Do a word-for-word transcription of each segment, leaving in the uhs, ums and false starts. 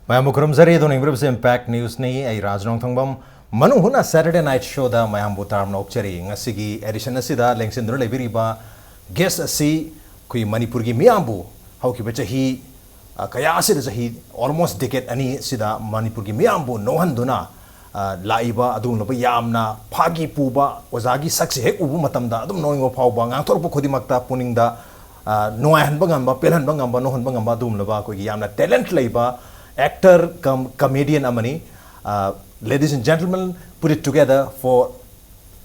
ꯃꯌꯥꯝꯕꯨ ꯈꯨꯔꯨꯝꯖꯔꯤ꯫ ꯑꯗꯣꯝꯅ ꯌꯦꯡꯕꯤꯔꯤꯕꯁꯤ Impact Newsꯅꯤ꯫ ꯑꯩ ꯔꯥꯖ ꯅꯣꯡꯊꯣꯡꯕꯝ꯫ ꯃꯅꯨꯡ ꯍꯨꯠꯅ Saturday Night Showꯗ ꯃꯌꯥꯝꯕꯨ ꯇꯔꯥꯝꯅ ꯑꯣꯛꯆꯔꯤ꯫ ꯉꯁꯤꯒꯤ edition ꯑꯁꯤꯗ ꯂꯦꯡꯁꯤꯟꯗꯨꯅ ꯂꯩꯕꯤꯔꯤꯕ guest ꯑꯁꯤ ꯑꯩꯈꯣꯏ ꯃꯅꯤꯄꯨꯔꯒꯤ ꯃꯤꯌꯥꯝꯕꯨ ꯍꯧꯈꯤꯕ ꯆꯍꯤ, ꯑ, ꯀꯌꯥ ꯑꯁꯤꯗ, ꯆꯍꯤ almost decade ꯑꯅꯤ ꯑꯁꯤꯗ ꯃꯅꯤꯄꯨꯔꯒꯤ ꯃꯤꯌꯥꯝꯕꯨ ꯅꯣꯛꯍꯟꯗꯨꯅ, ꯑ, ꯂꯥꯛꯏꯕ ꯑꯗꯨꯒꯨꯝꯂꯕ ꯌꯥꯝꯅ ꯐꯥꯒꯤ ꯄꯨꯕ ꯑꯣꯖꯥꯒꯤ ꯁꯛꯁꯦ ꯍꯦꯛ ꯎꯕ ꯃꯇꯝꯗ ꯑꯗꯨꯝ ꯅꯣꯛꯅꯤꯡꯕ ꯐꯥꯎꯕ, ꯉꯥꯡꯊꯣꯔꯛꯄ ꯈꯨꯗꯤꯡꯃꯛꯇ ꯄꯨꯛꯅꯤꯡꯗ, ꯑ, ꯅꯨꯡꯉꯥꯏꯍꯟꯕ ꯉꯝꯕ, ꯄꯦꯜꯍꯟꯕ ꯉꯝꯕ, ꯅꯣꯛꯍꯟꯕ ꯉꯝꯕ ꯑꯗꯨꯒꯨꯝꯂꯕ ꯑꯩꯈꯣꯏꯒꯤ ꯌꯥꯝꯅ talent ꯂꯩꯕ actor cum comedian ꯑꯃꯅꯤ꯫ ꯑ, ladies and gentlemen, put it together for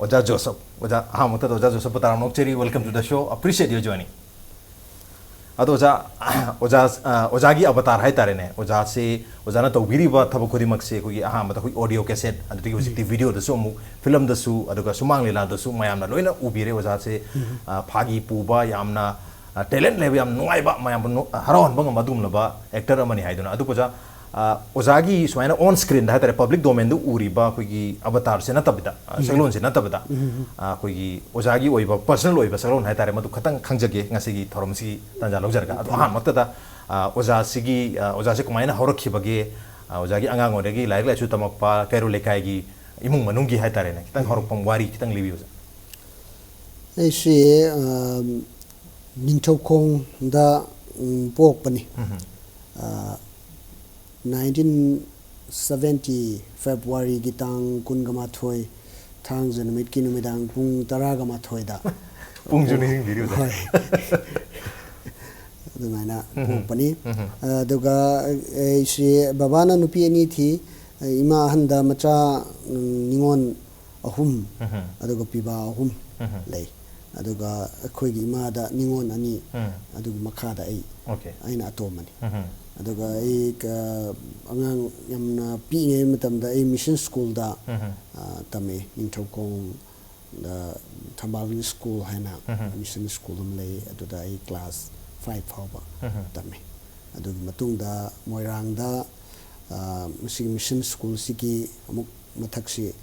ꯑꯣꯖꯥ ꯖꯣꯁꯞ꯫ ꯑꯣꯖꯥ, ꯑꯍꯥꯟꯕꯃꯛꯇꯗ ꯑꯣꯖꯥ ꯖꯣꯁꯞꯄꯨ ꯇꯔꯥꯝꯅ ꯑꯣꯛꯆꯔꯤ꯫ Welcome to the show. Appreciate your joining. ꯑꯗꯣ ꯑꯣꯖꯥ, ꯑꯣꯖꯥ, ꯑ, ꯑꯣꯖꯥꯒꯤ avatar ꯍꯥꯏꯇꯥꯔꯦꯅꯦ, ꯑꯣꯖꯥꯁꯦ, ꯑꯣꯖꯥꯅ ꯇꯧꯕꯤꯔꯤꯕ ꯊꯕꯛ ꯈꯨꯗꯤꯡꯃꯛꯁꯦ ꯑꯩꯈꯣꯏꯒꯤ ꯑꯍꯥꯟꯕꯗ ꯑꯩꯈꯣꯏ audio cassette, ꯑꯗꯨꯗꯒꯤ ꯍꯧꯖꯤꯛꯇꯤ videoꯗꯁꯨ ꯑꯃꯨꯛ, filmꯗꯁꯨ, ꯑꯗꯨꯒ ꯁꯨꯃꯥꯡ ꯂꯤꯂꯥꯗꯁꯨ ꯃꯌꯥꯝꯅ ꯂꯣꯏꯅ ꯎꯕꯤꯔꯦ꯫ ꯑꯣꯖꯥꯁꯦ, ꯑ, ꯐꯥꯒꯤ ꯄꯨꯕ, ꯌꯥꯝꯅ, ꯑ, talent ꯂꯩꯕ, ꯌꯥꯝ ꯅꯨꯡꯉꯥꯏꯕ, ꯃꯌꯥꯝꯕꯨ ꯅꯣ-, ꯍꯔꯥꯎꯍꯟꯕ ꯉꯝꯕ ꯑꯗꯨꯒꯨꯝꯂꯕ actor ꯑꯃꯅꯤ ꯍꯥꯏꯗꯨꯅ꯫ ꯑꯗꯨꯕꯨ ꯑꯣꯖꯥ, ꯑ, ꯑꯣꯖꯥꯒꯤ ꯁꯨꯃꯥꯏꯅ on screenꯗ ꯍꯥꯏꯇꯥꯔꯦ, public domainꯗ ꯎꯔꯤꯕ ꯑꯩꯈꯣꯏꯒꯤ avatarꯁꯦ ꯅꯠꯇꯕꯤꯗ, ꯑ, ꯁꯛꯂꯣꯟꯁꯦ ꯅꯠꯇꯕꯤꯗ, ꯑ, ꯑꯩꯈꯣꯏꯒꯤ ꯑꯣꯖꯥꯒꯤ ꯑꯣꯏꯕ personal ꯑꯣꯏꯕ ꯁꯛꯂꯣꯟ ꯍꯥꯏꯇꯥꯔꯦ, ꯃꯗꯨ ꯈꯇꯪ ꯈꯪꯖꯒꯦ ꯉꯁꯤꯒꯤ ꯊꯧꯔꯝꯁꯤꯒꯤ ꯇꯥꯟꯖꯥ ꯂꯧꯖꯔꯒ꯫ ꯑꯗꯣ ꯑꯍꯥꯟꯕꯃꯛꯇꯗ, ꯑ, ꯑꯣꯖꯥꯁꯤꯒꯤ, ꯑ, ꯑꯣꯖꯥꯁꯦ ꯀꯃꯥꯏꯅ ꯍꯧꯔꯛꯈꯤꯕꯒꯦ? ꯑ, ꯑꯣꯖꯥꯒꯤ ꯑꯉꯥꯡ ꯑꯣꯏꯔꯤꯉꯩꯒꯤ ꯂꯥꯏꯔꯤꯛ ꯂꯥꯏꯁꯨ ꯇꯝꯃꯛꯄ, ꯀꯩꯔꯣꯜ ꯂꯩꯀꯥꯏꯒꯤ ꯏꯃꯨꯡ ꯃꯅꯨꯡꯒꯤ ꯍꯥꯏꯇꯥꯔꯦꯅꯦ, ꯈꯤꯇꯪ ꯍꯧꯔꯛꯐꯝ ꯋꯥꯔꯤ ꯈꯤꯇꯪ ꯂꯤꯕꯤꯌꯨ ꯑꯣꯖꯥ꯫ ꯑꯩꯁꯦ, ꯑ, ꯅꯤꯡꯊꯧꯈꯣꯡꯗ, ꯎꯝ, ꯄꯣꯛꯄꯅꯤ꯫ ꯎꯝ꯫ ꯑ, nineteen seventy Februaryꯒꯤ ꯇꯥꯡ ꯀꯨꯟꯒ ꯃꯥꯊꯣꯏ, ꯊꯥꯡꯖ ꯅꯨꯃꯤꯠꯀꯤ ꯅꯨꯃꯤꯗꯥꯡ ꯄꯨꯡ ꯇꯔꯥꯒ ꯃꯥꯊꯣꯏꯗ꯫ ꯄꯨꯡꯁꯨ ꯅꯤꯡꯁꯤꯡꯕꯤꯔꯤꯕ? ꯍꯣꯏ꯫ ꯑꯗꯨꯃꯥꯏꯅ ꯎꯝ꯫ ꯄꯣꯛꯄꯅꯤ꯫ ꯎꯝ꯫ ꯑꯗꯨꯒ ꯑꯩꯁꯦ, ꯕꯕꯥꯅ ꯅꯨꯄꯤ ꯑꯅꯤ ꯊꯤ, ꯏꯃꯥ ꯑꯍꯟꯗ ꯃꯆꯥ, ꯎꯝ, ꯅꯤꯉꯣꯜ ꯑꯍꯨꯝ, ꯎꯝ꯫ ꯑꯗꯨꯒ ꯄꯤꯕꯥ ꯑꯍꯨꯝ ꯎꯝ꯫ ꯂꯩ꯫ ꯑꯗꯨꯒ ꯑꯩꯈꯣꯏꯒꯤ ꯏꯃꯥꯗ ꯅꯤꯉꯣꯜ ꯑꯅꯤ, ꯎꯝ꯫ ꯑꯗꯨꯒꯤ ꯃꯈꯥꯗ ꯑꯩ, Okay꯫ ꯑꯩꯅ ꯑꯇꯣꯝꯕꯅꯤ꯫ ꯎꯝ꯫ ꯑꯗꯨꯒ ꯑꯩ ꯀ-, ꯑꯉꯥꯡ ꯌꯥꯝꯅ ꯄꯤꯛꯏꯉꯩ ꯃꯇꯝꯗ ꯑꯩ mission schoolꯗ, ꯎꯝ꯫ ꯑ, ꯇꯝꯃꯛꯑꯦ꯫ ꯅꯤꯡꯊꯧꯈꯣꯡꯗ ꯊꯝꯕꯥꯜ School ꯍꯥꯏꯅ ꯎꯝ꯫ Mission school ꯑꯃ ꯂꯩ, ꯑꯗꯨꯗ ꯑꯩ class five ꯐꯥꯎꯕ ꯎꯝ꯫ ꯇꯝꯃꯤ꯫ ꯑꯗꯨꯒꯤ ꯃꯇꯨꯡꯗ ꯃꯣꯏꯔꯥꯡꯗ, ꯑ, ꯃꯁꯤꯒꯤ mission schoolꯁꯤꯒꯤ ꯑꯃꯨꯛ ꯃꯊꯛꯁꯤ,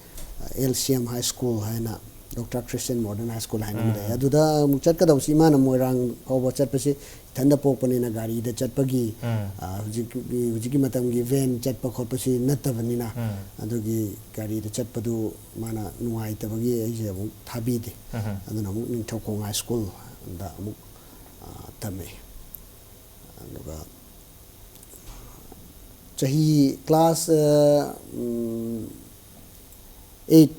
ꯑ, LCM High School ꯍꯥꯏꯅ doctor Christian modern high school ꯍꯥꯏꯅ ꯑꯃ ꯂꯩ꯫ ꯎꯝ꯫ ꯑꯗꯨꯗ ꯑꯃꯨꯛ ꯆꯠꯀꯗꯧꯕꯁꯤ, ꯏꯃꯥꯅ ꯃꯣꯏꯔꯥꯡ ꯐꯥꯎꯕ ꯆꯠꯄꯁꯤ ꯏꯊꯟꯗ ꯄꯣꯛꯄꯅꯤꯅ ꯒꯥꯔꯤꯗ ꯆꯠꯄꯒꯤ, ꯎꯝ꯫ ꯑ, ꯍꯧꯖꯤꯛ, ꯍꯧꯖꯤꯛꯀꯤ ꯃꯇꯝꯒꯤ ꯚꯦꯟ ꯆꯠꯄ ꯈꯣꯠꯄꯁꯤ ꯅꯠꯇꯕꯅꯤꯅ, ꯎꯝ꯫ ꯑꯗꯨꯒꯤ ꯒꯥꯔꯤꯗ ꯆꯠꯄꯗꯨ ꯃꯥꯅ ꯅꯨꯡꯉꯥꯏꯇꯕꯒꯤ ꯑꯩꯁꯦ ꯑꯃꯨꯛ ꯊꯥꯕꯤꯗꯦ꯫ ꯎꯝ꯫ ꯑꯗꯨꯅ ꯑꯃꯨꯛ ꯅꯤꯡꯊꯧꯈꯣꯡ ꯍꯥꯏ ꯁ꯭ꯀꯨꯜꯗ ꯑꯃꯨꯛ, ꯑ, ꯇꯝꯃꯛꯑꯦ꯫ ꯑꯗꯨꯒ ꯆꯍꯤ ꯀ꯭ꯂꯥꯁ, ꯑ, ꯎꯝ, eight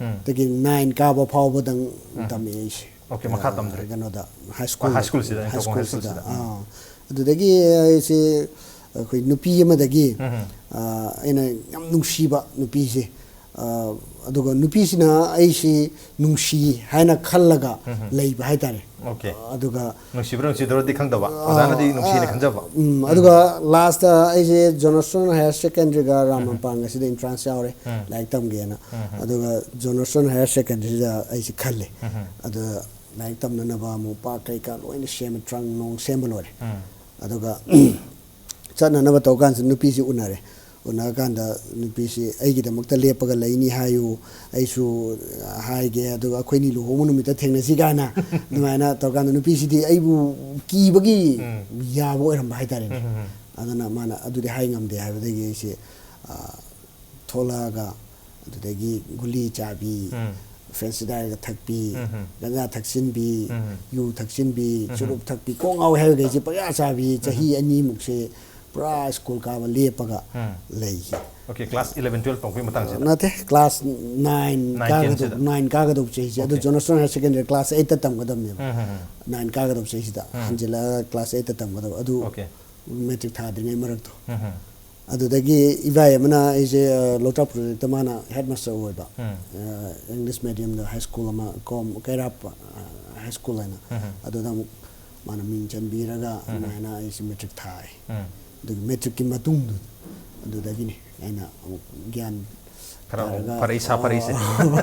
ꯎꯝ꯫ ꯇꯒꯤ nine ꯀꯥꯕ ꯐꯥꯎꯕꯗꯪ ꯎꯝ꯫ ꯇꯝꯃꯛꯑꯦ ꯑꯩꯁꯦ꯫ ꯑꯣꯀꯦ, ꯃꯈꯥ ꯑ, ꯇꯝꯗ꯭ꯔꯦ꯫ ꯀꯩꯅꯣꯗ, ꯍꯥꯏ ꯁ꯭ꯀꯨꯜ, ꯍꯥꯏ ꯁ꯭ꯀꯨꯜꯁꯤꯗ, ꯍꯥꯏ ꯅꯤꯡꯊꯧꯈꯣꯡ ꯍꯥꯏ ꯁ꯭ꯀꯨꯜꯁꯤꯗ꯫ ꯁ꯭ꯀꯨꯜꯁꯤꯗ꯫ ꯎꯝ꯫ ꯑꯥ꯫ ꯑꯗꯨꯗꯒꯤ ꯑꯩꯁꯦ ꯑꯩꯈꯣꯏ ꯅꯨꯄꯤ ꯑꯃꯗꯒꯤ, ꯎꯝ꯫ ꯑ, ꯑꯩꯅ ꯌꯥꯝ ꯅꯨꯡꯁꯤꯕ ꯅꯨꯄꯤꯁꯦ, ꯑ, ꯑꯗꯨꯒ ꯅꯨꯄꯤꯁꯤꯅ ꯑꯩꯁꯤ ꯅꯨꯡꯁꯤ ꯍꯥꯏꯅ ꯈꯜꯂꯒ ꯎꯝ꯫ ꯂꯩꯕ ꯍꯥꯏꯇꯥꯔꯦ꯫ ꯑꯣꯀꯦ꯫ ꯑꯗꯨꯒ ꯅꯨꯡꯁꯤꯕ꯭ꯔꯥ ꯅꯨꯡꯁꯤꯗꯕ꯭ꯔꯗꯤ ꯈꯪꯗꯕ, ꯑꯣꯖꯥꯅꯗꯤ ꯑ, ꯅꯨꯡꯁꯤꯅ ꯈꯟꯖꯕ꯫ ꯎꯝ, ꯎꯝ꯫ ꯑꯗꯨꯒ ꯂꯥꯁꯇ ꯑꯩꯁꯦ ꯖꯣꯟꯁꯇꯣꯟ ꯍꯥꯌꯔ ꯁꯦꯀꯦꯟꯗꯔꯤꯒ ꯎꯝ꯫ ꯔꯥꯃꯄꯥꯡꯒꯁꯤꯗ ꯏꯟꯇ꯭ꯔꯥꯟꯁ ꯌꯥꯎꯔꯦ, ꯎꯝ꯫ ꯂꯥꯏꯔꯤꯛ ꯇꯝꯒꯦꯅ꯫ ꯎꯝ꯫ ꯑꯗꯨꯒ ꯖꯣꯟꯁꯇꯣꯟ ꯍꯥꯌꯔ ꯁꯦꯀꯦꯟꯗꯔꯤꯗ ꯑꯩꯁꯦ ꯈꯜꯂꯦ꯫ ꯎꯝ꯫ ꯑꯗꯨꯗ ꯂꯥꯏꯔꯤꯛ ꯇꯝꯅꯅꯕ ꯑꯃꯨꯛ ꯄꯥꯛ ꯀꯩꯀꯥ ꯂꯣꯏꯅ ꯁꯦꯝꯃꯦ, ꯇ꯭ꯔꯪ ꯅꯨꯡ ꯁꯦꯝꯕ ꯂꯣꯏꯔꯦ꯫ ꯎꯝ꯫ ꯑꯗꯨꯒ ꯆꯠꯅꯅꯕ ꯇꯧꯀꯥꯟꯁꯤꯗ ꯅꯨꯄꯤꯁꯤ ꯎꯅꯔꯦ꯫ ꯎꯅꯔꯀꯥꯟꯗ ꯅꯨꯄꯤꯁꯤ ꯑꯩꯒꯤꯗꯃꯛꯇ ꯂꯦꯞꯄꯒ ꯂꯩꯅꯤ ꯍꯥꯏꯌꯨ, ꯑꯩꯁꯨ ꯍꯥꯏꯒꯦ, ꯑꯗꯨꯒ ꯑꯩꯈꯣꯏꯅꯤ ꯂꯨꯍꯣꯡꯕ ꯅꯨꯃꯤꯠꯇ ꯊꯦꯡꯅꯁꯤ ꯀꯥꯏꯅ ꯑꯗꯨꯃꯥꯏꯅ ꯇꯧꯔꯀꯥꯟꯗ ꯅꯨꯄꯤꯁꯤꯗꯤ ꯑꯩꯕꯨ ꯀꯤꯕꯒꯤ ꯎꯝ꯫ ꯌꯥꯕ ꯑꯣꯏꯔꯝꯕ ꯍꯥꯏꯇꯥꯔꯦꯅꯦ꯫ ꯎꯝ, ꯎꯝ, ꯎꯝ꯫ ꯑꯗꯨꯅ ꯃꯥꯅ ꯑꯗꯨꯗꯤ ꯍꯥꯏ ꯉꯝꯗꯦ ꯍꯥꯏꯕꯗꯒꯤ ꯑꯩꯁꯦ, ꯑ, ꯊꯣꯛꯂꯛꯑꯒ ꯑꯗꯨꯗꯒꯤ ꯒꯨꯂꯤ ꯆꯥꯕꯤ, ꯎꯝ꯫ ꯐꯦꯟꯁꯤꯗꯥꯏꯜꯒ ꯊꯛꯄꯤ, ꯎꯝ, ꯎꯝ꯫ ꯒꯟꯖꯥ ꯊꯛꯆꯤꯟꯕꯤ, ꯎꯝ꯫ ꯌꯨ ꯊꯛꯆꯤꯟꯕꯤ, ꯎꯝ꯫ ꯆꯨꯔꯨꯞ ꯊꯛꯄꯤ, ꯀꯣꯛ ꯉꯥꯎꯋꯦ ꯍꯥꯏꯕꯈꯩꯁꯦ ꯄꯪꯌꯥ ꯆꯥꯕꯤ, ꯎꯝ꯫ ꯆꯍꯤ ꯑꯅꯤꯃꯨꯛꯁꯦ ꯄꯨꯔꯥ ꯁ꯭ꯀꯨꯜ ꯀꯥꯕ ꯂꯦꯞꯄꯒ ꯎꯝ꯫ ꯂꯩꯈꯤ꯫ ꯑꯣꯀꯦ, ꯀ꯭ꯂꯥꯁ eleven, twelve ꯇꯝꯕꯒꯤ ꯃꯇꯥꯡꯁꯤꯗ? ꯅꯠꯇꯦ, ꯀ꯭ꯂꯥꯁ nine nine, ten ꯀꯥꯒꯗꯧꯕ, ꯁꯤꯗ? Nine ꯀꯥꯒꯗꯧꯕ ꯆꯍꯤꯁꯦ꯫ ꯑꯗꯨ okay. Johnstone Higher Secondary class eightꯇ ꯇꯝꯒꯗꯕꯅꯦꯕ꯫ ꯎꯝ, ꯎꯝ, ꯎꯝ꯫ Nine ꯀꯥꯒꯗꯧꯕ ꯆꯍꯤꯁꯤꯗ ꯎꯝ꯫ ꯍꯟꯖꯤꯜꯂꯒ ꯀ꯭ꯂꯥꯁ eightꯇ ꯇꯝꯒꯗꯕ꯫ ꯑꯗꯨ ꯑꯣꯀꯦ꯫ ꯃꯦꯇ꯭ꯔꯤꯛ ꯊꯥꯗ꯭ꯔꯤꯉꯩ ꯃꯔꯛꯇꯣ꯫ ꯎꯝ, ꯎꯝ꯫ ꯑꯗꯨꯗꯒꯤ ꯏꯕꯥꯏ ꯑꯃꯅ ꯑꯩꯁꯦ, ꯑ, ꯂꯣꯛꯇꯥꯛ ꯄ꯭ꯔꯣꯖꯦꯛꯇ ꯃꯥꯅ ꯍꯦꯗ ꯃꯥꯁꯇꯔ ꯑꯣꯏꯕ꯫ ꯎꯝ꯫ ꯑ, ꯏꯪꯂꯤꯁ ꯃꯦꯗꯤꯌꯝꯗ ꯍꯥꯏ ꯁ꯭ꯀꯨꯜ ꯑꯃ, ꯀꯣꯝ, ꯀꯩꯔꯥꯞ, ꯑ, ꯍꯥꯏ ꯁ꯭ꯀꯨꯜ ꯍꯥꯏꯅ꯫ ꯎꯝ, ꯎꯝ꯫ ꯑꯗꯨꯗ ꯑꯃꯨꯛ ꯃꯥꯅ ꯃꯤꯡ ꯆꯟꯕꯤꯔꯒ ꯎꯝ꯫ ꯑꯗꯨꯃꯥꯏꯅ ꯑꯩꯁꯦ ꯃꯦꯇ꯭ꯔꯤꯛ ꯊꯥꯏ꯫ ꯎꯝ꯫ ꯑꯗꯨꯒꯤ ꯃꯦꯇ꯭ꯔꯤꯛꯀꯤ ꯃꯇꯨꯡꯗꯨ, ꯑꯗꯨꯗꯒꯤꯅꯤ ꯑꯩꯅ ꯑꯃꯨꯛ ꯒ꯭ꯌꯥꯟ ꯈꯔ ꯑꯃꯨꯛ ꯇꯥꯔꯒ, ꯐꯔꯛꯏ, ꯁꯥ ꯐꯔꯛꯏꯁꯦ꯫ ꯑꯣ꯫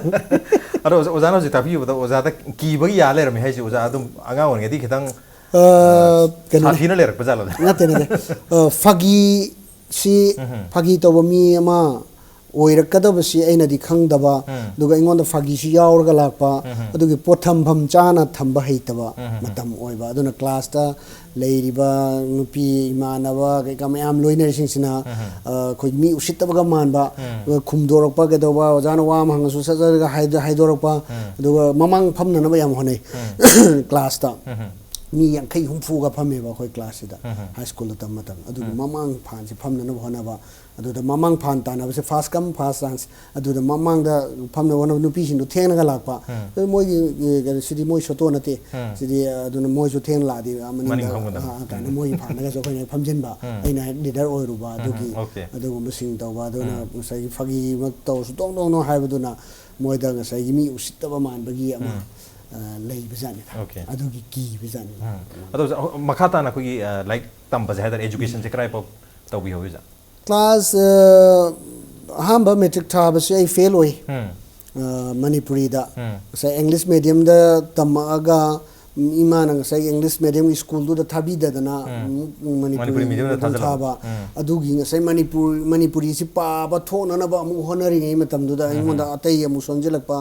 ꯑꯗꯣ ꯑꯣꯖꯥ-, ꯑꯣꯖꯥꯅ ꯍꯧꯖꯤꯛ ꯇꯥꯛꯄꯤꯕꯗ ꯑꯣꯖꯥꯗ ꯀꯤꯕꯒꯤ ꯌꯥ ꯂꯩꯔꯝꯃꯦ ꯍꯥꯏꯁꯦ, ꯑꯣꯖꯥ ꯑꯗꯨꯝ ꯑꯉꯥꯡ ꯑꯣꯏꯔꯤꯉꯩꯗꯒꯤ ꯈꯤꯇꯪ, ꯑ, ꯑ, ꯀꯩꯅꯣꯅꯦ꯫ ꯁꯥꯊꯤꯅ ꯂꯩꯔꯛꯄ ꯖꯥꯠꯂꯣꯅꯦ? ꯅꯠꯇꯦ, ꯅꯠꯇꯦ꯫ ꯑ, ꯐꯥꯒꯤ ꯁꯤ ꯎꯝ꯫ ꯐꯥꯒꯤ ꯇꯧꯕ ꯃꯤ ꯑꯃ, ꯑꯣꯏꯔꯛꯀꯗꯕꯁꯤ ꯑꯩꯅꯗꯤ ꯈꯪꯗꯕ, ꯑꯗꯨꯒ ꯑꯩꯉꯣꯟꯗ ꯐꯥꯒꯤꯁꯨ ꯌꯥꯎꯔꯒ ꯂꯥꯛꯄ, ꯑꯗꯨꯒꯤ ꯄꯣꯠꯊꯝꯐꯝ ꯆꯥꯅ ꯊꯝꯕ ꯍꯩꯇꯕ ꯃꯇꯝ ꯑꯣꯏꯕ꯫ ꯑꯗꯨꯅ ꯀ꯭ꯂꯥꯁꯇ ꯂꯩꯔꯤꯕ ꯅꯨꯄꯤ ꯏꯃꯥꯟꯅꯕ ꯀꯩꯀꯥ ꯃꯌꯥꯝ ꯂꯣꯏꯅꯔꯤꯁꯤꯡꯁꯤꯅ, ꯑ, ꯑꯩꯈꯣꯏ ꯃꯤ ꯎꯁꯤꯠꯇꯕꯒ ꯃꯥꯟꯕ, ꯑꯗꯨꯒ ꯈꯨꯝꯗꯣꯔꯛꯄ ꯀꯩꯗꯧꯕ, ꯑꯣꯖꯥꯅ ꯋꯥ ꯑꯃ ꯍꯪꯉꯁꯨ ꯁꯠ ꯁꯠ ꯍꯥꯏꯗ-, ꯍꯥꯏꯗꯣꯔꯛꯄ, ꯑꯗꯨꯒ ꯃꯃꯥꯡ ꯐꯝꯅꯅꯕ ꯌꯥꯝ ꯍꯣꯠꯅꯩ꯫ ꯀ꯭ꯂꯥꯁꯇ ꯃꯤ ꯌꯥꯡꯈꯩ ꯍꯨꯝꯐꯨꯒ ꯐꯝꯃꯦꯕ ꯑꯩꯈꯣꯏ ꯀ꯭ꯂꯥꯁꯁꯤꯗ, ꯍꯥꯏ ꯁ꯭ꯀꯨꯜꯗ ꯇꯝꯕ ꯃꯇꯝꯗ꯫ ꯑꯗꯨꯒꯤ ꯃꯃꯥꯡ ꯐꯥꯟꯁꯤ ꯐꯝꯅꯅꯕ ꯍꯣꯠꯅꯕ, ꯑꯗꯨꯗ ꯃꯃꯥꯡ ꯐꯥꯟ ꯇꯥꯟꯅꯕꯁꯦ first come first chance꯫ ꯑꯗꯨꯗ ꯃꯃꯥꯡꯗ ꯐꯝꯅꯕ ꯍꯣꯠꯅꯕ ꯅꯨꯄꯤꯁꯤꯡꯗꯣ ꯊꯦꯡꯅꯒ ꯂꯥꯛꯄ꯫ ꯑꯗꯨ ꯃꯣꯏꯒꯤ, ꯑꯦ, ꯀꯩꯅꯣ, ꯁꯤꯗꯤ ꯃꯣꯏ ꯁꯣꯇꯣ ꯅꯠꯇꯦ꯫ ꯁꯤꯗꯤ, ꯑ, ꯑꯗꯨꯅ ꯃꯣꯏꯁꯨ ꯊꯦꯡꯅ ꯂꯥꯛꯑꯗꯤ, ꯑ, ꯃꯅꯤꯡꯗ, ꯃꯅꯤꯡ ꯐꯝꯒꯗꯕ꯫ ꯑ, ꯑ, ꯀꯥꯏꯅ ꯃꯣꯏꯒꯤ ꯐꯥꯟꯗꯒꯁꯨ ꯑꯩꯈꯣꯏꯅ ꯐꯝꯖꯤꯟꯕ꯫ ꯑꯩꯅ ꯍꯦꯛ ꯂꯤꯗꯔ ꯑꯣꯏꯔꯨꯕ ꯑꯗꯨꯒꯤ, ꯑꯣꯀꯦ꯫ ꯑꯗꯨꯒꯨꯝꯕꯁꯤꯡ ꯇꯧꯕ꯫ ꯑꯗꯨꯅ ꯉꯁꯥꯏꯒꯤ ꯐꯥꯒꯤꯃꯛ ꯇꯧꯔꯁꯨ ꯗꯣꯡ ꯗꯣꯡ ꯗꯣꯡ ꯍꯥꯏꯕꯗꯨꯅ ꯃꯣꯏꯗ ꯉꯁꯥꯏꯒꯤ ꯃꯤ ꯎꯁꯤꯠꯇꯕ ꯃꯥꯟꯕꯒꯤ ꯑꯃ, ꯑ, ꯂꯩꯕꯖꯥꯠꯅꯤꯗ꯫ ꯑꯣꯀꯦ꯫ ꯑꯗꯨꯒꯤ ꯀꯤꯕꯖꯥꯠꯅꯤꯗ꯫ ꯑꯗꯣ ꯑꯣꯖꯥ, ꯃꯈꯥ ꯇꯥꯅ ꯑꯩꯈꯣꯏꯒꯤ, ꯑ, ꯂꯥꯏꯔꯤꯛ ꯇꯝꯕꯁꯦ ꯍꯥꯏꯇꯥꯔꯦ, educationꯁꯦ ꯀꯗꯥꯏꯐꯥꯎ ꯇꯧꯕꯤꯍꯧꯔꯤ, ꯑꯣꯖꯥ? ꯀ꯭ꯂꯥꯁ, ꯑ, ꯑꯍꯥꯟꯕ ꯃꯦꯇ꯭ꯔꯤꯛ ꯊꯥꯕꯁꯦ ꯑꯩ ꯐꯦꯜ ꯑꯣꯏ꯫ ꯑ, ꯃꯅꯤꯄꯨꯔꯤꯗ꯫ ꯉꯁꯥꯏ ꯏꯪꯂꯤꯁ ꯃꯦꯗꯤꯌꯝꯗ ꯇꯝꯃꯛꯑꯒ, ꯎꯝ, ꯏꯃꯥꯅ ꯉꯁꯥꯏ ꯏꯪꯂꯤꯁ ꯃꯦꯗꯤꯌꯝ ꯁ꯭ꯀꯨꯜꯗꯨꯗ ꯊꯥꯕꯤꯗꯗꯅ, ꯎꯝ, ꯃꯅꯤꯄꯨꯔꯤ ꯃꯅꯤꯄꯨꯔꯤ ꯃꯦꯗꯤꯌꯝꯗ ꯃꯦꯗꯤꯌꯝ ꯊꯥꯖꯤꯜꯂꯕ꯫ ꯊꯥꯕ꯫ ꯑꯗꯨꯒꯤ ꯉꯁꯥꯏ ꯃꯅꯤꯄꯨꯔ-, ꯃꯅꯤꯄꯨꯔꯤꯁꯤ ꯄꯥꯕ ꯊꯣꯛꯅꯅꯕ ꯑꯃꯨꯛ ꯍꯣꯠꯅꯔꯤꯉꯩ ꯃꯇꯝꯗꯨꯗ ꯑꯩꯉꯣꯟꯗ ꯑꯇꯩ ꯑꯃꯨꯛ ꯁꯣꯟꯖꯤꯜꯂꯛꯄ꯫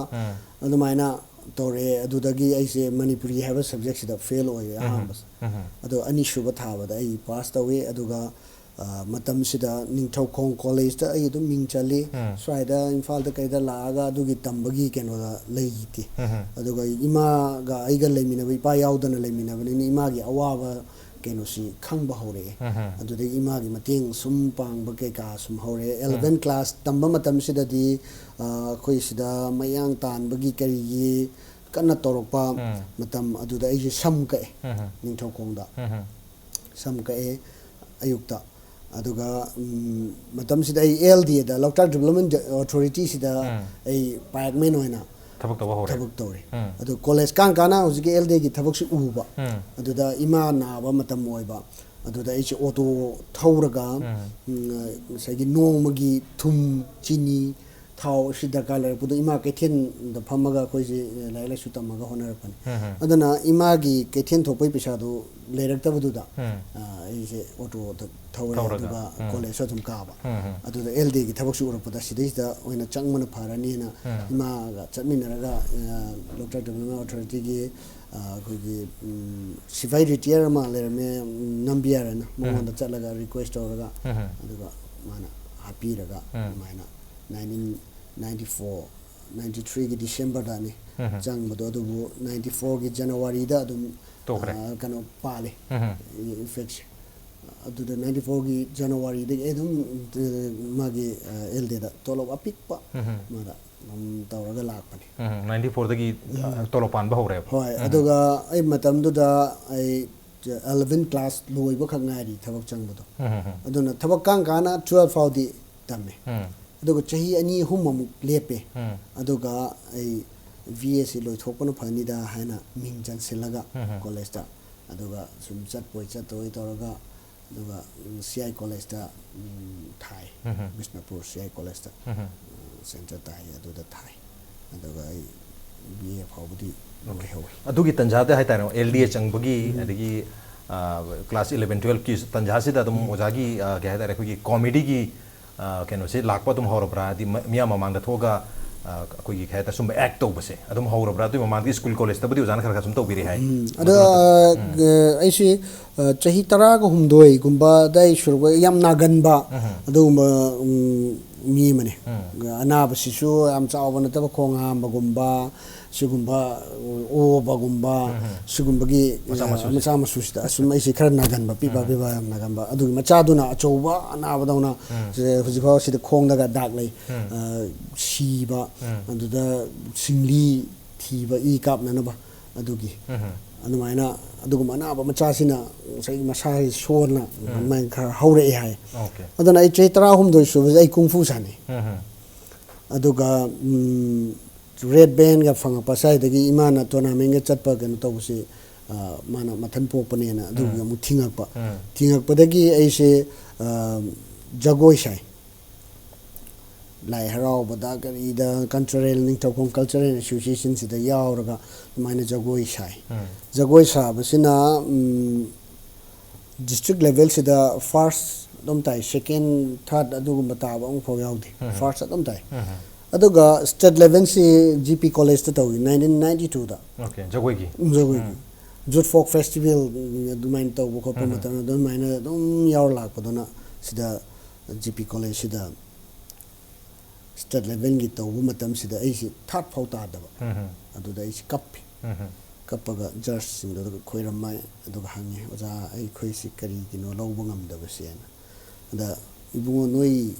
ꯑꯗꯨꯃꯥꯏꯅ ꯇꯧꯔꯛꯑꯦ꯫ ꯑꯗꯨꯗꯒꯤ ꯑꯩꯁꯦ ꯃꯅꯤꯄꯨꯔꯤ ꯍꯥꯏꯕ ꯁꯕꯖꯦꯛꯁꯤꯗ ꯐꯦꯜ ꯑꯣꯏꯔꯦ ꯑꯍꯥꯟꯕꯁꯦ꯫ ꯑꯗꯣ ꯑꯅꯤꯁꯨꯕ ꯊꯥꯕꯗ ꯑꯩ ꯄꯥꯁ ꯇꯧꯏ꯫ ꯑꯗꯨꯒ, ꯑ, ꯃꯇꯝꯁꯤꯗ ꯅꯤꯡꯊꯧꯈꯣꯡ ꯀꯣꯂꯦꯖꯇ ꯑꯩ ꯑꯗꯨꯝ ꯃꯤꯡ ꯆꯜꯂꯤ꯫ ꯁ꯭ꯋꯥꯏꯗ ꯏꯝꯐꯥꯜꯗ ꯀꯩꯗ ꯂꯥꯛꯑꯒ ꯑꯗꯨꯒꯤ ꯇꯝꯕꯒꯤ ꯀꯩꯅꯣꯗ ꯂꯩꯇꯦ꯫ ꯑꯗꯨꯒ ꯏꯃꯥꯒ ꯑꯩꯒ ꯂꯩꯃꯤꯟꯅꯕ, ꯏꯄꯥ ꯌꯥꯎꯗꯅ ꯂꯩꯃꯤꯟꯅꯕꯅꯤꯅ ꯏꯃꯥꯒꯤ ꯑꯋꯥꯕ ꯀꯩꯅꯣꯁꯤ ꯈꯪꯕ ꯍꯧꯔꯛꯑꯦ꯫ ꯑꯗꯨꯗꯒꯤ ꯏꯃꯥꯒꯤ ꯃꯇꯦꯡ ꯁꯨꯝ ꯄꯥꯡꯕ ꯀꯩꯀꯥ ꯁꯨꯝ ꯍꯧꯔꯛꯑꯦ꯫ ꯑꯦꯂꯚꯦꯟ ꯀ꯭ꯂꯥꯁ ꯇꯝꯕ ꯃꯇꯝꯁꯤꯗꯗꯤ, ꯑ, ꯑꯩꯈꯣꯏ ꯁꯤꯗ ꯃꯌꯥꯡ ꯇꯥꯟꯕꯒꯤ ꯀꯔꯤꯒꯤ ꯀꯟꯅ ꯇꯧꯔꯛꯄ ꯃꯇꯝ ꯑꯗꯨꯗ ꯑꯩꯁꯦ ꯁꯝ ꯀꯛꯑꯦ ꯅꯤꯡꯊꯧꯈꯣꯡꯗ꯫ ꯁꯝ ꯀꯛꯑꯦ ꯑꯌꯨꯛꯇ꯫ ꯑꯗꯨꯒ, ꯎꯝ, ꯃꯇꯝꯁꯤꯗ ꯑꯩ ꯑꯦꯜ ꯗꯤ ꯑꯦꯗ, ꯂꯣꯛꯇꯥꯛ ꯗꯤꯕꯂꯞꯃꯦꯟ ꯑꯣꯊꯣꯔꯤꯇꯤꯁꯤꯗ ꯑꯩ ꯄꯥꯏꯛꯃꯦꯟ ꯑꯣꯏꯅ ꯊꯕꯛ ꯇꯧꯕ ꯍꯧꯔꯦ꯫ ꯊꯕꯛ ꯇꯧꯔꯦ꯫ ꯑꯗꯨ ꯀꯣꯂꯦꯖ ꯀꯥꯡ ꯀꯥꯟꯅ ꯍꯧꯖꯤꯛꯀꯤ ꯑꯦꯜ ꯗꯤ ꯑꯦꯒꯤ ꯊꯕꯛꯁꯤ ꯎꯕ꯫ ꯑꯗꯨꯗ ꯏꯃꯥ ꯅꯥꯕ ꯃꯇꯝ ꯑꯣꯏꯕ꯫ ꯑꯗꯨꯗ ꯑꯩꯁꯦ ꯑꯣꯇꯣ ꯊꯧꯔꯒ, ꯎꯝ, ꯉꯁꯥꯏꯒꯤ ꯅꯣꯡꯃꯒꯤ ꯊꯨꯝ, ꯆꯤꯅꯤ, ꯊꯥꯎ ꯁꯤ ꯗꯔꯀꯥꯔ ꯂꯩꯔꯛꯄꯗꯣ ꯏꯃꯥ ꯀꯩꯊꯦꯜꯗ ꯐꯝꯃꯒ ꯑꯩꯈꯣꯏꯁꯦ ꯂꯥꯏꯔꯤꯛ ꯂꯥꯏꯁꯨ ꯇꯝꯃꯒ ꯍꯣꯠꯅꯔꯛꯄꯅꯤ꯫ ꯑꯗꯨꯅ ꯏꯃꯥꯒꯤ ꯀꯩꯊꯦꯜ ꯊꯣꯛꯄꯒꯤ ꯄꯩꯁꯥꯗꯨ ꯂꯩꯔꯛꯇꯕꯗꯨꯗ, ꯑ, ꯑꯩꯁꯦ ꯑꯣꯇꯣꯗ ꯊꯧꯔꯦ꯫ ꯊꯧꯔꯒ꯫ ꯑꯗꯨꯒ ꯀꯣꯂꯦꯖꯁꯨ ꯑꯗꯨꯝ ꯀꯥꯕ꯫ ꯑꯗꯨꯗ ꯑꯦꯜ ꯗꯤꯒꯤ ꯊꯕꯛꯁꯨ ꯎꯔꯛꯄꯗ ꯁꯤꯗꯩꯁꯤꯗ ꯑꯣꯏꯅ ꯆꯪꯕꯅ ꯐꯔꯅꯤꯅ ꯏꯃꯥꯒ ꯆꯠꯃꯤꯟꯅꯔꯒ, ꯑ, ꯂꯣꯛꯇꯥꯛ ꯗꯦꯕꯂꯞꯃꯦꯟ ꯑꯣꯊꯣꯔꯤꯇꯤꯒꯤ, ꯑ, ꯑꯩꯈꯣꯏꯒꯤ, ꯎꯝ, ꯁꯤꯐꯥꯏ ꯔꯤꯇꯤꯌꯔ ꯑꯃ ꯂꯩꯔꯝꯃꯦ, ꯎꯝ, ꯅꯝꯕꯤꯌꯥꯔꯅ, ꯃꯉꯣꯟꯗ ꯆꯠꯂꯒ ꯔꯤꯀ꯭ꯋꯦꯁ ꯇꯧꯔꯒ, ꯑꯗꯨꯒ ꯃꯥꯅ ꯍꯥꯞꯄꯤꯔꯒ ꯑꯗꯨꯃꯥꯏꯅ ꯅꯥꯏꯟꯇꯤꯟ ꯅꯥꯏꯟꯇꯤ ꯐꯣꯔ, ꯅꯥꯏꯟꯇꯤ ꯊ꯭ꯔꯤꯒꯤ ꯗꯤꯁꯦꯝꯕꯔꯗꯅꯤ ꯆꯪꯕꯗꯣ, ꯑꯗꯨꯕꯨ ꯅꯥꯏꯟꯇꯤ ꯐꯣꯔꯒꯤ ꯖꯅꯋꯥꯔꯤꯗ ꯑꯗꯨꯝ, ꯇꯣꯛꯈ꯭ꯔꯦ꯫ ꯑ, ꯀꯩꯅꯣ ꯄꯥꯜꯂꯦ, ꯏꯐꯦꯛꯁꯦ꯫ ꯑꯗꯨꯗ ꯅꯥꯏꯟꯇꯤ ꯐꯣꯔꯒꯤ ꯖꯅꯋꯥꯔꯤꯗꯒꯤ ꯑꯩ ꯑꯗꯨꯝ, ꯑ, ꯃꯥꯒꯤ, ꯑ, ꯑꯦꯜ ꯗꯤꯗ ꯇꯣꯂꯣꯞ ꯑꯄꯤꯛꯄ ꯃꯥꯗ ꯑꯗꯨꯝ ꯇꯧꯔꯒ ꯂꯥꯛꯄꯅꯤ꯫ ꯅꯥꯏꯟꯇꯤ ꯐꯣꯔꯗꯒꯤ ꯇꯣꯂꯣꯞ ꯄꯥꯟꯕ ꯍꯧꯔꯦꯕ꯫ ꯍꯣꯏ, ꯑꯗꯨꯒ ꯑꯩ ꯃꯇꯝꯗꯨꯗ ꯑꯩ ꯑꯦꯂꯚꯦꯟ ꯀ꯭ꯂꯥꯁ ꯂꯣꯏꯕꯈꯛ ꯉꯥꯏꯔꯤ ꯊꯕꯛ ꯆꯪꯕꯗꯣ꯫ ꯑꯗꯨꯅ ꯊꯕꯛ ꯀꯥꯡ ꯀꯥꯅ ꯇꯨꯋꯦꯜꯐ ꯐꯥꯎꯗꯤ ꯇꯝꯃꯦ꯫ ꯑꯗꯨꯒ ꯆꯍꯤ ꯑꯅꯤ ꯑꯍꯨꯝ ꯑꯃꯨꯛ ꯂꯦꯞꯄꯦ꯫ ꯑꯗꯨꯒ ꯑꯩ ꯕꯤ ꯑꯦꯁꯤ ꯂꯣꯏꯊꯣꯛꯄꯅ ꯐꯅꯤꯗ ꯍꯥꯏꯅ ꯃꯤꯡ ꯆꯟꯁꯤꯜꯂꯒ ꯀꯣꯂꯦꯖꯇ, ꯑꯗꯨꯒ ꯁꯨꯝ ꯆꯠꯄꯣꯏ ꯆꯠꯇꯣꯏ ꯇꯧꯔꯒ, ꯑꯗꯨꯒ ꯁꯤ ꯑꯥꯏ ꯀꯣꯂꯦꯖꯇ, ꯎꯝ, ꯊꯥꯏ꯫ ꯕꯤꯁꯅꯨꯄꯨꯔ ꯁꯤ ꯑꯥꯏ ꯀꯣꯂꯦꯖꯇ, ꯑ, ꯁꯦꯟꯇꯔ ꯇꯥꯏ, ꯑꯗꯨꯗ ꯊꯥꯏ꯫ ꯑꯗꯨꯒ ꯑꯩ ꯕꯤ ꯑꯦ ꯐꯥꯎꯕꯗꯤ ꯂꯣꯏꯍꯧꯋꯤ꯫ ꯑꯗꯨꯒꯤ ꯇꯟꯖꯥꯗ ꯍꯥꯏꯇꯥꯔꯦ, ꯑꯦꯜ ꯗꯤ ꯑꯦ ꯆꯪꯕꯒꯤ, ꯑꯗꯒꯤ, ꯑ, ꯀ꯭ꯂꯥꯁ ꯏꯂꯚꯦꯟ ꯇꯨꯋꯦꯜꯐꯀꯤ ꯇꯟꯖꯥꯁꯤꯗ ꯑꯗꯨꯝ ꯑꯣꯖꯥꯒꯤ, ꯑ, ꯀꯩ ꯍꯥꯏꯇꯥꯔꯦ, ꯑꯩꯈꯣꯏꯒꯤ ꯀꯣꯃꯦꯗꯤꯒꯤ, ꯑ, ꯀꯩꯅꯣꯁꯦ ꯂꯥꯛꯄ ꯑꯗꯨꯝ ꯍꯧꯔꯕ꯭ꯔꯥ? ꯍꯥꯏꯗꯤ ꯃ-, ꯃꯤꯌꯥꯝ ꯃꯃꯥꯡꯗ ꯊꯣꯛꯑꯒ, ꯑ, ꯑꯩꯈꯣꯏꯒꯤ ꯀꯩ ꯍꯥꯏꯇꯥꯔꯦ, ꯁꯨꯝꯕ ꯑꯦꯛ ꯇꯧꯕꯁꯦ ꯑꯗꯨꯝ ꯍꯧꯔꯕ꯭ꯔꯥ? ꯑꯗꯨꯒꯤ ꯃꯃꯥꯡꯗꯒꯤ ꯁ꯭ꯀꯨꯜ ꯀꯣꯂꯦꯖꯇꯕꯨꯗꯤ ꯑꯣꯖꯥꯅ ꯈꯔ ꯈꯔ ꯁꯨꯝ ꯇꯧꯕꯤꯔꯦ ꯍꯥꯏ꯫ ꯎꯝ, ꯑꯗꯣ, ꯃꯗꯨ ꯅꯠꯇꯕ, ꯑ, ꯑꯩꯁꯤ, ꯑ, ꯆꯍꯤ ꯇꯔꯥꯒ ꯍꯨꯝꯗꯣꯏꯒꯨꯝꯕꯗ ꯑꯩ ꯁꯨꯔꯛꯄ ꯌꯥꯝ ꯅꯥꯒꯟꯕ ꯑꯗꯨꯒꯨꯝꯕ, ꯎꯝ, ꯃꯤ ꯑꯃꯅꯤ꯫ ꯑꯅꯥꯕꯁꯤꯁꯨ ꯌꯥꯝ ꯆꯥꯎꯕ ꯅꯠꯇꯕ, ꯈꯣꯡ ꯍꯥꯝꯕꯒꯨꯝꯕ, ꯁꯤꯒꯨꯝꯕ, ꯑꯣꯕꯒꯨꯝꯕ, ꯁꯤꯒꯨꯝꯕꯒꯤ, ꯃꯆꯥ ꯑ, ꯃꯁꯨꯁꯦ꯫ ꯃꯆꯥ ꯃꯁꯨꯁꯤꯗ ꯑꯁꯨꯝ ꯑꯩꯁꯦ ꯈꯔ ꯅꯥꯒꯟꯕ, ꯄꯤꯕ ꯄꯤꯕ ꯌꯥꯝ ꯅꯥꯒꯟꯕ꯫ ꯑꯗꯨꯒꯤ ꯃꯆꯥꯗꯨꯅ ꯑꯆꯧꯕ ꯑꯅꯥꯕꯗꯧꯅ, ꯁꯦ ꯍꯧꯖꯤꯛꯐꯥꯎ ꯁꯤꯗ ꯈꯣꯡꯗꯒ ꯗꯥꯛ ꯂꯩ꯫ ꯑ, ꯁꯤꯕ, ꯑꯗꯨꯗ ꯁꯤꯡꯂꯤ ꯊꯤꯕ, ꯏ ꯀꯥꯞꯅꯅꯕ, ꯑꯗꯨꯒꯤ꯫ ꯑꯗꯨꯃꯥꯏꯅ ꯑꯗꯨꯒꯨꯝꯕ ꯑꯅꯥꯕ ꯃꯆꯥꯁꯤꯅ ꯉꯁꯥꯏꯒꯤ ꯃꯁꯥꯁꯤ ꯁꯣꯟꯅ ꯑꯗꯨꯃꯥꯏꯅ ꯈꯔ ꯍꯧꯔꯛꯑꯦ ꯍꯥꯏ꯫ ꯑꯣꯀꯦ꯫ ꯑꯗꯨꯅ ꯑꯩ ꯆꯍꯤ ꯇꯔꯥꯍꯨꯝꯗꯣꯏ ꯁꯨꯕꯁꯦ ꯑꯩ ꯀꯨꯡꯐꯨ ꯁꯥꯟꯅꯩ꯫ ꯑꯗꯨꯒ, ꯎꯝ, ꯔꯦꯠ ꯕꯦꯟꯒ ꯐꯪꯉꯛꯄ ꯁ꯭ꯋꯥꯏꯗꯒꯤ ꯏꯃꯥꯅ ꯇꯣꯔꯅꯥꯃꯦꯟꯒ ꯆꯠꯄ ꯀꯩꯅꯣ ꯇꯧꯕꯁꯤ, ꯑ, ꯃꯥꯅ ꯃꯊꯟ ꯄꯣꯛꯄꯅꯦꯅ ꯑꯗꯨꯒꯤ ꯑꯃꯨꯛ ꯊꯤꯡꯉꯛꯄ꯫ ꯊꯤꯡꯉꯛꯄꯗꯒꯤ ꯑꯩꯁꯦ, ꯑ, ꯖꯒꯣꯏ ꯁꯥꯏ꯫ ꯂꯥꯏ ꯍꯔꯥꯎꯕꯗ ꯀꯔꯤꯗ ꯀꯜꯆꯔꯦꯜ, ꯅꯤꯡꯊꯧꯈꯣꯡ ꯀꯜꯆꯔꯦꯜ ꯑꯦꯁꯣꯁꯤꯌꯦꯁꯟꯁꯤꯗ ꯌꯥꯎꯔꯒ ꯑꯗꯨꯃꯥꯏꯅ ꯖꯒꯣꯏ ꯁꯥꯏ꯫ ꯎꯝ꯫ ꯖꯒꯣꯏ ꯁꯥꯕꯁꯤꯅ, ꯎꯝ, ꯗꯤꯁꯇ꯭ꯔꯤꯛ ꯂꯦꯚꯦꯜꯁꯤꯗ ꯐꯥꯔꯁ ꯑꯗꯨꯝ ꯇꯥꯏ, ꯁꯦꯀꯦꯟ, ꯊꯥꯔꯠ ꯑꯗꯨꯒꯨꯝꯕ ꯇꯥꯕ ꯑꯃꯐꯥꯎ ꯌꯥꯎꯗꯦ꯫ ꯎꯝ꯫ ꯐꯥꯔꯁ ꯑꯗꯨꯝ ꯇꯥꯏ꯫ ꯎꯝ꯫ ꯑꯗꯨꯒ ꯁ꯭ꯇꯦꯠ ꯂꯦꯚꯦꯜꯁꯤ ꯖꯤ ꯄꯤ ꯀꯣꯂꯦꯖꯇ ꯇꯧꯏ, ꯅꯥꯏꯟꯇꯤꯟ ꯅꯥꯏꯟꯇꯤ ꯇꯨꯗ꯫ ꯑꯣꯀꯦ, ꯖꯒꯣꯏꯒꯤ? ꯎꯝ, ꯖꯒꯣꯏꯒꯤ꯫ ꯎꯝ꯫ ꯖꯨꯠ ꯐꯣꯛ ꯐꯦꯁꯇꯤꯚꯦꯜ ꯑꯗꯨꯃꯥꯏꯅ ꯇꯧꯕ ꯈꯣꯠꯄ ꯎꯝ꯫ ꯃꯇꯝꯗ ꯑꯗꯨꯃꯥꯏꯅ ꯑꯗꯨꯝ ꯌꯥꯎꯔ ꯂꯥꯛꯄꯗꯨꯅ ꯁꯤꯗ ꯖꯤ ꯄꯤ ꯀꯣꯂꯦꯖꯁꯤꯗ ꯁ꯭ꯇꯦꯠ ꯂꯦꯚꯦꯜꯒꯤ ꯇꯧꯕ ꯃꯇꯝꯁꯤꯗ ꯑꯩꯁꯤ ꯊꯥꯔꯠ ꯐꯥꯎ ꯇꯥꯗꯕ꯫ ꯎꯝ꯫ ꯑꯗꯨꯗ ꯑꯩꯁꯤ ꯀꯞꯄꯤ꯫ ꯎꯝ꯫ ꯀꯞꯄꯒ ꯖꯖꯁꯤꯡꯗꯨꯗ ꯈꯣꯏꯔꯝꯃꯦ꯫ ꯑꯗꯨꯒ ꯍꯪꯉꯦ, "ꯑꯣꯖꯥ, ꯑꯩꯈꯣꯏꯁꯤ ꯀꯔꯤꯒꯤꯅꯣ ꯂꯧꯕ ꯉꯝꯗꯕꯁꯦꯅ?" ꯑꯗ, "ꯏꯕꯨꯡꯉꯣ, ꯅꯣꯏ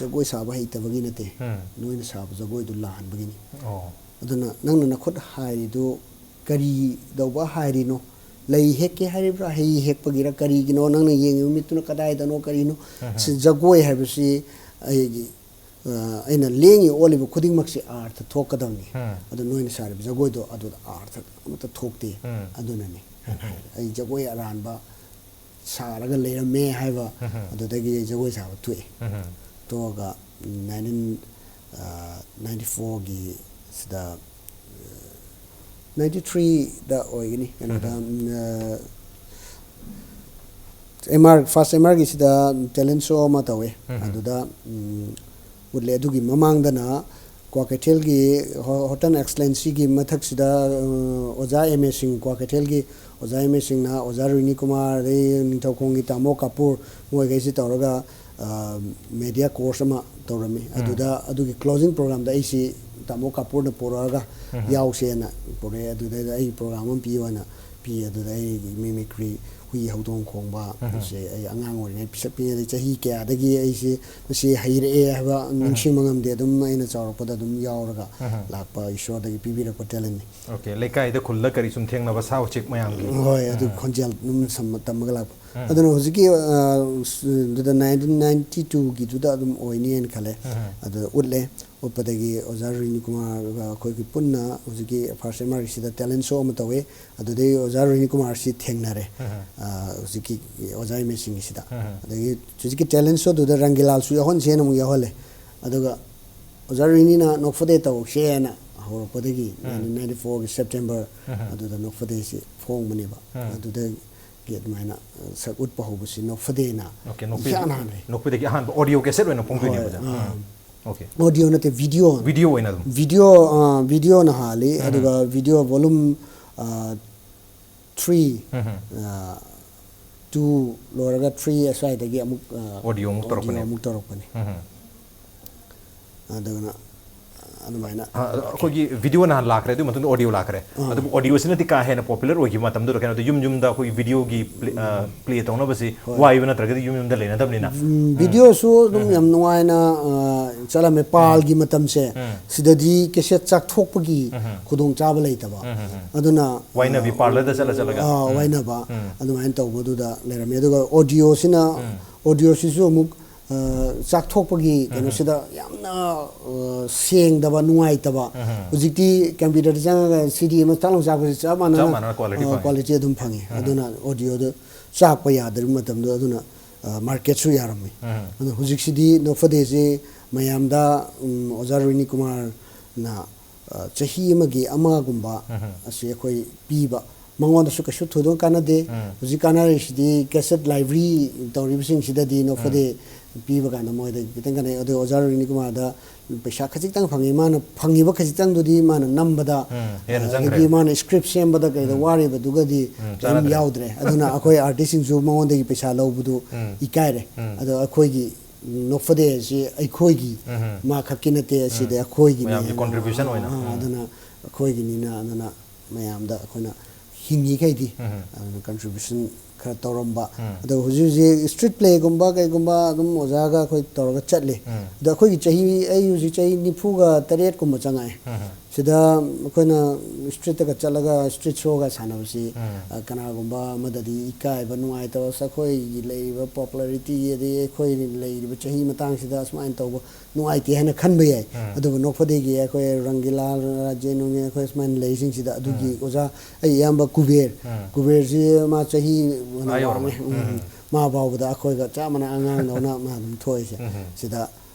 ꯖꯒꯣꯏ ꯁꯥꯕ ꯍꯩꯇꯕꯒꯤ ꯅꯠꯇꯦ, ꯎꯝ꯫ ꯅꯣꯏꯅ ꯁꯥꯕ ꯖꯒꯣꯏꯗꯨ ꯂꯥꯟꯕꯒꯤꯅꯤ꯫ ꯑꯣ꯫ ꯑꯗꯨꯅ ꯅꯪꯅ ꯅꯈꯨꯠ ꯍꯥꯏꯔꯤꯗꯨ ꯀꯔꯤ ꯇꯧꯕ ꯍꯥꯏꯔꯤꯅꯣ? ꯂꯩ ꯍꯦꯛꯀꯦ ꯍꯥꯏꯔꯤꯕ꯭ꯔꯥ? ꯍꯩ ꯍꯦꯛꯄꯒꯤꯔ? ꯀꯔꯤꯒꯤꯅꯣ? ꯅꯪꯅ ꯌꯦꯡꯉꯤꯕ ꯃꯤꯠꯇꯨꯅ ꯀꯗꯥꯏꯗꯅꯣ? ꯀꯔꯤꯅꯣ?" ꯎꯝ꯫ ꯁꯤ ꯖꯒꯣꯏ ꯍꯥꯏꯕꯁꯤ ꯑꯩꯒꯤ ꯑ, ꯑꯩꯅ ꯂꯦꯡꯉꯤ ꯑꯣꯜꯂꯤꯕ ꯈꯨꯗꯤꯡꯃꯛꯁꯤ ꯑꯥꯔꯊ ꯊꯣꯛꯀꯗꯕꯅꯤ꯫ ꯎꯝ꯫ ꯑꯗꯨ ꯅꯣꯏꯅ ꯁꯥꯔꯤꯕ ꯖꯒꯣꯏꯗꯣ ꯑꯗꯨꯗ ꯑꯥꯔꯊ ꯑꯃꯠꯇ ꯊꯣꯛꯇꯦ꯫ ꯎꯝ꯫ ꯑꯗꯨꯅꯅꯤ꯫ ꯎꯝ꯫ ꯑꯩ ꯖꯒꯣꯏ ꯑꯔꯥꯟꯕ ꯁꯥꯔꯒ ꯂꯩꯔꯝꯃꯦ ꯍꯥꯏꯕ, ꯎꯝ꯫ ꯑꯗꯨꯗꯒꯤ ꯑꯩ ꯖꯒꯣꯏ ꯁꯥꯕ ꯇꯣꯛꯑꯦ꯫ ꯎꯝ꯫ ꯇꯣꯛꯑꯒ ꯅꯥꯏꯟꯇꯤꯟ, ꯑ, ꯅꯥꯏꯟꯇꯤ ꯐꯣꯔꯒꯤ ꯁꯤꯗ, ꯅꯥꯏꯟꯇꯤ ꯊ꯭ꯔꯤꯗ ꯑꯣꯏꯒꯅꯤ, ꯀꯩꯅꯣꯗ, ꯎꯝ꯫ ꯎꯝ, ꯑ, ꯑꯦꯝ ꯑꯥꯔ, ꯐꯥꯔꯁ ꯑꯦꯝ ꯑꯥꯔꯒꯤꯁꯤꯗ ꯇꯦꯂꯦꯟ ꯁꯣ ꯑꯃ ꯇꯧꯋꯦ꯫ ꯎꯝ꯫ ꯑꯗꯨꯗ, ꯎꯝ, ꯎꯠꯂꯦ꯫ ꯑꯗꯨꯒꯤ ꯃꯃꯥꯡꯗꯅ ꯀ꯭ꯋꯥꯀꯩꯊꯦꯜꯒꯤ ꯍꯣ-, ꯍꯣꯇꯦꯜ ꯑꯦꯛꯁꯂꯦꯟꯁꯤꯒꯤ ꯃꯊꯛꯁꯤꯗ, ꯑ, ꯑꯣꯖꯥ ꯑꯦꯝ ꯑꯦ ꯁꯤꯡ, ꯀ꯭ꯋꯥꯀꯩꯊꯦꯜꯒꯤ ꯑꯣꯖꯥ ꯑꯦꯝ ꯑꯦ ꯁꯤꯡꯅ ꯑꯣꯖꯥ ꯔꯣꯍꯤꯅꯤ ꯀꯨꯃꯥꯔ, ꯑꯗꯩ ꯅꯤꯡꯊꯧꯈꯣꯡꯒꯤ ꯇꯥꯃꯣ ꯀꯥꯄꯨꯔ, ꯃꯣꯏꯈꯩꯁꯤ ꯇꯧꯔꯒ, ꯑ, ꯃꯦꯗꯤꯌꯥ ꯀꯣꯔꯁ ꯑꯃ ꯇꯧꯔꯝꯃꯤ꯫ ꯎꯝ꯫ ꯑꯗꯨꯗ ꯑꯗꯨꯒꯤ ꯀ꯭ꯂꯣꯖꯤꯡ ꯄ꯭ꯔꯣꯒ꯭ꯔꯥꯝꯗ ꯑꯩꯁꯤ ꯇꯥꯃꯣ ꯀꯥꯄꯨꯔꯅ ꯄꯨꯔꯛꯑꯒ ꯎꯝ꯫ ꯌꯥꯎꯁꯦꯅ ꯄꯨꯔꯛꯑꯦ꯫ ꯑꯗꯨꯗꯩꯗ ꯑꯩ ꯄ꯭ꯔꯣꯒ꯭ꯔꯥꯝ ꯑꯃ ꯄꯤꯌꯣꯅ ꯄꯤ꯫ ꯑꯗꯨꯗ ꯑꯩꯒꯤ ꯃꯤꯃꯤꯀ꯭ꯔꯤ, ꯍꯨꯏ ꯍꯧꯗꯣꯡ ꯈꯣꯡꯕ, ꯎꯝ꯫ ꯁꯦ ꯑꯩ ꯑꯉꯥꯡ ꯑꯣꯏꯔꯤꯉꯩ ꯄꯤꯁꯛ ꯄꯤꯛꯏꯉꯩꯗ ꯆꯍꯤ ꯀꯌꯥꯗꯒꯤ ꯑꯩꯁꯦ ꯃꯁꯤ ꯍꯩꯔꯛꯑꯦ ꯍꯥꯏꯕ ꯎꯝ꯫ ꯅꯤꯡꯁꯤꯡꯕ ꯉꯝꯗꯦ꯫ ꯑꯗꯨꯝ ꯑꯩꯅ ꯆꯥꯎꯔꯛꯄꯗ ꯑꯗꯨꯝ ꯌꯥꯎꯔꯒ ꯎꯝ꯫ ꯂꯥꯛꯄ, ꯏꯁꯣꯔꯗꯒꯤ ꯄꯤꯕꯤꯔꯛꯄ ꯇꯦꯂꯦꯟꯅꯤ꯫ ꯑꯣꯀꯦ, ꯂꯩꯀꯥꯏꯗ ꯈꯨꯜꯗ ꯀꯔꯤ ꯁꯨꯝ ꯊꯦꯡꯅꯕ ꯁꯥ ꯎꯆꯦꯛ ꯃꯌꯥꯝꯒꯤ? ꯍꯣꯏ, ꯑꯗꯨ ꯎꯝ꯫ ꯈꯣꯟꯖꯦꯜ ꯑꯗꯨꯝ ꯁꯝ-, ꯇꯝꯃꯒ ꯂꯥꯛꯄ꯫ ꯎꯝ꯫ ꯑꯗꯨꯅ ꯍꯧꯖꯤꯛꯀꯤ, ꯑ, ꯁ-, ꯑꯗꯨꯗ ꯅꯥꯏꯟꯇꯤꯟ ꯅꯥꯏꯟꯇꯤ ꯇꯨꯒꯤꯗꯨꯗ ꯑꯗꯨꯝ ꯑꯣꯏꯅꯤꯅ ꯈꯜꯂꯦ꯫ ꯎꯝ꯫ ꯑꯗꯨꯗ ꯎꯠꯂꯦ꯫ ꯎꯠꯄꯗꯒꯤ ꯑꯣꯖꯥ ꯔꯣꯍꯤꯅꯤ ꯀꯨꯃꯥꯔꯒ ꯑꯩꯈꯣꯏꯒꯤ ꯄꯨꯟꯅ ꯍꯧꯖꯤꯛꯀꯤ ꯐꯥꯔꯁ ꯑꯦꯝ ꯑꯥꯔꯒꯤꯁꯤꯗ ꯇꯦꯂꯦꯟ ꯁꯣ ꯑꯃ ꯇꯧꯋꯦ꯫ ꯑꯗꯨꯗꯩ ꯑꯣꯖꯥ ꯔꯣꯍꯤꯅꯤ ꯀꯨꯃꯥꯔꯁꯤ ꯊꯦꯡꯅꯔꯦ꯫ ꯎꯝ꯫ ꯑ, ꯍꯧꯖꯤꯛꯀꯤ ꯑꯣꯖꯥ ꯑꯦꯝ ꯑꯦ ꯁꯤꯡꯒꯤꯁꯤꯗ꯫ ꯎꯝ꯫ ꯑꯗꯒꯤ ꯍꯧꯖꯤꯛꯀꯤ ꯇꯦꯂꯦꯟ ꯁꯣꯗꯨꯗ ꯔꯪꯒꯤꯂꯥꯜꯁꯨ ꯌꯥꯎꯍꯟꯁꯦꯅ ꯑꯃꯨꯛ ꯌꯥꯎꯍꯜꯂꯦ꯫ ꯑꯗꯨꯒ ꯑꯣꯖꯥ ꯔꯤꯅꯤꯅ ꯅꯣꯛꯐꯗꯦ ꯇꯧꯁꯦꯅ ꯍꯧꯔꯛꯄꯗꯒꯤ ꯅꯥꯏꯟꯇꯤꯟ ꯅꯥꯏꯟꯇꯤ ꯐꯣꯔꯒꯤ ꯁꯦꯞꯇꯦꯝꯕꯔ ꯑꯗꯨꯗ ꯅꯣꯛꯐꯗꯦꯁꯤ ꯐꯣꯡꯕꯅꯦꯕ꯫ ꯑꯗꯨꯗꯒꯤ ꯑꯗꯨꯃꯥꯏꯅ ꯁꯛ ꯎꯠꯄ ꯍꯧꯕꯁꯤ ꯅꯣꯛꯐꯗꯦꯅ꯫ ꯑꯣꯀꯦ꯫ ꯏꯍꯥꯟ ꯍꯥꯟꯅ ꯅꯣꯛꯐꯗꯦꯒꯤ ꯑꯍꯥꯟꯕ ꯑꯣꯗꯤꯑꯣ ꯀꯦꯁꯦꯠ ꯑꯣꯏꯅ ꯐꯣꯡꯗꯣꯏꯅꯦꯕ꯫ ꯑꯣꯀꯦ꯫ ꯑꯣꯗꯤꯑꯣ ꯅꯠꯇꯦ, ꯚꯤꯗꯤꯑꯣ꯫ ꯚꯤꯗꯤꯑꯣ ꯑꯣꯏꯅ ꯑꯗꯨꯝ꯫ ꯚꯤꯗꯤꯑꯣ ꯚꯤꯗꯤꯑꯣꯅ ꯍꯥꯜꯂꯤ꯫ ꯑꯗꯨꯒ ꯚꯤꯗꯤꯑꯣ volume three, two ꯂꯣꯏꯔꯒ three ꯑꯁ꯭ꯋꯥꯏꯗꯒꯤ ꯑꯃꯨꯛ ꯑꯣꯗꯤꯑꯣ ꯑꯃꯨꯛ ꯇꯧꯔꯛꯄꯅꯦ꯫ ꯑꯃꯨꯛ ꯇꯧꯔꯛꯄꯅꯤ꯫ ꯑꯗꯨꯅ ꯑꯗꯨꯃꯥꯏꯅ ꯑꯩꯈꯣꯏꯒꯤ ꯚꯤꯗꯤꯑꯣ ꯅꯍꯥꯟ ꯂꯥꯛꯈ꯭ꯔꯦ, ꯑꯗꯨꯒꯤ ꯃꯇꯨꯡꯗ ꯑꯣꯗꯤꯑꯣ ꯂꯥꯛꯈ꯭ꯔꯦ꯫ ꯑꯗꯨꯕꯨ ꯑꯣꯗꯤꯑꯣꯁꯤꯅꯗꯤ ꯀꯥ ꯍꯦꯟꯅ ꯄꯣꯄꯨꯂꯔ ꯑꯣꯏꯈꯤꯕ ꯃꯇꯝꯗꯨꯗ ꯀꯩꯅꯣꯗ ꯌꯨꯝ ꯌꯨꯝꯗ ꯑꯩꯈꯣꯏꯒꯤ ꯚꯤꯗꯤꯑꯣꯒꯤ ꯄ꯭ꯂꯦ ꯇꯧꯅꯕꯁꯤ ꯋꯥꯏꯕ, ꯅꯠꯇ꯭ꯔꯒꯗꯤ ꯌꯨꯝ ꯌꯨꯝꯗ ꯂꯩꯅꯗꯕꯅꯤꯅ꯫ ꯚꯤꯗꯤꯑꯣꯁꯨ ꯑꯗꯨꯝ ꯌꯥꯝ ꯅꯨꯡꯉꯥꯏꯅ ꯆꯠꯂꯝꯃꯦ꯫ ꯄꯥꯜꯒꯤ ꯃꯇꯝꯁꯦ ꯁꯤꯗꯗꯤ ꯀꯦꯁꯦꯠ ꯆꯥꯛꯊꯣꯛꯄꯒꯤ ꯈꯨꯗꯣꯡꯆꯥꯕ ꯂꯩꯇꯕ꯫ ꯑꯗꯨꯅ ꯋꯥꯏꯅꯕꯤ, ꯄꯥꯔꯂꯔꯗ ꯆꯠꯂ ꯆꯠꯂꯒ꯫ ꯋꯥꯏꯅꯕ ꯑꯗꯨꯃꯥꯏꯅ ꯇꯧꯕꯗꯨꯗ ꯂꯩꯔꯝꯃꯦ꯫ ꯑꯗꯨꯒ ꯑꯣꯗꯤꯑꯣꯁꯤꯅ, ꯑꯣꯗꯤꯑꯣꯁꯤꯁꯨ ꯑꯃꯨꯛ ꯆꯥꯛꯊꯣꯛꯄꯒꯤ ꯀꯩꯅꯣꯁꯤꯗ ꯌꯥꯝꯅ ꯁꯦꯡꯗꯕ, ꯅꯨꯡꯉꯥꯏꯇꯕ꯫ ꯍꯧꯖꯤꯛꯇꯤ ꯀꯝꯄ꯭ꯌꯨꯇꯔꯗ ꯆꯪꯉꯒ ꯁꯤ ꯗꯤ ꯑꯃ ꯊꯛ ꯂꯥꯎ ꯆꯥꯛꯄꯁꯤ ꯆꯞ ꯃꯥꯟꯅꯅ ꯆꯞ ꯃꯥꯟꯅꯅ quality ꯐꯪꯉꯤ꯫ Quality ꯑꯗꯨꯝ ꯐꯪꯉꯤ꯫ ꯑꯗꯨꯅ ꯑꯣꯗꯤꯑꯣꯗꯨ ꯆꯥꯛꯄ ꯌꯥꯗ꯭ꯔꯤꯕ ꯃꯇꯝꯗꯨ ꯑꯗꯨꯅ ꯃꯥꯔꯀꯦꯠꯁꯨ ꯌꯥꯔꯝꯃꯤ꯫ ꯑꯗꯣ ꯍꯧꯖꯤꯛꯁꯤꯗꯤ ꯅꯣꯛꯐꯗꯦꯁꯤ ꯃꯌꯥꯝꯗ ꯑꯣꯖꯥ ꯔꯣꯍꯤꯅꯤ ꯀꯨꯃꯥꯔꯅ ꯆꯍꯤ ꯑꯃꯒꯤ ꯑꯃꯒꯨꯝꯕ ꯑꯁꯤ ꯑꯩꯈꯣꯏ ꯄꯤꯕ, ꯃꯉꯣꯟꯗꯁꯨ ꯀꯩꯁꯨ ꯊꯣꯏꯗꯣꯛ ꯀꯥꯟꯅꯗꯦ꯫ ꯍꯧꯖꯤꯛ ꯀꯥꯟꯅꯔꯤꯁꯤꯗꯤ ꯀꯦꯁꯦꯠ ꯂꯥꯏꯕ꯭ꯔꯤ ꯇꯧꯔꯤꯕꯁꯤꯡꯁꯤꯗꯗꯤ ꯅꯣꯛꯐꯗꯦ ꯄꯤꯕ ꯀꯥꯟꯗ ꯃꯣꯏꯗ ꯈꯤꯇꯪ ꯀꯥꯟꯅꯩ꯫ ꯑꯗꯣ ꯑꯣꯖꯥ ꯔꯣꯍꯤꯅꯤ ꯀꯨꯃꯥꯔꯗ ꯄꯩꯁꯥ ꯈꯖꯤꯛꯇꯪ ꯐꯪꯉꯤ꯫ ꯃꯥꯅ ꯐꯪꯉꯤꯕ ꯈꯖꯤꯛꯇꯪꯗꯨꯗꯤ ꯃꯥꯅ ꯅꯝꯕꯗ, ꯎꯝ, ꯍꯦꯟꯅ ꯑꯗꯒꯤ ꯆꯪꯈ꯭ꯔꯦ꯫ ꯃꯥꯅ ꯁꯀ꯭ꯔꯤꯞ ꯁꯦꯝꯕꯗ ꯀꯩꯗ ꯋꯥꯔꯤꯕꯗꯨꯒꯗꯤ ꯎꯝ, ꯀꯔꯤꯝ ꯆꯥꯟꯅꯗ꯭ꯔꯦ꯫ ꯌꯥꯎꯗ꯭ꯔꯦ꯫ ꯑꯗꯨꯅ ꯑꯩꯈꯣꯏ ꯑꯥꯔꯇꯤꯁꯁꯤꯡꯁꯨ ꯃꯉꯣꯟꯗꯒꯤ ꯄꯩꯁꯥ ꯂꯧꯕꯗꯨ ꯎꯝ꯫ ꯏꯀꯥꯏꯔꯦ꯫ ꯎꯝ꯫ ꯑꯗꯣ ꯑꯩꯈꯣꯏꯒꯤ ꯅꯣꯛꯐꯗꯦ ꯑꯁꯤ ꯑꯩꯈꯣꯏꯒꯤ ꯎꯝ꯫ ꯃꯥ ꯈꯛꯀꯤ ꯅꯠꯇꯦ, ꯑꯁꯤꯗꯤ ꯑꯩꯈꯣꯏꯒꯤꯅꯤ ꯃꯌꯥꯝꯒꯤ ꯍꯥꯏꯅ꯫ contribution ꯑꯣꯏꯅ꯫ ꯑꯥ, ꯎꯝ꯫ ꯑꯗꯨꯅ ꯑꯩꯈꯣꯏꯒꯤꯅꯤꯅ ꯑꯗꯨꯅ ꯃꯌꯥꯝꯗ ꯑꯩꯈꯣꯏꯅ ꯍꯤꯡꯉꯤꯈꯩꯗꯤ ꯎꯝ꯫ ꯑꯗꯨꯅ contribution ꯈꯔ ꯇꯧꯔꯝꯕ꯫ ꯎꯝ꯫ ꯑꯗꯣ ꯍꯧꯖꯤꯛ ꯍꯧꯖꯤꯛ street playꯒꯨꯝꯕ ꯀꯩꯒꯨꯝꯕ ꯑꯗꯨꯝ ꯑꯣꯖꯥꯒ ꯑꯩꯈꯣꯏ ꯇꯧꯔꯒ ꯆꯠꯂꯤ꯫ ꯎꯝ꯫ ꯑꯗꯣ ꯑꯩꯈꯣꯏꯒꯤ ꯆꯍꯤ, ꯑꯩ ꯍꯧꯖꯤꯛ ꯆꯍꯤ ꯅꯤꯐꯨꯒ ꯇꯔꯦꯠꯀꯨꯝꯕ ꯆꯪꯉꯛꯑꯦ꯫ ꯎꯝ꯫ ꯁꯤꯗ ꯑꯩꯈꯣꯏꯅ streetꯇꯒ ꯆꯠꯂꯒ street showꯒ ꯁꯥꯟꯅꯕꯁꯤ, ꯎꯝ꯫ ꯑ, ꯀꯅꯥꯒꯨꯝꯕ ꯑꯃꯗꯗꯤ ꯏꯀꯥꯏꯕ, ꯅꯨꯡꯉꯥꯏꯇꯕ, ꯑꯁ, ꯑꯩꯈꯣꯏꯒꯤ ꯂꯩꯔꯤꯕ popularity ꯑꯗꯩ ꯑꯩꯈꯣꯏ ꯂꯩꯔꯤꯕ ꯆꯍꯤ ꯃꯇꯥꯡꯁꯤꯗ ꯑꯁꯨꯃꯥꯏꯅ ꯇꯧꯕ ꯅꯨꯡꯉꯥꯏꯇꯦ ꯍꯥꯏꯅ ꯈꯟꯕ ꯌꯥꯏ꯫ ꯎꯝ꯫ ꯑꯗꯨꯕꯨ ꯅꯣꯛꯐꯗꯦꯒꯤ ꯑꯩꯈꯣꯏ ꯔꯪꯒꯤꯂꯥ, ꯔꯥꯖꯦꯟ ꯅꯨꯡꯖꯦꯟ, ꯑꯩꯈꯣꯏ ꯁꯨꯃꯥꯏꯅ ꯂꯩꯔꯤꯁꯤꯡꯁꯤꯗ ꯑꯗꯨꯒꯤ ꯑꯣꯖꯥ ꯑꯩ ꯏꯌꯥꯝꯕ ꯀꯨꯕꯦꯔ, ꯎꯝ꯫ ꯀꯨꯕꯦꯔꯁꯤ ꯃꯥ ꯆꯍꯤ ꯑꯥ ꯌꯧꯔꯝꯃꯦ꯫ ꯋꯥꯡꯉꯦ꯫ ꯎꯝ꯫ ꯎꯝ꯫ ꯃꯥ ꯐꯥꯎꯕꯗ ꯑꯩꯈꯣꯏꯒ ꯆꯞ ꯃꯥꯟꯅ ꯑꯉꯥꯡꯗꯧꯅ ꯃꯥ ꯑꯗꯨꯝ ꯊꯣꯛꯏꯁꯦ꯫ ꯎꯝ꯫ ꯁꯤꯗ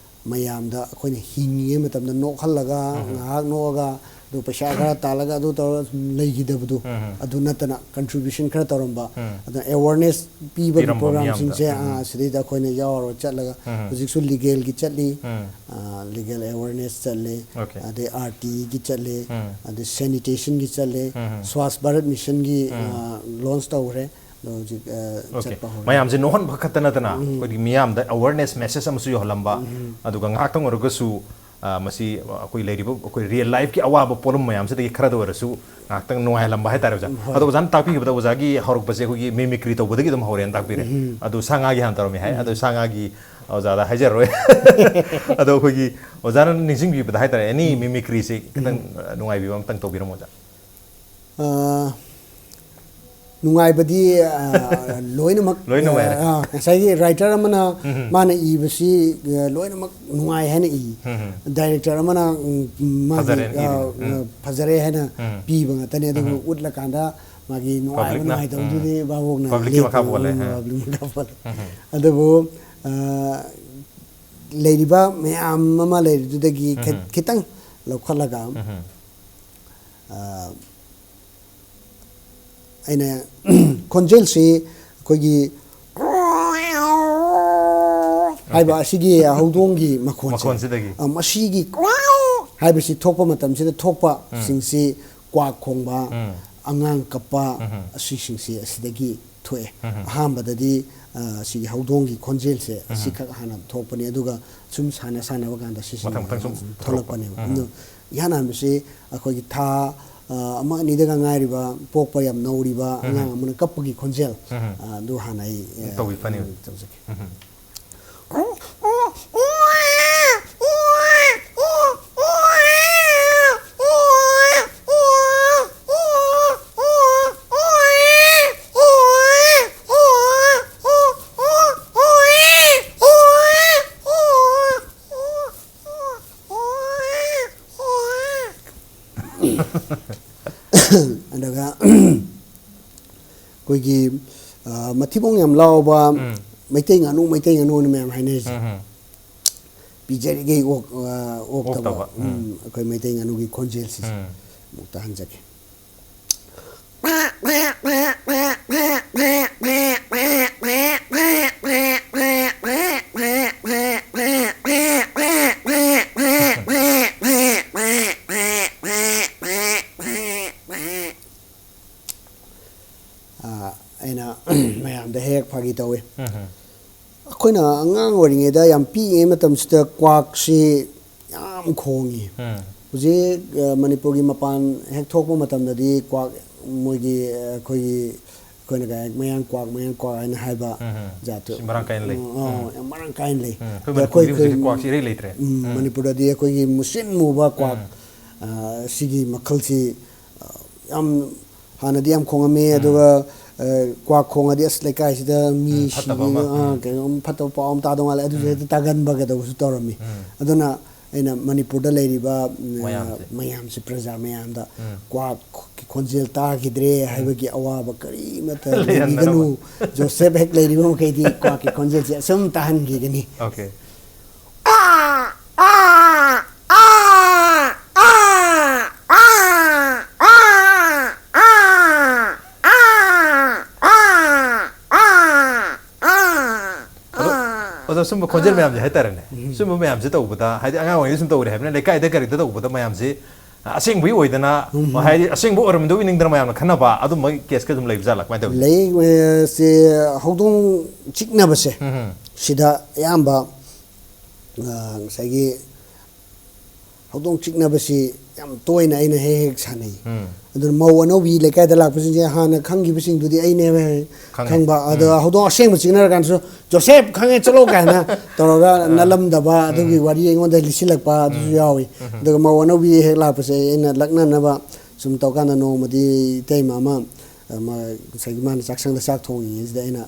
ꯃꯌꯥꯝꯗ ꯑꯩꯈꯣꯏꯅ ꯍꯤꯡꯉꯤꯉꯩ ꯃꯇꯝꯗ ꯅꯣꯛꯍꯜꯂꯒ, ꯎꯝ꯫ ꯉꯥꯏꯍꯥꯛ ꯅꯣꯛꯑꯒ, ꯑꯗꯨ ꯄꯩꯁꯥ ꯈꯔ ꯇꯥꯜꯂꯒ ꯑꯗꯨ ꯇꯧꯔꯒ ꯁꯨꯝ ꯂꯩꯈꯤꯗꯕꯗꯣ, ꯎꯝ꯫ ꯑꯗꯨ ꯅꯠꯇꯅ contribution ꯈꯔ ꯇꯧꯔꯝꯕ, ꯎꯝ꯫ ꯑꯗꯨꯅ awareness ꯄꯤꯕꯒꯤ ꯄꯤꯔꯝꯕ programꯁꯤꯡꯁꯦ, ꯃꯤꯌꯥꯝꯗ꯫ ꯎꯝ꯫ ꯑꯥ, ꯁꯤꯗꯩꯗ ꯑꯩꯈꯣꯏꯅ ꯌꯥꯎꯔꯒ ꯆꯠꯂꯒ, ꯎꯝ꯫ ꯍꯧꯖꯤꯛꯁꯨ legalꯒꯤ ꯆꯠꯂꯤ, ꯎꯝ꯫ ꯑꯥ, legal awareness ꯆꯠꯂꯤ, Okay꯫ ꯑꯗꯩ RTꯒꯤ ꯆꯠꯂꯤ, ꯎꯝ꯫ ꯑꯗꯩ sanitationꯒꯤ ꯆꯠꯂꯤ, ꯎꯝ꯫ Swachh Bharat Missionꯒꯤ, ꯎꯝ꯫ ꯑꯥ, launch ꯇꯧꯈ꯭ꯔꯦ꯫ ꯑꯗꯣ ꯍꯧꯖꯤꯛ, ꯑ, Okay꯫ ꯆꯠꯄ ꯍꯧꯔꯦ꯫ ꯃꯌꯥꯝꯁꯦ ꯅꯣꯛꯍꯟꯕ ꯈꯛꯇ ꯅꯠꯇꯅ ꯎꯝ꯫ ꯑꯩꯈꯣꯏꯒꯤ ꯃꯤꯌꯥꯝꯗ awareness message ꯑꯃꯁꯨ ꯌꯧꯍꯜꯂꯝꯕ, ꯎꯝ꯫ ꯑꯗꯨꯒ ꯉꯥꯏꯍꯥꯛꯇꯪ ꯑꯣꯏꯔꯒꯁꯨ, ꯑ, ꯃꯁꯤ ꯑꯩꯈꯣꯏ ꯂꯩꯔꯤꯕ ꯑꯩꯈꯣꯏ real lifeꯀꯤ ꯑꯋꯥꯕ ꯄꯣꯠꯂꯝ ꯃꯌꯥꯝꯁꯤꯗꯒꯤ ꯈꯔꯗ ꯑꯣꯏꯔꯁꯨ ꯉꯥꯏꯍꯥꯛꯇꯪ ꯅꯨꯡꯉꯥꯏꯍꯜꯂꯝꯕ ꯍꯥꯏꯇꯥꯔꯦ ꯑꯣꯖꯥ꯫ ꯎꯝ, ꯍꯣꯏ꯫ ꯑꯗꯣ ꯑꯣꯖꯥꯅ ꯇꯥꯛꯄꯤꯈꯤꯕꯗ ꯑꯣꯖꯥꯒꯤ ꯍꯧꯔꯛꯄꯁꯦ ꯑꯩꯈꯣꯏꯒꯤ mimicry ꯇꯧꯕꯗꯒꯤ ꯑꯗꯨꯝ ꯍꯧꯔꯦꯅ ꯇꯥꯛꯄꯤꯔꯦ꯫ ꯎꯝ꯫ ꯑꯗꯨ ꯁꯥ ꯉꯥꯒꯤ ꯍꯥꯟꯅ ꯇꯧꯔꯝꯃꯤ ꯍꯥꯏ꯫ ꯎꯝ꯫ ꯑꯗꯣ ꯁꯥ ꯉꯥꯒꯤ ꯑꯣꯖꯥꯗ ꯍꯥꯏꯖꯔꯔꯣꯏ꯫ ꯑꯗꯣ ꯑꯩꯈꯣꯏꯒꯤ ꯑꯣꯖꯥꯅ ꯅꯤꯡꯁꯤꯡꯕꯤꯕꯗ ꯍꯥꯏꯇꯥꯔꯦ, any ꯎꯝ꯫ mimicryꯁꯦ ꯈꯤꯇꯪ, ꯎꯝ꯫ ꯑ, ꯅꯨꯡꯉꯥꯏꯕꯤꯕ ꯑꯃꯇꯪ ꯇꯧꯕꯤꯔꯝꯃꯣ ꯑꯣꯖꯥ꯫ ꯑ, ꯅꯨꯡꯉꯥꯏꯕꯗꯤ, ꯑ, ꯂꯣꯏꯅꯃꯛ, ꯂꯣꯏ ꯅꯨꯡꯉꯥꯏꯔꯦ꯫ ꯑ, ꯉꯁꯥꯏꯒꯤ writer ꯑꯃꯅ ꯎꯝ꯫ ꯃꯥꯅ ꯏꯕꯁꯤ, ꯑ, ꯂꯣꯏꯅꯃꯛ ꯅꯨꯡꯉꯥꯏ ꯍꯥꯏꯅ ꯏ꯫ ꯎꯝ꯫ Director ꯑꯃꯅ, ꯎꯝ, ꯃꯥꯒꯤ, ꯐꯖꯔꯦꯅ ꯑ, ꯏꯕꯗꯣ꯫ ꯎꯝ꯫ ꯑ, ꯐꯖꯔꯦ ꯍꯥꯏꯅ ꯎꯝ꯫ ꯄꯤꯕ ꯉꯥꯛꯇꯅꯦ, ꯑꯗꯨꯕꯨ ꯎꯝ꯫ ꯎꯠꯂꯀꯥꯟꯗ ꯃꯥꯒꯤ ꯅꯨꯡꯉꯥꯏꯕ publicꯅ, ꯅꯨꯡꯉꯥꯏꯇꯕꯗꯨꯗꯤ ꯎꯝ꯫ ꯚꯥꯕꯣꯛꯅ publicꯀꯤ ꯂꯦꯞꯄ ꯃꯈꯥ ꯄꯣꯜꯂꯦ꯫ ꯎꯝ, ꯍꯥ꯫ Publicꯀꯤ ꯃꯈꯥ ꯄꯣꯜꯂꯦ꯫ ꯎꯝ꯫ ꯑꯗꯨꯕꯨ, ꯑ, ꯂꯩꯔꯤꯕ ꯃꯌꯥꯝ ꯑꯃ ꯂꯩꯔꯤꯗꯨꯗꯒꯤ ꯈꯤ-, ꯎꯝ꯫ ꯈꯤꯇꯪ ꯂꯧꯈꯠꯂꯒ, ꯎꯝ꯫ ꯑ, ꯑꯩꯅ ꯈꯣꯟꯖꯦꯜꯁꯤ ꯑꯩꯈꯣꯏꯒꯤ ꯍꯥꯏꯕ Okay꯫ ꯑꯁꯤꯒꯤ ꯍꯧꯗꯣꯡꯒꯤ ꯃꯈꯣꯟꯁꯦ, ꯃꯈꯣꯟꯁꯤꯗꯒꯤ꯫ ꯑ, ꯃꯁꯤꯒꯤ ꯍꯥꯏꯕꯁꯤ ꯊꯣꯛꯄ ꯃꯇꯝꯁꯤꯗ ꯊꯣꯛꯄ ꯎꯝ꯫ ꯁꯤꯡꯁꯤ ꯀ꯭ꯋꯥꯛ ꯈꯣꯡꯕ, ꯎꯝ꯫ ꯑꯉꯥꯡ ꯀꯞꯄ, ꯎꯝ꯫ ꯑꯁꯤꯁꯤꯡꯁꯤ ꯑꯁꯤꯗꯒꯤ ꯊꯣꯛꯑꯦ꯫ ꯎꯝ꯫ ꯑꯍꯥꯟꯕꯗꯗꯤ, ꯑ, ꯁꯤꯒꯤ ꯍꯧꯗꯣꯡꯒꯤ ꯈꯣꯟꯖꯦꯜꯁꯦ ꯎꯝ꯫ ꯑꯁꯤꯈꯛ ꯍꯥꯟꯅ ꯊꯣꯛꯄꯅꯤ, ꯑꯗꯨꯒ ꯁꯨꯝ ꯁꯥꯟꯅ ꯁꯥꯟꯅꯕ ꯀꯥꯟꯗ ꯁꯤꯁꯤꯅ ꯃꯊꯪ ꯃꯊꯪ ꯁꯨꯝ ꯊꯣꯛꯂꯛꯄ꯫ ꯊꯣꯛꯂꯛꯄꯅꯦꯕ꯫ ꯎꯝ꯫ ꯑꯗꯣ ꯏꯍꯥꯟ ꯍꯥꯟꯕꯁꯤ ꯑꯩꯈꯣꯏꯒꯤ ꯊꯥ, ꯑ, ꯑꯃ ꯑꯅꯤꯗꯒ ꯉꯥꯏꯔꯤꯕ, ꯄꯣꯛꯄ ꯌꯥꯝ ꯅꯧꯔꯤꯕ ꯎꯝ꯫ ꯑꯉꯥꯡ ꯑꯃꯅ ꯀꯞꯄꯒꯤ ꯈꯣꯟꯖꯦꯜ, ꯎꯝ꯫ ꯑ, ꯑꯗꯨ ꯍꯥꯟꯅ ꯑꯩ, ꯑ, ꯇꯧꯕꯤ ꯐꯅꯤ꯫ ꯇꯧꯖꯒꯦ꯫ ꯎꯝ꯫ ꯑꯗꯨꯒ ꯑꯩꯈꯣꯏꯒꯤ, ꯑ, ꯃꯊꯤꯕꯣꯡ ꯌꯥꯝ ꯂꯥꯎꯕ ꯎꯝ꯫ ꯃꯩꯇꯩ ꯉꯥꯅꯨ, ꯃꯩꯇꯩ ꯉꯥꯅꯨ ꯑꯅ ꯃꯌꯥꯝ ꯍꯥꯏꯅꯔꯤꯁꯦ꯫ ꯎꯝ ꯍꯝ꯫ ꯄꯤꯖꯔꯤꯈꯩ ꯑꯣꯛ ꯑ, ꯑꯣꯛꯇꯕ ꯑꯣꯛꯇꯕ, ꯎꯝ, ꯎꯝ꯫ ꯑꯩꯈꯣꯏ ꯃꯩꯇꯩ ꯉꯥꯅꯨꯒꯤ ꯈꯣꯟꯖꯦꯜꯁꯤꯁꯦ ꯎꯝ꯫ ꯑꯃꯨꯛ ꯇꯥꯍꯟꯖꯒꯦ꯫ ꯑ, ꯑꯩꯅ ꯃꯌꯥꯝꯗ ꯍꯦꯛ ꯐꯥꯒꯤ ꯇꯧꯏ꯫ ꯎꯝ꯫ ꯑꯩꯈꯣꯏꯅ ꯑꯉꯥꯡ ꯑꯣꯏꯔꯤꯉꯩꯗ, ꯌꯥꯝ ꯄꯤꯛꯏꯉꯩ ꯃꯇꯝꯁꯤꯗ ꯀ꯭ꯋꯥꯛꯁꯤ ꯌꯥꯝ ꯈꯣꯡꯉꯤ꯫ ꯎꯝ꯫ ꯍꯧꯖꯤꯛ, ꯑ, ꯃꯅꯤꯄꯨꯔꯒꯤ ꯃꯄꯥꯟ ꯍꯦꯛ ꯊꯣꯛꯄ ꯃꯇꯝꯗꯗꯤ ꯀ꯭ꯋꯥꯛ, ꯃꯣꯏꯒꯤ, ꯑ, ꯑꯩꯈꯣꯏꯒꯤ, ꯑꯩꯈꯣꯏꯅ ꯀꯩ ꯍꯥꯏ, ꯃꯌꯥꯡ ꯀ꯭ꯋꯥꯛ, ꯃꯌꯥꯡ ꯀ꯭ꯋꯥꯛ ꯍꯥꯏꯅ ꯍꯥꯏꯕ ꯎꯝ, ꯎꯝ꯫ ꯖꯥꯠꯇꯨ꯫ ꯁꯤ ꯃꯔꯥꯡ ꯀꯥꯏꯅ ꯂꯩ꯫ ꯎꯝ, ꯑ, ꯎꯝ꯫ ꯌꯥꯝ ꯃꯔꯥꯡ ꯀꯥꯏꯅ ꯂꯩ꯫ ꯎꯝ, ꯑꯩꯈꯣꯏ ꯑꯗ ꯑꯩꯈꯣꯏ ꯃꯅꯤꯄꯨꯔꯗꯗꯤ ꯍꯧꯖꯤꯛ ꯀ꯭ꯋꯥꯛꯁꯤ ꯏꯔꯩ ꯂꯩꯇ꯭ꯔꯦ꯫ ꯎꯝ, ꯎꯝ꯫ ꯃꯅꯤꯄꯨꯔꯗꯗꯤ ꯑꯩꯈꯣꯏꯒꯤ ꯃꯨꯁꯤꯟ ꯃꯨꯕ ꯀ꯭ꯋꯥꯛ, ꯎꯝ꯫ ꯑ, ꯁꯤꯒꯤ ꯃꯈꯜꯁꯤ, ꯑ, ꯌꯥꯝ ꯍꯥꯟꯅꯗꯤ ꯌꯥꯝ ꯈꯣꯡꯉꯝꯃꯤ, ꯎꯝ꯫ ꯑꯗꯨꯒ, ꯑ, ꯀ꯭ꯋꯥꯛ ꯈꯣꯡꯉꯗꯤ, "ꯑꯁ, ꯂꯩꯀꯥꯏꯁꯤꯗ ꯃꯤ ꯎꯝ, ꯐꯠꯇꯕ ꯁꯤꯕ, ꯑꯃ, ꯑ, ꯎꯝ꯫ ꯀꯩꯅꯣꯝ ꯐꯠꯇꯕ ꯄꯥꯎ ꯑꯃ ꯇꯥꯗꯧ ꯃꯥꯜꯂꯦ", ꯑꯗꯨꯁꯨ ꯎꯝ꯫ ꯍꯦꯛꯇ ꯇꯥꯒꯟꯕ ꯀꯩꯗꯧꯕꯁꯨ ꯇꯧꯔꯝꯃꯤ꯫ ꯎꯝ꯫ ꯑꯗꯨꯅ ꯑꯩꯅ ꯃꯅꯤꯄꯨꯔꯗ ꯂꯩꯔꯤꯕ, ꯎꯝ, ꯃꯌꯥꯝꯁꯦ꯫ ꯃꯌꯥꯝꯁꯦ, ꯄ꯭ꯔꯖꯥ ꯃꯌꯥꯝꯗ ꯎꯝ꯫ ꯀ꯭ꯋꯥꯛꯀꯤ ꯈꯣꯟꯖꯦꯜ ꯇꯥꯈꯤꯗ꯭ꯔꯦ ꯎꯝ꯫ ꯍꯥꯏꯕꯒꯤ ꯑꯋꯥꯕ ꯀꯔꯤꯃꯠꯇ ꯂꯩꯍꯟꯗꯅꯕ꯫ ꯂꯩꯕꯤꯒꯅꯨ꯫ ꯖꯣꯁꯦꯐ ꯍꯦꯛ ꯂꯩꯔꯤꯕ ꯃꯈꯩꯗꯤ ꯀ꯭ꯋꯥꯛꯀꯤ ꯈꯣꯟꯖꯦꯜꯁꯦ ꯑꯁꯨꯝ ꯇꯥꯍꯟꯈꯤꯒꯅꯤ꯫ Okay꯫ ꯑꯗꯣ, ꯑꯗꯣ, ꯁꯨꯝꯕ ꯈꯣꯟꯖꯦꯜ ꯃꯌꯥꯝꯁꯦ ꯍꯥꯏꯇꯥꯔꯦꯅꯦ, ꯎꯝ꯫ ꯁꯨꯝꯕ ꯃꯌꯥꯝꯁꯦ ꯇꯧꯕꯗ, ꯍꯥꯏꯗꯤ, ꯑꯉꯥꯡ ꯑꯣꯏꯔꯤꯉꯩꯗ ꯁꯨꯝ ꯇꯧꯔꯦ ꯍꯥꯏꯕꯅꯤꯅ, ꯂꯩꯀꯥꯏꯗ ꯀꯔꯤꯗ ꯇꯧꯕꯗ ꯃꯌꯥꯝꯁꯦ, ꯑ, ꯑꯁꯦꯡꯕꯒꯤ ꯑꯣꯏꯗꯅ, ꯎꯝ꯫ ꯍꯥꯏꯗꯤ, ꯑꯁꯦꯡꯕ ꯑꯣꯏꯔꯝꯗꯧ ꯅꯤꯡꯗꯅ ꯃꯌꯥꯝꯅ ꯈꯟꯅꯕ ꯑꯗꯨꯝꯕꯒꯤ case ꯀ ꯑꯗꯨꯝ ꯂꯩꯕ ꯖꯥꯠꯂꯥ? ꯀꯃꯥꯏꯅ ꯇꯧꯏ? ꯂꯩ, ꯑ, ꯁꯦ, ꯍꯧꯗꯣꯡ ꯆꯤꯛꯅꯕꯁꯦ, ꯎꯝ꯫ ꯁꯤꯗ ꯑꯌꯥꯝꯕ, ꯑ, ꯉꯁꯥꯏꯒꯤ ꯍꯧꯗꯣꯡ ꯆꯤꯛꯅꯕꯁꯤ ꯌꯥꯝ ꯇꯣꯏꯅ ꯑꯩꯅ ꯍꯦꯛ ꯍꯦꯛ ꯁꯥꯟꯅꯩ꯫ ꯎꯝ꯫ ꯑꯗꯨꯅ ꯃꯧ ꯑꯅꯧꯕꯤ ꯂꯩꯀꯥꯏꯗ ꯂꯥꯛꯄꯁꯤꯡꯁꯦ, ꯍꯥꯟꯅ ꯈꯪꯈꯤꯕꯁꯤꯡꯗꯨꯗꯤ ꯑꯩꯅꯦꯕ ꯍꯦꯛ ꯈꯪꯉꯦ꯫ ꯈꯪꯕ꯫ ꯑꯗꯣ ꯎꯝ꯫ ꯍꯧꯗꯣꯡ ꯑꯁꯦꯡꯕ ꯆꯤꯛꯅꯔꯀꯥꯟꯗꯁꯨ, "ꯖꯣꯁꯦꯞ, ꯈꯪꯉꯦ, ꯆꯠꯂꯣ" ꯀꯥꯏꯅ ꯇꯧꯔꯒ ꯑꯥ꯫ ꯅꯠꯂꯝꯗꯕ ꯑꯗꯨꯒꯤ ꯎꯝ꯫ ꯋꯥꯔꯤ ꯑꯩꯉꯣꯟꯗ ꯂꯤꯁꯤꯜꯂꯛꯄ ꯑꯗꯨꯁꯨ ꯎꯝ꯫ ꯌꯥꯎꯏ꯫ ꯎꯝ꯫ ꯑꯗꯨꯒ ꯃꯧ ꯑꯅꯧꯕꯤ ꯍꯦꯛ ꯂꯥꯛꯄꯁꯦ ꯑꯩꯅ ꯂꯛꯅꯅꯕ ꯁꯨꯝ ꯇꯧꯀꯥꯟꯗ, ꯅꯣꯡꯃꯗꯤ ꯏꯇꯩꯃ ꯑꯃ, ꯑ, ꯃꯥ ꯉꯁꯥꯏꯒꯤ ꯃꯥꯅ ꯆꯥꯛꯁꯪꯗ ꯆꯥꯛ ꯊꯣꯡꯉꯤꯉꯩꯁꯤꯗ ꯑꯩꯅ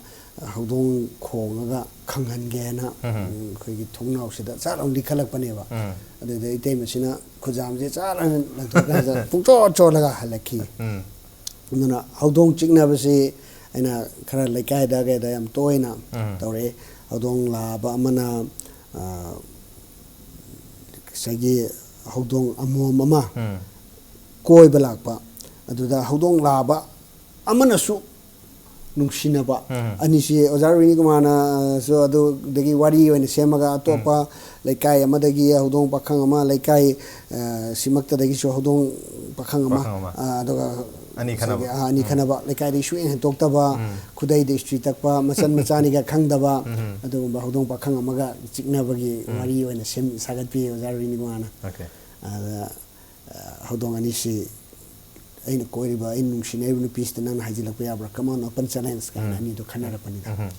ꯍꯧꯗꯣꯡ ꯈꯣꯡꯉꯒ ꯈꯪꯍꯟꯒꯦꯅ, ꯎꯝ꯫ ꯎꯝ, ꯑꯩꯈꯣꯏꯒꯤ ꯊꯣꯡꯅꯥꯎꯁꯤꯗ ꯆꯥꯛ ꯑꯃꯨꯛ ꯂꯤꯈꯠꯂꯛꯄꯅꯦꯕ꯫ ꯎꯝ꯫ ꯑꯗꯨꯗ ꯏꯇꯩꯃꯁꯤꯅ ꯈꯨꯖꯥꯝꯁꯦ ꯆꯥꯛ ꯂꯥꯎꯅ ꯂꯪꯊꯣꯛꯀꯥꯟꯁꯤꯗ ꯄꯨꯡꯆꯣꯠ ꯆꯣꯠꯂꯒ ꯍꯜꯂꯛꯈꯤ꯫ ꯎꯝ꯫ ꯑꯗꯨꯅ ꯍꯧꯗꯣꯡ ꯆꯤꯛꯅꯕꯁꯤ ꯑꯩꯅ ꯈꯔ ꯂꯩꯀꯥꯏꯗ ꯀꯩꯗ ꯌꯥꯝ ꯇꯣꯏꯅ ꯎꯝ꯫ ꯇꯧꯔꯛꯏ꯫ ꯍꯧꯗꯣꯡ ꯂꯥꯕ ꯑꯃꯅ, ꯑ, ꯉꯁꯥꯏꯒꯤ ꯍꯧꯗꯣꯡ ꯑꯃꯣꯝ ꯑꯃ ꯎꯝ꯫ ꯀꯣꯏꯕ ꯂꯥꯛꯄ, ꯑꯗꯨꯗ ꯍꯧꯗꯣꯡ ꯂꯥꯕ ꯑꯃꯅꯁꯨ ꯅꯨꯡꯁꯤꯅꯕ ꯎꯝ꯫ ꯑꯅꯤꯁꯤ ꯑꯣꯖꯥ ꯔꯣꯍꯤꯅꯤ ꯀꯨꯃꯥꯔꯅꯁꯨ ꯑꯗꯨꯗꯒꯤ ꯋꯥꯔꯤ ꯑꯣꯏꯅ ꯁꯦꯝꯃꯒ ꯑꯇꯣꯞꯄ ꯎꯝ꯫ ꯂꯩꯀꯥꯏ ꯑꯃꯗꯒꯤ ꯍꯧꯗꯣꯡ ꯄꯥꯈꯪ ꯑꯃ, ꯂꯩꯀꯥꯏ, ꯑ, ꯁꯤꯃꯛꯇꯗꯒꯤꯁꯨ ꯍꯧꯗꯣꯡ ꯄꯥꯈꯪ ꯑꯃ, ꯄꯥꯈꯪ ꯑꯃ꯫ ꯑ, ꯑꯗꯨꯒ ꯑꯅꯤ ꯈꯟꯅꯕ꯫ ꯉꯁꯥꯏꯒꯤ, ꯑ, ꯑꯅꯤ ꯎꯝ꯫ ꯈꯟꯅꯕ, ꯂꯩꯀꯥꯏꯗꯒꯤ ꯁꯨꯛꯍꯦꯟ ꯍꯦꯟꯗꯣꯛꯇꯕ, ꯎꯝ꯫ ꯈꯨꯗꯩꯗ ꯏꯁꯇ꯭ꯔꯤ ꯇꯛꯄ, ꯃꯆꯟ ꯃꯆꯥꯅꯤꯒ ꯈꯪꯗꯕ, ꯎꯝ꯫ ꯑꯗꯨꯒꯨꯝꯕ ꯍꯧꯗꯣꯡ ꯄꯥꯈꯪ ꯑꯃꯒ ꯆꯤꯛꯅꯕꯒꯤ ꯎꯝ꯫ ꯋꯥꯔꯤ ꯑꯣꯏꯅ ꯁꯦꯝ-, ꯁꯥꯒꯠꯄꯤ ꯑꯣꯖꯥ ꯔꯣꯍꯤꯅꯤ ꯀꯨꯃꯥꯔꯅ꯫ ꯑꯣꯀꯦ꯫ ꯑꯗ, ꯑ, ꯍꯧꯗꯣꯡ ꯑꯅꯤꯁꯤ ꯑꯩꯅ ꯀꯣꯏꯔꯤꯕ, ꯑꯩꯅ ꯅꯨꯡꯁꯤꯅꯔꯤꯕ ꯅꯨꯄꯤꯁꯤꯗ ꯅꯪꯅ ꯍꯥꯏꯖꯤꯜꯂꯛꯄ ꯌꯥꯕ꯭ꯔꯥ? Come on, open challenge ꯀꯥꯏꯅ ꯎꯝ꯫ ꯑꯅꯤꯗꯣ ꯈꯟꯅꯔꯛꯄꯅꯤꯗ꯫ ꯎꯝ꯫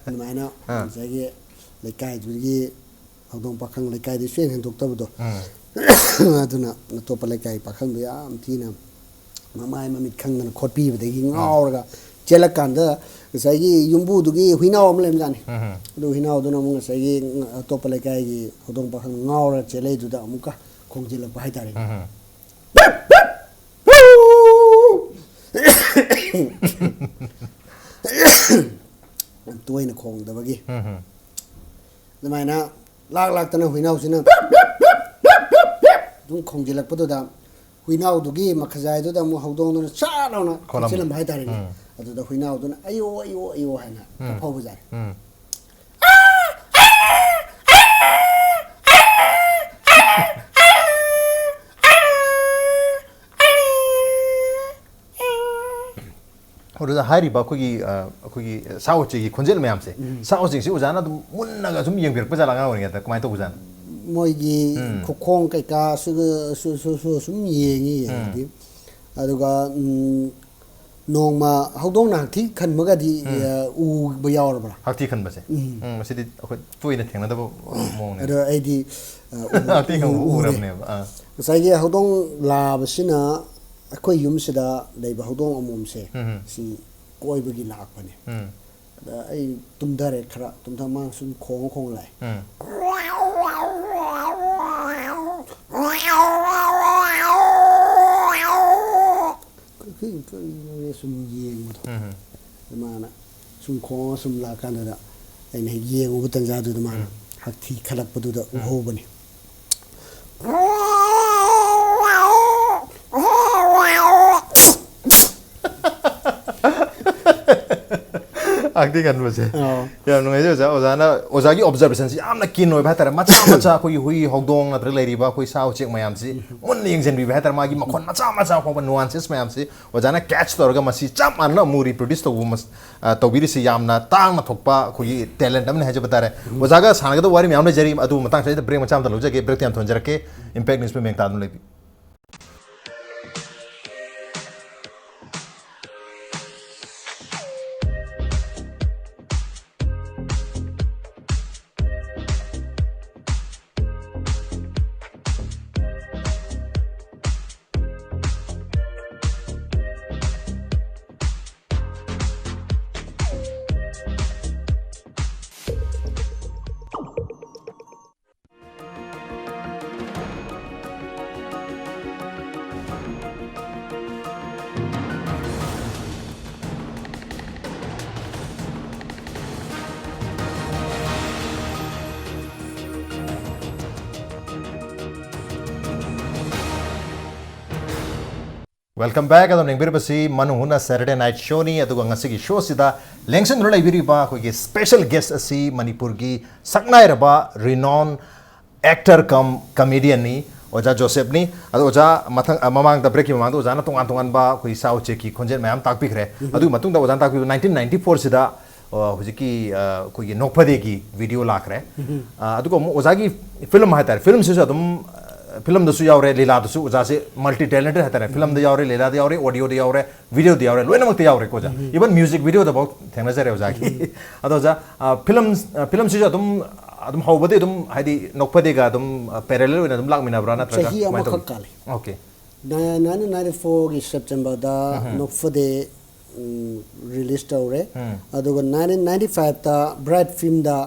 ꯑꯗꯨꯃꯥꯏꯅ ꯑꯥ꯫ ꯉꯁꯥꯏꯒꯤ ꯂꯩꯀꯥꯏꯗꯨꯒꯤ ꯍꯧꯗꯣꯡ ꯄꯥꯈꯪ ꯂꯩꯀꯥꯏꯗꯒꯤ ꯁꯨꯡꯍꯦꯟ ꯍꯦꯟꯗꯣꯛꯇꯕꯗꯣ꯫ ꯎꯝ꯫ ꯑꯗꯨꯅ ꯑꯇꯣꯞꯄ ꯂꯩꯀꯥꯏ ꯄꯥꯈꯪꯗꯣ ꯌꯥꯝ ꯊꯤꯅ ꯃꯃꯥꯏ ꯃꯃꯤꯠ ꯈꯪꯗꯅ ꯈꯣꯠꯄꯤꯕꯗꯒꯤ ꯎꯝ꯫ ꯉꯥꯎꯔꯒ ꯆꯦꯜꯂꯀꯥꯟꯗ ꯉꯁꯥꯏꯒꯤ ꯌꯨꯝꯕꯨꯗꯨꯒꯤ ꯍꯨꯏꯅꯥꯎ ꯑꯃ ꯂꯩꯕꯖꯥꯠꯅꯤ꯫ ꯎꯝ꯫ ꯑꯗꯨ ꯍꯨꯏꯅꯥꯎꯗꯨꯅ ꯑꯃꯨꯛ ꯉꯁꯥꯏꯒꯤ ꯑꯇꯣꯞꯄ ꯂꯩꯀꯥꯏꯒꯤ ꯍꯧꯗꯣꯡ ꯄꯥꯈꯪ ꯉꯥꯎꯔꯒ ꯆꯦꯜꯂꯛꯏꯗꯨꯗ ꯑꯃꯨꯛꯀ ꯈꯣꯡꯖꯤꯜꯂꯛꯄ ꯍꯥꯏꯇꯥꯔꯦꯅꯦ꯫ ꯎꯝ꯫ ꯌꯥꯝ ꯇꯣꯏꯅ ꯈꯣꯡꯗꯕꯒꯤ꯫ ꯎꯝ꯫ ꯑꯗꯨꯃꯥꯏꯅ ꯂꯥꯛ ꯂꯥꯛꯇꯅ ꯍꯨꯏꯅꯥꯎꯁꯤꯅ ꯑꯗꯨꯝ ꯈꯣꯡꯖꯤꯜꯂꯛꯄꯗꯨꯗ ꯍꯨꯏꯅꯥꯎꯗꯨꯒꯤ ꯃꯈꯖꯥꯏꯗꯨꯗ ꯑꯃꯨꯛ ꯍꯧꯗꯣꯡꯗꯨꯅ ꯁꯠ ꯂꯥꯎꯅ ꯈꯣꯠꯂꯝꯕ꯫ ꯈꯣꯠꯆꯤꯜꯂꯝꯕ ꯍꯥꯏꯇꯥꯔꯦꯅꯦ꯫ ꯎꯝ꯫ ꯑꯗꯨꯗ ꯍꯨꯏꯅꯥꯎꯗꯨꯅ "ꯑꯌꯣ, ꯑꯌꯣ, ꯑꯌꯣ" ꯍꯥꯏꯅ ꯎꯝ꯫ ꯀꯞꯐꯧꯕꯖꯥꯠꯅꯤ꯫ ꯎꯝ꯫ ꯑꯗꯨꯗ ꯍꯥꯏꯔꯤꯕ ꯑꯩꯈꯣꯏꯒꯤ, ꯑ, ꯑꯩꯈꯣꯏꯒꯤ ꯁꯥ ꯎꯆꯦꯛꯀꯤ ꯈꯣꯟꯖꯦꯜ ꯃꯌꯥꯝꯁꯦ, ꯎꯝ꯫ ꯁꯥ ꯎꯆꯦꯛꯁꯤ ꯑꯣꯖꯥꯅ ꯑꯗꯨꯝ ꯃꯨꯟꯅꯒ ꯁꯨꯝ ꯌꯦꯡꯕꯤꯔꯛꯄ ꯖꯥꯠꯂ ꯑꯉꯥꯡ ꯑꯣꯏꯔꯤꯉꯩꯗ? ꯀꯃꯥꯏꯅ ꯇꯧꯕꯖꯥꯠꯅꯣ? ꯃꯣꯏꯒꯤ ꯎꯝ꯫ ꯈꯨꯈꯣꯡ ꯀꯩꯀꯥ ꯁꯨ-, ꯁꯨ-, ꯁꯨ-, ꯁꯨꯝ ꯌꯦꯡꯉꯤ, ꯎꯝ꯫ ꯌꯦꯡꯉꯗꯤ꯫ ꯑꯗꯨꯒ, ꯎꯝ, ꯅꯣꯡꯃ ꯍꯧꯗꯣꯡꯅ ꯍꯛꯊꯤ ꯈꯟꯕꯒꯗꯤ, ꯎꯝ꯫ ꯑ, ꯎꯕ ꯌꯥꯎꯔꯕ꯭ꯔꯥ? ꯍꯛꯊꯤ ꯈꯟꯕꯁꯦ? ꯎꯝ꯫ ꯎꯝ, ꯃꯁꯤꯗꯤ ꯑꯩꯈꯣꯏ ꯇꯣꯏꯅ ꯊꯦꯡꯅꯗꯕ ꯃꯑꯣꯡꯅꯦ꯫ ꯑꯗꯣ ꯑꯩꯗꯤ, ꯑ, ꯎ-, ꯍꯛꯊꯤ ꯈꯟꯕ ꯎ-, ꯎꯔꯦ꯫ ꯎꯔꯕꯅꯦꯕ꯫ ꯑꯥ꯫ ꯉꯁꯥꯏꯒꯤ ꯍꯧꯗꯣꯡ ꯂꯥꯕꯁꯤꯅ ꯑꯩꯈꯣꯏ ꯌꯨꯝꯁꯤꯗ ꯂꯩꯕ ꯍꯧꯗꯣꯡ ꯑꯃꯣꯝꯁꯦ, ꯎꯝ꯫ ꯁꯤ ꯀꯣꯏꯕꯒꯤ ꯂꯥꯛꯄꯅꯦ꯫ ꯎꯝ꯫ ꯑꯗ ꯑꯩ ꯇꯨꯝꯊꯔꯦ, ꯈꯔ ꯇꯨꯝꯊ-, ꯃꯥ ꯁꯨꯝ ꯈꯣꯡꯉ ꯈꯣꯡꯉ ꯂꯥꯛꯑꯦ꯫ ꯎꯝ꯫ ꯀꯩ-, ꯀꯩ-, ꯀꯩꯅꯣꯅꯦ ꯁꯨꯝ ꯌꯦꯡꯕꯗꯣ꯫ ꯎꯝ꯫ ꯑꯗ ꯃꯥꯅ ꯁꯨꯝ ꯈꯣꯡꯉ ꯁꯨꯝ ꯂꯥꯛꯀꯥꯟꯗꯨꯗ ꯑꯩꯅ ꯍꯦꯛ ꯌꯦꯡꯉꯨꯕ ꯇꯟꯖꯥꯗꯨꯗ ꯃꯥꯅ ꯎꯝ꯫ ꯍꯛꯊꯤ ꯈꯜꯂꯛꯄꯗꯨꯗ ꯎꯝ꯫ ꯎꯍꯧꯕꯅꯤ꯫ ꯍꯛꯊꯤ ꯈꯟꯕꯁꯦ꯫ ꯑꯥꯎ꯫ ꯌꯥꯝ ꯅꯨꯡꯉꯥꯏꯖꯩ ꯑꯣꯖꯥ꯫ ꯑꯣꯖꯥꯅ, ꯑꯣꯖꯥꯒꯤ observationꯁꯤ ꯌꯥꯝꯅ keen ꯑꯣꯏꯕ ꯍꯥꯏꯇꯥꯔꯦ꯫ ꯃꯆꯥ ꯃꯆꯥ ꯑꯩꯈꯣꯏꯒꯤ ꯍꯨꯏ, ꯍꯧꯗꯣꯡ ꯅꯠꯇ꯭ꯔꯒ ꯂꯩꯔꯤꯕ ꯑꯩꯈꯣꯏ ꯁꯥ ꯎꯆꯦꯛ ꯃꯌꯥꯝꯁꯤ ꯃꯨꯟꯅ ꯌꯦꯡꯁꯤꯟꯕꯤꯕ ꯍꯥꯏꯇꯥꯔꯦ꯫ ꯃꯥꯒꯤ ꯃꯈꯣꯟ ꯃꯆꯥ ꯃꯆꯥ ꯐꯥꯎꯕ nuances ꯃꯌꯥꯝꯁꯤ ꯑꯣꯖꯥꯅ catch ꯇꯧꯔꯒ ꯃꯁꯤ ꯆꯞ ꯃꯥꯟꯅꯅ ꯑꯃꯨꯛ reproduce ꯇꯧꯕ ꯃꯁ-, ꯑ, ꯇꯧꯕꯤꯔꯤꯁꯤ ꯌꯥꯝꯅ ꯇꯥꯡꯅ ꯊꯣꯛꯄ ꯑꯩꯈꯣꯏꯒꯤ talent ꯑꯃꯅꯤ ꯍꯥꯏꯖꯕ ꯇꯥꯔꯦ꯫ ꯑꯣꯖꯥꯒ ꯁꯥꯟꯅꯒꯗꯕ ꯋꯥꯔꯤ ꯃꯌꯥꯝ ꯂꯩꯖꯔꯤ, ꯑꯗꯨ ꯃꯇꯥꯡꯁꯤꯗ break ꯃꯆꯥ ꯑꯃꯇ ꯂꯧꯖꯒꯦ꯫ Breakꯇ ꯌꯥꯝ ꯊꯣꯟꯖꯔꯛꯀꯦ꯫ Impact Newsꯄꯨ ꯃꯦꯡ ꯇꯥꯗꯨꯅ ꯂꯩꯕꯤꯌꯨ꯫ Welcome back. ꯑꯗꯨꯝ ꯌꯦꯡꯕꯤꯔꯤꯕꯁꯤ ꯃꯅꯨꯡ ꯍꯨꯠꯅ Saturday Night Showꯅꯤ꯫ ꯑꯗꯨꯒ ꯉꯁꯤꯒꯤ showꯁꯤꯗ ꯂꯦꯡꯁꯤꯟꯗꯨꯅ ꯂꯩꯕꯤꯔꯤꯕ ꯑꯩꯈꯣꯏꯒꯤ special guest ꯑꯁꯤ ꯃꯅꯤꯄꯨꯔꯒꯤ ꯁꯛꯅꯥꯏꯔꯕ renowned actor cum comedianꯅꯤ, ꯑꯣꯖꯥ ꯖꯣꯁꯦꯐꯅꯤ꯫ ꯑꯗꯣ ꯑꯣꯖꯥ ꯃꯊꯪ, ꯑ, ꯃꯃꯥꯡꯗ, breakꯀꯤ ꯃꯃꯥꯡꯗ ꯑꯣꯖꯥꯅ ꯇꯣꯉꯥꯟ ꯇꯣꯉꯥꯟꯕ ꯑꯩꯈꯣꯏꯒꯤ ꯁꯥ ꯎꯆꯦꯛꯀꯤ ꯈꯣꯟꯖꯦꯜ ꯃꯌꯥꯝ ꯇꯥꯛꯄꯤꯈ꯭ꯔꯦ꯫ ꯎꯝ꯫ ꯑꯗꯨꯒꯤ ꯃꯇꯨꯡꯗ ꯑꯣꯖꯥꯅ ꯇꯥꯛꯄꯤꯕ nineteen ninety fourꯁꯤꯗ, ꯑ, ꯍꯧꯖꯤꯛꯀꯤ, ꯑ, ꯑꯩꯈꯣꯏꯒꯤ ꯅꯣꯛꯐꯗꯦꯒꯤ video ꯂꯥꯛꯈ꯭ꯔꯦ꯫ ꯎꯝ꯫ ꯑ, ꯑꯗꯨꯒ ꯑꯃꯨꯛ ꯑꯣꯖꯥꯒꯤ film ꯍꯥꯏꯇꯥꯔꯦ, filmꯁꯤꯁꯨ ꯑꯗꯨꯝ, ꯑ, ꯐꯤꯂꯝꯗꯁꯨ ꯌꯥꯎꯔꯦ, ꯂꯤꯂꯥꯗꯁꯨ ꯑꯣꯖꯥꯁꯦ multi talented ꯍꯥꯏꯇꯥꯔꯦ꯫ ꯐꯤꯂꯝꯗ ꯌꯥꯎꯔꯦ, ꯂꯤꯂꯥꯗ ꯌꯥꯎꯔꯦ, ꯑꯣꯗꯤꯑꯣꯗ ꯌꯥꯎꯔꯦ, ꯚꯤꯗꯤꯑꯣꯗ ꯌꯥꯎꯔꯦ, ꯂꯣꯏꯅꯃꯛꯇ ꯌꯥꯎꯔꯦꯀꯣ ꯑꯣꯖꯥ꯫ Even music videoꯗꯐꯥꯎ ꯊꯦꯡꯅꯖꯔꯦ ꯑꯣꯖꯥꯒꯤ꯫ ꯑꯗꯣ ꯑꯣꯖꯥ, ꯑ, ꯐꯤꯂꯝ, ꯑ, ꯐꯤꯂꯝꯁꯤꯁꯨ ꯑꯗꯨꯝ, ꯑꯗꯨꯝ ꯍꯧꯕꯗꯤ ꯑꯗꯨꯝ ꯍꯥꯏꯗꯤ ꯅꯣꯛꯐꯗꯦꯒ ꯑꯗꯨꯝ, ꯑ, parallel ꯑꯣꯏꯅ ꯑꯗꯨꯝ ꯂꯥꯛꯃꯤꯟꯅꯕ꯭ꯔꯥ ꯅꯠꯇ꯭ꯔꯒ ꯆꯍꯤ ꯀꯃꯥꯏꯅ ꯇꯧꯒꯦ? ꯑꯃꯈꯛ ꯀꯥꯜꯂꯤ꯫ Okay꯫ ꯅꯥꯏꯟꯇꯤꯟ ꯅꯥꯏꯟꯇꯤ ꯐꯣꯔꯒꯤ ꯁꯦꯞꯇꯦꯝꯕꯔꯗ ꯅꯣꯛꯐꯗꯦ ꯔꯤꯂꯤꯁ ꯇꯧꯔꯦ꯫ ꯑꯗꯨꯒ ꯅꯥꯏꯟꯇꯤꯟ ꯅꯥꯏꯟꯇꯤ ꯐꯥꯏꯚꯇ ꯕ꯭ꯔꯥꯏꯠ ꯐꯤꯜꯝꯗ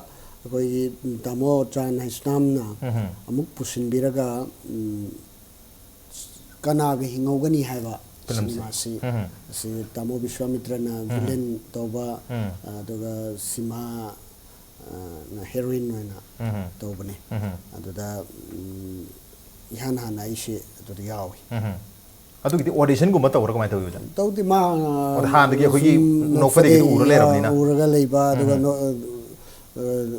ꯑꯩꯈꯣꯏꯒꯤ ꯇꯥꯃꯣ ꯆꯥꯟ ꯍꯩꯁꯅꯥꯝꯅ ꯑꯃꯨꯛ ꯄꯨꯁꯤꯟꯕꯤꯔꯒ, ꯎꯝ, ꯀꯅꯥꯒ ꯍꯤꯡꯍꯧꯒꯅꯤ ꯍꯥꯏꯕ ꯐꯤꯂꯝꯁꯦ꯫ ꯁꯤꯅꯦꯃꯥꯁꯤ, ꯑꯁꯤ ꯇꯥꯃꯣ ꯕꯤꯁ꯭ꯋꯥꯃꯤꯇ꯭ꯔꯅ ꯚꯤꯂꯦꯟ ꯇꯧꯕ, ꯑꯗꯨꯒ ꯁꯤꯃꯥ, ꯑ, ꯅ ꯍꯦꯔꯣꯏꯟ ꯑꯣꯏꯅ ꯇꯧꯕꯅꯦ꯫ ꯑꯗꯨꯗ, ꯎꯝ, ꯏꯍꯥꯟ ꯍꯥꯟꯅ ꯑꯩꯁꯦ ꯑꯗꯨꯗ ꯌꯥꯎꯏ꯫ ꯑꯗꯨꯒꯤꯗꯤ ꯑꯣꯗꯤꯁꯟꯒꯨꯝꯕ ꯇꯧꯕ꯭ꯔꯥ ꯀꯃꯥꯏꯅ ꯇꯧꯋꯤ ꯑꯣꯖꯥ? ꯇꯧꯗꯦ, ꯃꯥ, ꯑꯣ, ꯍꯥꯟꯅꯗꯒꯤ ꯑꯩꯈꯣꯏꯒꯤ ꯁꯨꯝ ꯅꯣꯛꯐꯗꯦꯒꯤꯗꯤ ꯎꯔ ꯂꯩꯔꯕꯅꯤꯅ꯫ ꯎꯔꯒ ꯂꯩꯕ, ꯑꯗꯨꯒ ꯅꯣ-, ꯑ,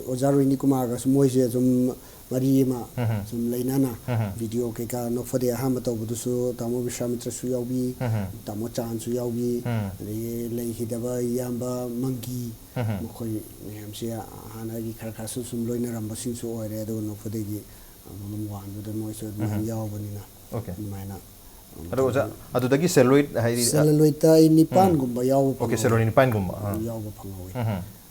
ꯑꯣꯖꯥ ꯔꯣꯍꯤꯅꯤ ꯀꯨꯃꯥꯔꯒꯁꯨ ꯃꯣꯏꯁꯦ ꯁꯨꯝ ꯃꯔꯤ ꯑꯃ ꯁꯨꯝ ꯂꯩꯅꯅ ꯚꯤꯗꯤꯑꯣ ꯀꯩꯀꯥ ꯅꯣꯛꯐꯗꯦ ꯑꯍꯥꯟꯕ ꯇꯧꯕꯗꯨꯁꯨ ꯇꯥꯃꯣ ꯕꯤꯁ꯭ꯋꯥꯃꯤꯇ꯭ꯔꯁꯨ ꯌꯥꯎꯕꯤ, ꯇꯥꯃꯣ ꯆꯥꯟꯁꯨ ꯌꯥꯎꯕꯤ, ꯑꯗꯒꯤ ꯂꯩꯈꯤꯗꯕ ꯏꯌꯥꯝꯕ ꯃꯪꯒꯤ, ꯃꯈꯣꯏ ꯃꯌꯥꯝꯁꯦ ꯍꯥꯟꯅꯒꯤ ꯈꯔ ꯈꯔꯁꯨ ꯁꯨꯝ ꯂꯣꯏꯅꯔꯝꯕꯁꯤꯡꯁꯨ ꯑꯣꯏꯔꯦ꯫ ꯑꯗꯨꯒ ꯅꯣꯛꯐꯗꯦꯒꯤ ꯑꯗꯨꯝ ꯋꯥꯟꯗꯨꯗ ꯃꯣꯏꯁꯨ ꯑꯗꯨꯃꯥꯏꯅ ꯌꯥꯎꯕꯅꯤꯅ, okay꯫ ꯑꯗꯨꯃꯥꯏꯅ, ꯎꯝ, ꯑꯗꯣ ꯑꯣꯖꯥ, ꯇꯧꯕꯅꯤ꯫ ꯑꯗꯨꯗꯒꯤ celluloid ꯍꯥꯏꯗꯤ, ꯑ, celluloidꯇ ꯑꯩ ꯅꯤꯄꯥꯟꯒꯨꯝꯕ ꯌꯥꯎꯕ okay, ꯐꯪꯍꯧꯋꯤ꯫ Celluloid ꯅꯤꯄꯥꯟꯒꯨꯝꯕ, ꯑ꯫ ꯌꯥꯎꯕ ꯐꯪꯍꯧꯋꯤ꯫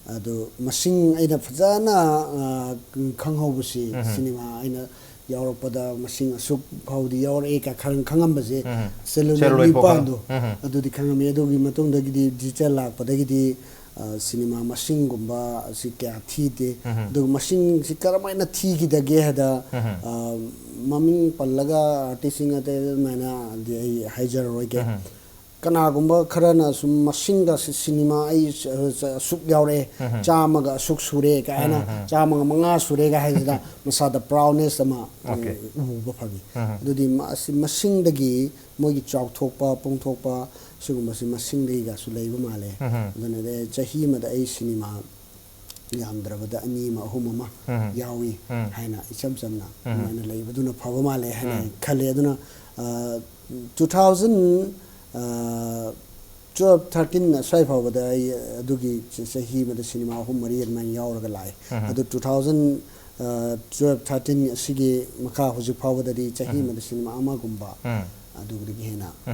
ꯑꯗꯨ ꯃꯁꯤꯡ ꯑꯩꯅ ꯐꯖꯅ, ꯑ, ꯈꯪꯍꯧꯕꯁꯤ, ꯁꯤꯅꯦꯃꯥ ꯑꯩꯅ ꯌꯥꯎꯔꯛꯄꯗ ꯃꯁꯤꯡ ꯑꯁꯨꯛ ꯐꯥꯎꯗꯤ ꯌꯥꯎꯔꯛꯑꯦ ꯀ ꯈꯪ-, ꯈꯪꯉꯝꯕꯁꯦ, celluloid celluloid ꯐꯥꯎꯕ꯫ ꯅꯤꯄꯥꯟꯗꯣ, ꯑꯗꯨꯗꯤ ꯈꯪꯉꯝꯃꯤ꯫ ꯑꯗꯨꯒꯤ ꯃꯇꯨꯡꯗꯒꯤꯗꯤ digital ꯂꯥꯛꯄꯗꯒꯤꯗꯤ, ꯑ, ꯁꯤꯅꯦꯃꯥ ꯃꯁꯤꯡꯒꯨꯝꯕ ꯑꯁꯤ ꯀꯌꯥ ꯊꯤꯗꯦ꯫ ꯑꯗꯨꯒ ꯃꯁꯤꯡꯁꯤ ꯀꯔꯝꯍꯥꯏꯅ ꯊꯤꯈꯤꯗꯒꯦ ꯍꯥꯏꯗ, ꯑ, ꯃꯃꯤꯡ ꯄꯜꯂꯒ artistꯁꯤꯡ ꯑꯇꯩ ꯑꯗꯨꯃꯥꯏꯅ ꯗꯤ ꯑꯩ ꯍꯥꯏꯖꯔꯔꯣꯏꯒꯦ꯫ ꯀꯅꯥꯒꯨꯝꯕ ꯈꯔꯅ ꯁꯨꯝ ꯃꯁꯤꯡꯗ ꯁꯤ-, ꯁꯤꯅꯦꯃꯥ ꯑꯩ ꯁ-, ꯁ-, ꯑꯁꯨꯛ ꯌꯥꯎꯔꯛꯑꯦ, ꯆꯥꯝꯃꯒ ꯑꯁꯨꯛ ꯁꯨꯔꯦ ꯀꯥꯏꯅ, ꯆꯥꯝꯃꯒ ꯃꯉꯥ ꯁꯨꯔꯦꯒ ꯍꯥꯏꯁꯤꯗ ꯃꯁꯥꯗ proudness ꯑꯃ, okay, ꯎꯕ ꯐꯪꯉꯤ꯫ ꯑꯗꯨꯗꯤ ꯃꯥ-, ꯑꯁꯤ ꯃꯁꯤꯡꯗꯒꯤ ꯃꯣꯏꯒꯤ ꯆꯥꯎꯊꯣꯛꯄ, ꯄꯣꯡꯊꯣꯛꯄ ꯁꯤꯒꯨꯝꯕꯁꯤ ꯃꯁꯤꯡꯗꯒꯤꯒꯁꯨ ꯂꯩꯕ ꯃꯥꯜꯂꯦ꯫ ꯑꯗꯨꯅ ꯑꯩ ꯆꯍꯤ ꯑꯃꯗ ꯑꯩ ꯁꯤꯅꯦꯃꯥ ꯌꯥꯝꯗ꯭ꯔꯕꯗ ꯑꯅꯤ ꯑꯃ, ꯑꯍꯨꯝ ꯑꯃ ꯌꯥꯎꯏ ꯍꯥꯏꯅ ꯏꯆꯝ ꯆꯝꯅ ꯑꯗꯨꯃꯥꯏꯅ ꯂꯩꯕꯗꯨꯅ ꯐꯕ ꯃꯥꯜꯂꯦ ꯍꯥꯏꯅ ꯑꯩ ꯈꯜꯂꯦ꯫ ꯑꯗꯨꯅ, ꯑ, two thousand, ꯑ, twelve, thirteen ꯑꯁ꯭ꯋꯥꯏ ꯐꯥꯎꯕꯗ ꯑꯩ ꯑꯗꯨꯒꯤ ꯆ-, ꯆꯍꯤ ꯑꯃꯗ ꯁꯤꯅꯦꯃꯥ ꯑꯍꯨꯝ ꯃꯔꯤ ꯑꯗꯨꯃꯥꯏꯅ ꯌꯥꯎꯔꯒ ꯂꯥꯛꯑꯦ꯫ ꯑꯗꯨ two thousand ꯇ꯭ꯋꯦꯜꯐ ꯊꯥꯔꯇꯤꯟ ꯑꯁꯤꯒꯤ ꯃꯈꯥ ꯍꯧꯖꯤꯛ ꯐꯥꯎꯕꯗꯗꯤ ꯆꯍꯤ ꯑꯃꯗ ꯁꯤꯅꯦꯃꯥ ꯑꯃꯒꯨꯝꯕ ꯑꯗꯨꯗꯒꯤ ꯍꯦꯟꯅ ꯑ,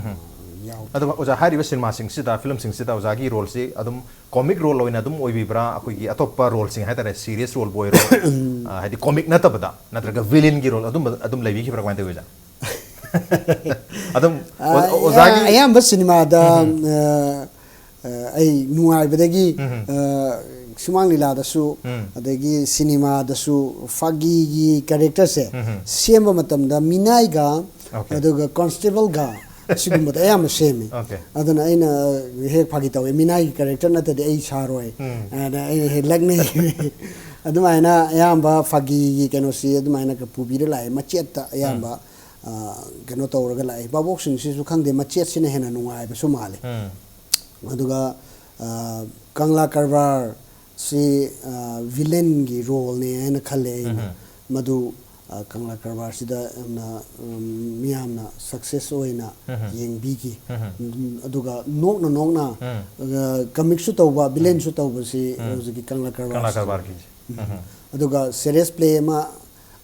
ꯌꯥꯎꯗꯦ꯫ ꯑꯗꯨꯒ ꯑꯣꯖꯥ ꯍꯥꯏꯔꯤꯕ ꯁꯤꯅꯦꯃꯥꯁꯤꯡꯁꯤꯗ, ꯐꯤꯂꯝꯁꯤꯡꯁꯤꯗ ꯑꯣꯖꯥꯒꯤ ꯔꯣꯜꯁꯤ ꯑꯗꯨꯝ ꯀꯣꯃꯤꯛ ꯔꯣꯜ ꯑꯣꯏꯅ ꯑꯗꯨꯝ ꯑꯣꯏꯕꯤꯕ꯭ꯔꯥ? ꯑꯩꯈꯣꯏꯒꯤ ꯑꯇꯣꯞꯄ ꯔꯣꯜꯁꯤꯡ ꯍꯥꯏꯇꯥꯔꯦ, ꯁꯤꯔꯤꯌꯁ ꯔꯣꯜꯕꯨ ꯑꯣꯏꯔꯣ, ꯑ, ꯍꯥꯏꯗꯤ ꯀꯣꯃꯤꯛ ꯅꯠꯇꯕꯗ, ꯅꯠꯇ꯭ꯔꯒ ꯚꯤꯂꯤꯟꯒꯤ ꯔꯣꯜ ꯑꯗꯨꯝꯕ ꯑꯗꯨꯝ ꯂꯩꯕꯤꯈꯤꯕ꯭ꯔꯥ? ꯀꯃꯥꯏꯅ ꯇꯧꯋꯤ ꯑꯣꯖꯥ? ꯑꯗꯨꯝ ꯑꯣ- ꯑꯣꯖꯥꯒꯤ ꯑꯌꯥꯝꯕ ꯁꯤꯅꯦꯃꯥꯗ ꯑ, ꯑ, ꯑꯩ ꯅꯨꯡꯉꯥꯏꯕꯗꯒꯤ ꯑ, ꯁꯨꯃꯥꯡ ꯂꯤꯂꯥꯗꯁꯨ ꯑꯗꯒꯤ ꯁꯤꯅꯦꯃꯥꯗꯁꯨ ꯐꯥꯒꯤꯒꯤ ꯀꯦꯔꯦꯛꯇꯔꯁꯦ ꯁꯦꯝꯕ ꯃꯇꯝꯗ ꯃꯤꯅꯥꯏꯒ Okay. ꯑꯗꯨꯒ ꯀꯣꯟꯁꯇꯦꯕꯜꯒ ꯑꯁꯤꯒꯨꯝꯕꯗ ꯑꯌꯥꯝꯕ ꯁꯦꯝꯃꯤ꯫ Okay. ꯑꯗꯨꯅ ꯑꯩꯅ ꯍꯦꯛ ꯐꯥꯒꯤ ꯇꯧꯋꯦ, "ꯃꯤꯅꯥꯏꯒꯤ ꯀꯦꯔꯦꯛꯇꯔ ꯅꯠꯇ꯭ꯔꯗꯤ ꯑꯩ ꯁꯥꯔꯣꯏ" ꯑꯅ ꯑꯩꯅ ꯍꯦꯛ ꯂꯛꯅꯩ꯫ ꯑꯗꯨꯃꯥꯏꯅ ꯑꯌꯥꯝꯕ ꯐꯥꯒꯤꯒꯤ ꯀꯩꯅꯣꯁꯤ ꯑꯗꯨꯃꯥꯏꯅ ꯄꯨꯕꯤꯔ ꯂꯥꯛꯑꯦ, ꯃꯆꯦꯠꯇ ꯑꯌꯥꯝꯕ ꯑ, ꯀꯩꯅꯣ ꯇꯧꯔꯒ ꯂꯥꯛꯑꯦ꯫ ꯚꯥꯕꯣꯛꯁꯤꯡꯁꯤꯁꯨ ꯈꯪꯗꯦ, ꯃꯆꯦꯠꯁꯤꯅ ꯍꯦꯟꯅ ꯅꯨꯡꯉꯥꯏꯕꯁꯨ ꯃꯥꯜꯂꯦ꯫ ꯑꯗꯨꯒ ꯑ, ꯀꯪꯂꯥ ꯀꯔꯕꯥꯔꯁꯤ ꯚꯤꯂꯦꯟꯒꯤ ꯔꯣꯜꯅꯦ ꯍꯥꯏꯅ ꯈꯜꯂꯦ ꯑꯩꯅ꯫ ꯃꯗꯨ ꯑ, ꯀꯪꯂꯥ ꯀꯔꯕꯥꯔꯁꯤꯗ ꯌꯥꯝꯅ ꯎꯝ, ꯃꯤꯌꯥꯝꯅ ꯁꯛꯁꯦꯁ ꯑꯣꯏꯅ ꯌꯦꯡꯕꯤꯈꯤ꯫ ꯎꯝ, ꯑꯗꯨꯒ ꯅꯣꯛꯅ ꯅꯣꯛꯅ ꯑ, ꯀꯃꯤꯛꯁꯨ ꯇꯧꯕ, ꯚꯤꯂꯦꯟꯁꯨ ꯇꯧꯕꯁꯤ ꯍꯧꯖꯤꯛꯀꯤ ꯀꯪꯂꯥ ꯀꯪꯂꯥ ꯀꯔꯕꯥꯔꯁꯤ꯫ ꯀꯔꯕꯥꯔꯒꯤ ꯑꯗꯨꯒ ꯁꯦꯔꯤꯌꯁ ꯄ꯭ꯂꯦ ꯑꯃ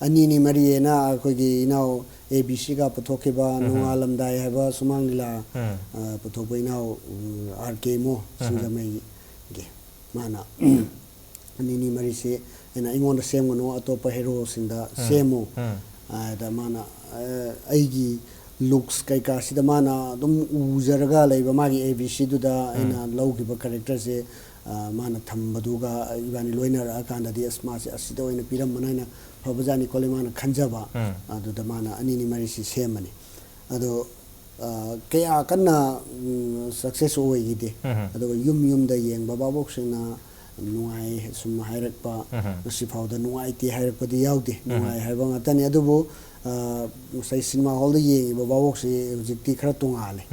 ꯑꯅꯤꯅꯤ ꯃꯔꯤ ꯍꯥꯏꯅ ꯑꯩꯈꯣꯏꯒꯤ ꯏꯅꯥꯎ ꯑꯦ ꯕꯤ ꯁꯤꯒ ꯄꯨꯊꯣꯛꯈꯤꯕ ꯅꯣꯡꯉꯥꯜꯂꯝꯗꯥꯏ ꯍꯥꯏꯕ ꯁꯨꯃꯥꯡ ꯂꯤꯂꯥ ꯑ, ꯄꯨꯊꯣꯛꯄ ꯏꯅꯥꯎ ꯎꯝ, ꯑꯥꯔ ꯀꯦ ꯃꯣ ꯁꯤꯡꯖꯃꯩꯒꯤ, ꯃꯥꯅ ꯑꯅꯤꯅꯤ ꯃꯔꯤꯁꯤ ꯑꯩꯅ ꯑꯩꯉꯣꯟꯗ ꯁꯦꯝꯒꯅꯨ, ꯑꯇꯣꯞꯄ ꯍꯦꯔꯣꯁꯤꯡꯗ ꯁꯦꯝꯃꯨ ꯍꯥꯏꯗ ꯃꯥꯅ ꯑ, ꯑꯩꯒꯤ ꯂꯨꯛꯁ ꯀꯩꯀꯥꯁꯤꯗ ꯃꯥꯅ ꯑꯗꯨꯝ ꯎꯖꯔꯒ ꯂꯩꯕ ꯃꯥꯒꯤ ꯑꯦ ꯕꯤ ꯁꯤꯗꯨꯗ ꯑꯩꯅ ꯂꯧꯈꯤꯕ ꯀꯦꯔꯦꯛꯇꯔꯁꯦ ꯑ, ꯃꯥꯅ ꯊꯝꯕꯗꯨꯒ ꯏꯕꯥꯅꯤ ꯂꯣꯏꯅꯔꯛꯑꯀꯥꯟꯗꯗꯤ ꯑꯁ ꯃꯥꯁꯦ ꯑꯁꯤꯗ ꯑꯣꯏꯅ ꯄꯤꯔꯝꯕꯅ ꯍꯦꯟꯅ ꯐꯕꯖꯥꯠꯅꯤꯀꯣ ꯃꯥꯅ ꯈꯟꯖꯕ꯫ ꯑꯗꯨꯗ ꯃꯥꯅ ꯑꯅꯤꯅꯤ ꯃꯔꯤꯁꯤ ꯁꯦꯝꯕꯅꯤ꯫ ꯑꯗꯣ ꯑ, ꯀꯌꯥ ꯀꯟꯅ ꯁꯛꯁꯦꯁ ꯑꯣꯏꯈꯤꯗꯦ꯫ ꯑꯗꯨꯒ ꯌꯨꯝ ꯌꯨꯝꯗ ꯌꯦꯡꯕ ꯚꯥꯕꯣꯛꯁꯤꯡꯅ ꯅꯨꯡꯉꯥꯏ ꯁꯨꯝ ꯍꯥꯏꯔꯛꯄ, ꯉꯁꯤꯐꯥꯎꯗ ꯅꯨꯡꯉꯥꯏꯇꯦ ꯍꯥꯏꯔꯛꯄꯗꯤ ꯌꯥꯎꯗꯦ꯫ ꯅꯨꯡꯉꯥꯏ ꯍꯥꯏꯕ ꯉꯥꯛꯇꯅꯤ꯫ ꯑꯗꯨꯕꯨ ꯑ, ꯉꯁꯥꯏ ꯁꯤꯅꯦꯃꯥ ꯍꯣꯜꯗ ꯌꯦꯡꯉꯤꯕ ꯚꯥꯕꯣꯛꯁꯤ ꯍꯧꯖꯤꯛꯇꯤ ꯈꯔ ꯇꯣꯉꯥꯜꯂꯦ꯫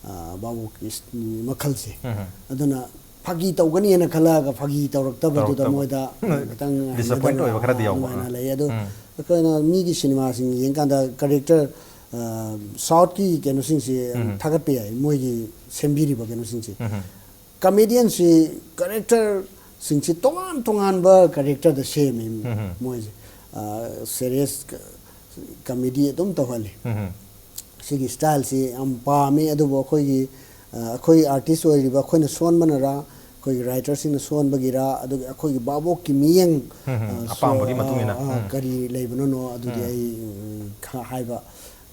ꯑ, ꯚꯥꯕꯣꯛꯀꯤ ꯃꯈꯜꯁꯦ꯫ ꯑꯗꯨꯅ ꯐꯥꯒꯤ ꯇꯧꯒꯅꯤꯅ ꯈꯜꯂꯛꯑꯒ ꯐꯥꯒꯤ ꯇꯧꯔꯛꯇꯕꯗꯨꯗ ꯇꯧꯔꯛꯇꯕ꯫ ꯃꯣꯏꯗ ꯈꯤꯇꯪ Disappoint ꯍꯩꯅꯗꯕ, ꯑꯣꯏꯕ ꯈꯔꯗꯤ ꯌꯥꯎꯕ꯫ ꯑꯗꯨꯃꯥꯏꯅ ꯑꯥ꯫ ꯂꯩ꯫ ꯑꯗꯣ ꯑꯩꯈꯣꯏꯅ ꯃꯤꯒꯤ ꯁꯤꯅꯦꯃꯥꯁꯤꯡ ꯌꯦꯡꯀꯥꯟꯗ ꯀꯦꯔꯦꯛꯇꯔ ꯁꯥꯎꯠꯀꯤ ꯀꯩꯅꯣꯁꯤꯡꯁꯦ ꯌꯥꯝ ꯊꯥꯒꯠꯄ ꯌꯥꯏ, ꯃꯣꯏꯒꯤ ꯁꯦꯝꯕꯤꯔꯤꯕ ꯀꯩꯅꯣꯁꯤꯡꯁꯦ꯫ ꯀꯃꯦꯗꯤꯌꯟꯁꯤ ꯀꯦꯔꯦꯛꯇꯔ ꯁꯤꯡꯁꯤ ꯇꯣꯉꯥꯟ ꯇꯣꯉꯥꯟꯕ ꯀꯦꯔꯦꯛꯇꯔꯗ ꯁꯦꯝꯃꯤ꯫ ꯃꯣꯏꯁꯦ ꯁꯦꯔꯤꯌꯁ ꯀꯃꯦꯗꯤ ꯑꯗꯨꯝ ꯇꯧꯍꯜꯂꯤ꯫ ꯁꯤꯒꯤ ꯁ꯭ꯇꯥꯏꯜꯁꯤ ꯌꯥꯝ ꯄꯥꯝꯃꯤ꯫ ꯑꯗꯨꯕꯨ ꯑꯩꯈꯣꯏꯒꯤ ꯑꯩꯈꯣꯏ ꯑꯥꯔꯇꯤꯁ ꯑꯣꯏꯔꯤꯕ ꯑꯩꯈꯣꯏꯅ ꯁꯣꯟꯕꯅꯔꯥ, ꯑꯩꯈꯣꯏꯒꯤ ꯔꯥꯏꯇꯔꯁꯤꯡꯅ ꯁꯣꯟꯕꯒꯤꯔꯥ, ꯑꯗꯨꯒ ꯑꯩꯈꯣꯏꯒꯤ ꯚꯥꯕꯣꯛꯀꯤ ꯃꯤꯠꯌꯦꯡ ꯎꯝ, ꯎꯝ, ꯑ, ꯁꯣ-, ꯑꯄꯥꯝꯕꯒꯤ ꯃꯇꯨꯡ ꯏꯟꯅ꯫ ꯑ, ꯑ, ꯎꯝ꯫ ꯀꯔꯤ ꯂꯩꯕꯅꯣꯅꯣ ꯑꯗꯨꯗꯤ ꯎꯝ꯫ ꯑꯩ ꯎꯝ, ꯈ-, ꯍꯥꯏꯕ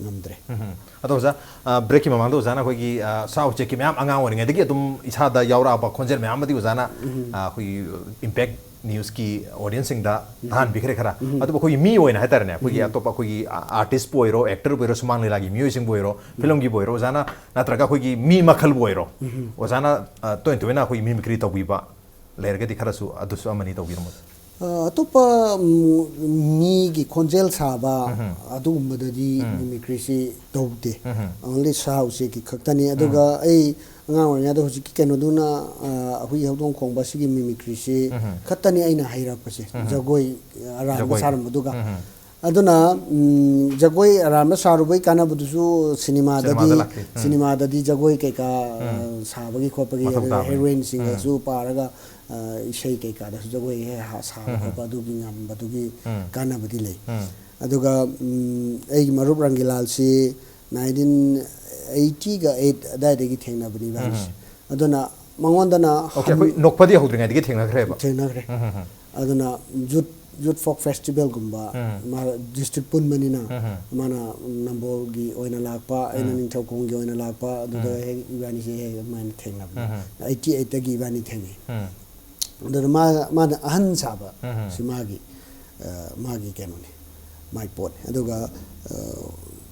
ꯉꯝꯗ꯭ꯔꯦ꯫ ꯎꯝ, ꯎꯝ꯫ ꯑꯗꯣ ꯑꯣꯖꯥ, ꯑ, ꯕ꯭ꯔꯦꯛꯀꯤ ꯃꯃꯥꯡꯗ ꯑꯣꯖꯥꯅ ꯑꯩꯈꯣꯏꯒꯤ, ꯑ, ꯁꯥ ꯎꯆꯦꯛꯀꯤ ꯃꯌꯥꯝ ꯑꯉꯥꯡ ꯑꯣꯏꯔꯤꯉꯩꯗꯒꯤ ꯑꯗꯨꯝ ꯏꯁꯥꯗ ꯌꯥꯎꯔꯛꯑꯕ ꯈꯣꯟꯖꯦꯜ ꯃꯌꯥꯝ ꯑꯃꯗꯤ ꯑꯣꯖꯥꯅ, ꯎꯝ꯫ ꯑ, ꯑꯩꯈꯣꯏꯒꯤ ꯏꯝꯄꯦꯛ ꯅ꯭ꯌꯨꯁꯀꯤ ꯑꯣꯗꯤꯌꯟꯁꯁꯤꯡꯗ ꯎꯝ꯫ ꯇꯥꯍꯟꯕꯤꯈ꯭ꯔꯦ ꯈꯔ꯫ ꯎꯝ꯫ ꯑꯗꯨꯕꯨ ꯑꯩꯈꯣꯏꯒꯤ ꯃꯤ ꯑꯣꯏꯅ ꯍꯥꯏꯇꯥꯔꯦꯅꯦ, ꯑꯩꯈꯣꯏꯒꯤ ꯎꯝ꯫ ꯑꯇꯣꯞꯄ ꯑꯩꯈꯣꯏꯒꯤ ꯑꯥ-, ꯑꯥꯔꯇꯤꯁꯄꯨ ꯑꯣꯏꯔꯣ, ꯑꯦꯛꯇꯔꯕꯨ ꯑꯣꯏꯔꯣ, ꯁꯨꯃꯥꯡ ꯂꯤꯂꯥꯒꯤ ꯃꯤꯑꯣꯏꯁꯤꯡꯕꯨ ꯑꯣꯏꯔꯣ, ꯎꯝ꯫ ꯐꯤꯂꯝꯒꯤꯕꯨ ꯑꯣꯏꯔꯣ, ꯑꯣꯖꯥꯅ ꯅꯠꯇ꯭ꯔꯒ ꯑꯩꯈꯣꯏꯒꯤ ꯃꯤ ꯃꯈꯜꯕꯨ ꯑꯣꯏꯔꯣ, ꯎꯝ꯫ ꯑꯣꯖꯥꯅ, ꯑ, ꯇꯣꯏꯅ ꯇꯣꯏꯅ ꯑꯩꯈꯣꯏꯒꯤ ꯃꯤꯃꯤꯀ꯭ꯔꯤ ꯇꯧꯕꯤꯕ ꯂꯩꯔꯒꯗꯤ ꯈꯔꯁꯨ ꯑꯗꯨꯁꯨ ꯑꯃꯅꯤ ꯇꯧꯕꯤꯔꯝꯃꯨ꯫ ꯑ, ꯑꯇꯣꯞꯄ, ꯎꯝ, ꯃꯤꯒꯤ ꯈꯣꯟꯖꯦꯜ ꯁꯥꯕ ꯎꯝ꯫ ꯑꯗꯨꯒꯨꯝꯕꯗꯗꯤ ꯎꯝ꯫ ꯃꯤꯃꯤꯀ꯭ꯔꯤꯁꯤ ꯇꯧꯗꯦ꯫ ꯎꯝ꯫ Only ꯁꯥ ꯎꯆꯦꯛꯀꯤ ꯈꯛꯇꯅꯤ꯫ ꯎꯝ꯫ ꯑꯗꯨꯒ ꯑꯩ ꯑꯉꯥꯡ ꯑꯣꯏꯔꯤꯉꯩꯗ ꯍꯧꯖꯤꯛꯀꯤ ꯀꯩꯅꯣꯗꯨꯅ, ꯑ, ꯍꯨꯏ ꯍꯧꯗꯣꯡ ꯈꯣꯡꯕ ꯁꯤꯒꯤ ꯃꯤꯃꯤꯀ꯭ꯔꯤꯁꯤ ꯎꯝ꯫ ꯈꯛꯇꯅꯤ ꯑꯩꯅ ꯍꯩꯔꯛꯄꯁꯦ꯫ ꯎꯝ꯫ ꯖꯒꯣꯏ ꯑꯔꯥꯟꯕ ꯖꯒꯣꯏ꯫ ꯁꯥꯔꯝꯕꯗꯨꯒ꯫ ꯎꯝ꯫ ꯑꯗꯨꯅ, ꯎꯝ, ꯖꯒꯣꯏ ꯑꯔꯥꯟꯕ ꯁꯥꯔꯨꯕꯒꯤ ꯀꯥꯟꯅꯕꯗꯨꯁꯨ ꯁꯤꯅꯦꯃꯥꯗꯗꯤ, ꯁꯤꯅꯦꯃꯥꯗ ꯂꯥꯛꯈꯤ꯫ ꯎꯝ꯫ ꯁꯤꯅꯦꯃꯥꯗꯗꯤ ꯖꯒꯣꯏ ꯀꯩꯀꯥ, ꯎꯝ꯫ ꯑ, ꯁꯥꯕꯒꯤ ꯈꯣꯠꯄꯒꯤ, ꯃꯊꯧ ꯑꯗꯨꯒ ꯇꯥꯕꯅꯤ꯫ ꯍꯦꯔꯣꯏꯟꯁꯤꯡꯒꯁꯨ ꯎꯝ꯫ ꯄꯥꯔꯒ, ꯑ, ꯏꯁꯩ ꯀꯩꯀꯥꯗꯁꯨ ꯖꯒꯣꯏ ꯍꯦꯛ ꯍꯥ-, ꯁꯥꯕ ꯎꯝ꯫ ꯈꯣꯠꯄ ꯑꯗꯨꯒꯤ ꯉꯝꯕꯗꯨꯒꯤ ꯎꯝ꯫ ꯀꯥꯟꯅꯕꯗꯤ ꯂꯩ꯫ ꯎꯝ꯫ ꯑꯗꯨꯒ, ꯎꯝ, ꯑꯩꯒꯤ ꯃꯔꯨꯞ ꯔꯪꯒꯤꯂꯥꯜꯁꯤ nineteen eighty-eight ꯑꯗꯥꯏꯗꯒꯤ ꯊꯦꯡꯅꯕꯅꯤ ꯏꯕꯥꯅꯤꯁꯦ꯫ ꯎꯝ꯫ ꯑꯗꯨꯅ ꯃꯉꯣꯟꯗꯅ ꯑꯣꯀꯦ, ꯍꯟ-, ꯑꯩꯈꯣꯏ ꯅꯣꯛꯄꯗꯤ ꯍꯧꯗ꯭ꯔꯤꯉꯩꯗꯒꯤ ꯊꯦꯡꯅꯈ꯭ꯔꯦꯕ? ꯊꯦꯡꯅꯈ꯭ꯔꯦ꯫ ꯎꯝ, ꯎꯝ, ꯎꯝ꯫ ꯑꯗꯨꯅ ꯌꯨꯠ, ꯌꯨꯠ ꯐꯣꯛ ꯐꯦꯁꯇꯤꯚꯦꯜꯒꯨꯝꯕ, ꯎꯝ꯫ ꯃꯥ ꯗꯤꯁꯇ꯭ꯔꯤꯛ ꯄꯨꯟꯕꯅꯤꯅ, ꯎꯝ, ꯎꯝ꯫ ꯃꯥꯅ ꯅꯝꯕꯣꯜꯒꯤ ꯑꯣꯏꯅ ꯂꯥꯛꯄ, ꯑꯩꯅ ꯎꯝ꯫ ꯅꯤꯡꯊꯧꯈꯣꯡꯒꯤ ꯑꯣꯏꯅ ꯂꯥꯛꯄ, ꯑꯗꯨꯗ ꯎꯝ꯫ ꯍꯦꯛ ꯏꯕꯥꯅꯤꯁꯦ ꯍꯦꯛ ꯑꯗꯨꯃꯥꯏꯅ ꯊꯦꯡꯅꯕꯅꯦ꯫ ꯎꯝ, ꯎꯝ꯫ Eighty-eightꯇꯒꯤ ꯏꯕꯥꯅꯤ ꯊꯦꯡꯅꯩ꯫ ꯎꯝ꯫ ꯑꯗꯨꯅ ꯃꯥ-, ꯃꯥꯅ ꯑꯍꯟ ꯁꯥꯕ ꯎꯝ, ꯎꯝ꯫ ꯁꯤ ꯃꯥꯒꯤ, ꯑ, ꯃꯥꯒꯤ ꯀꯩꯅꯣꯅꯤ, ꯃꯥꯏ ꯄꯣꯠꯅꯤ꯫ ꯑꯗꯨꯒ, ꯑ,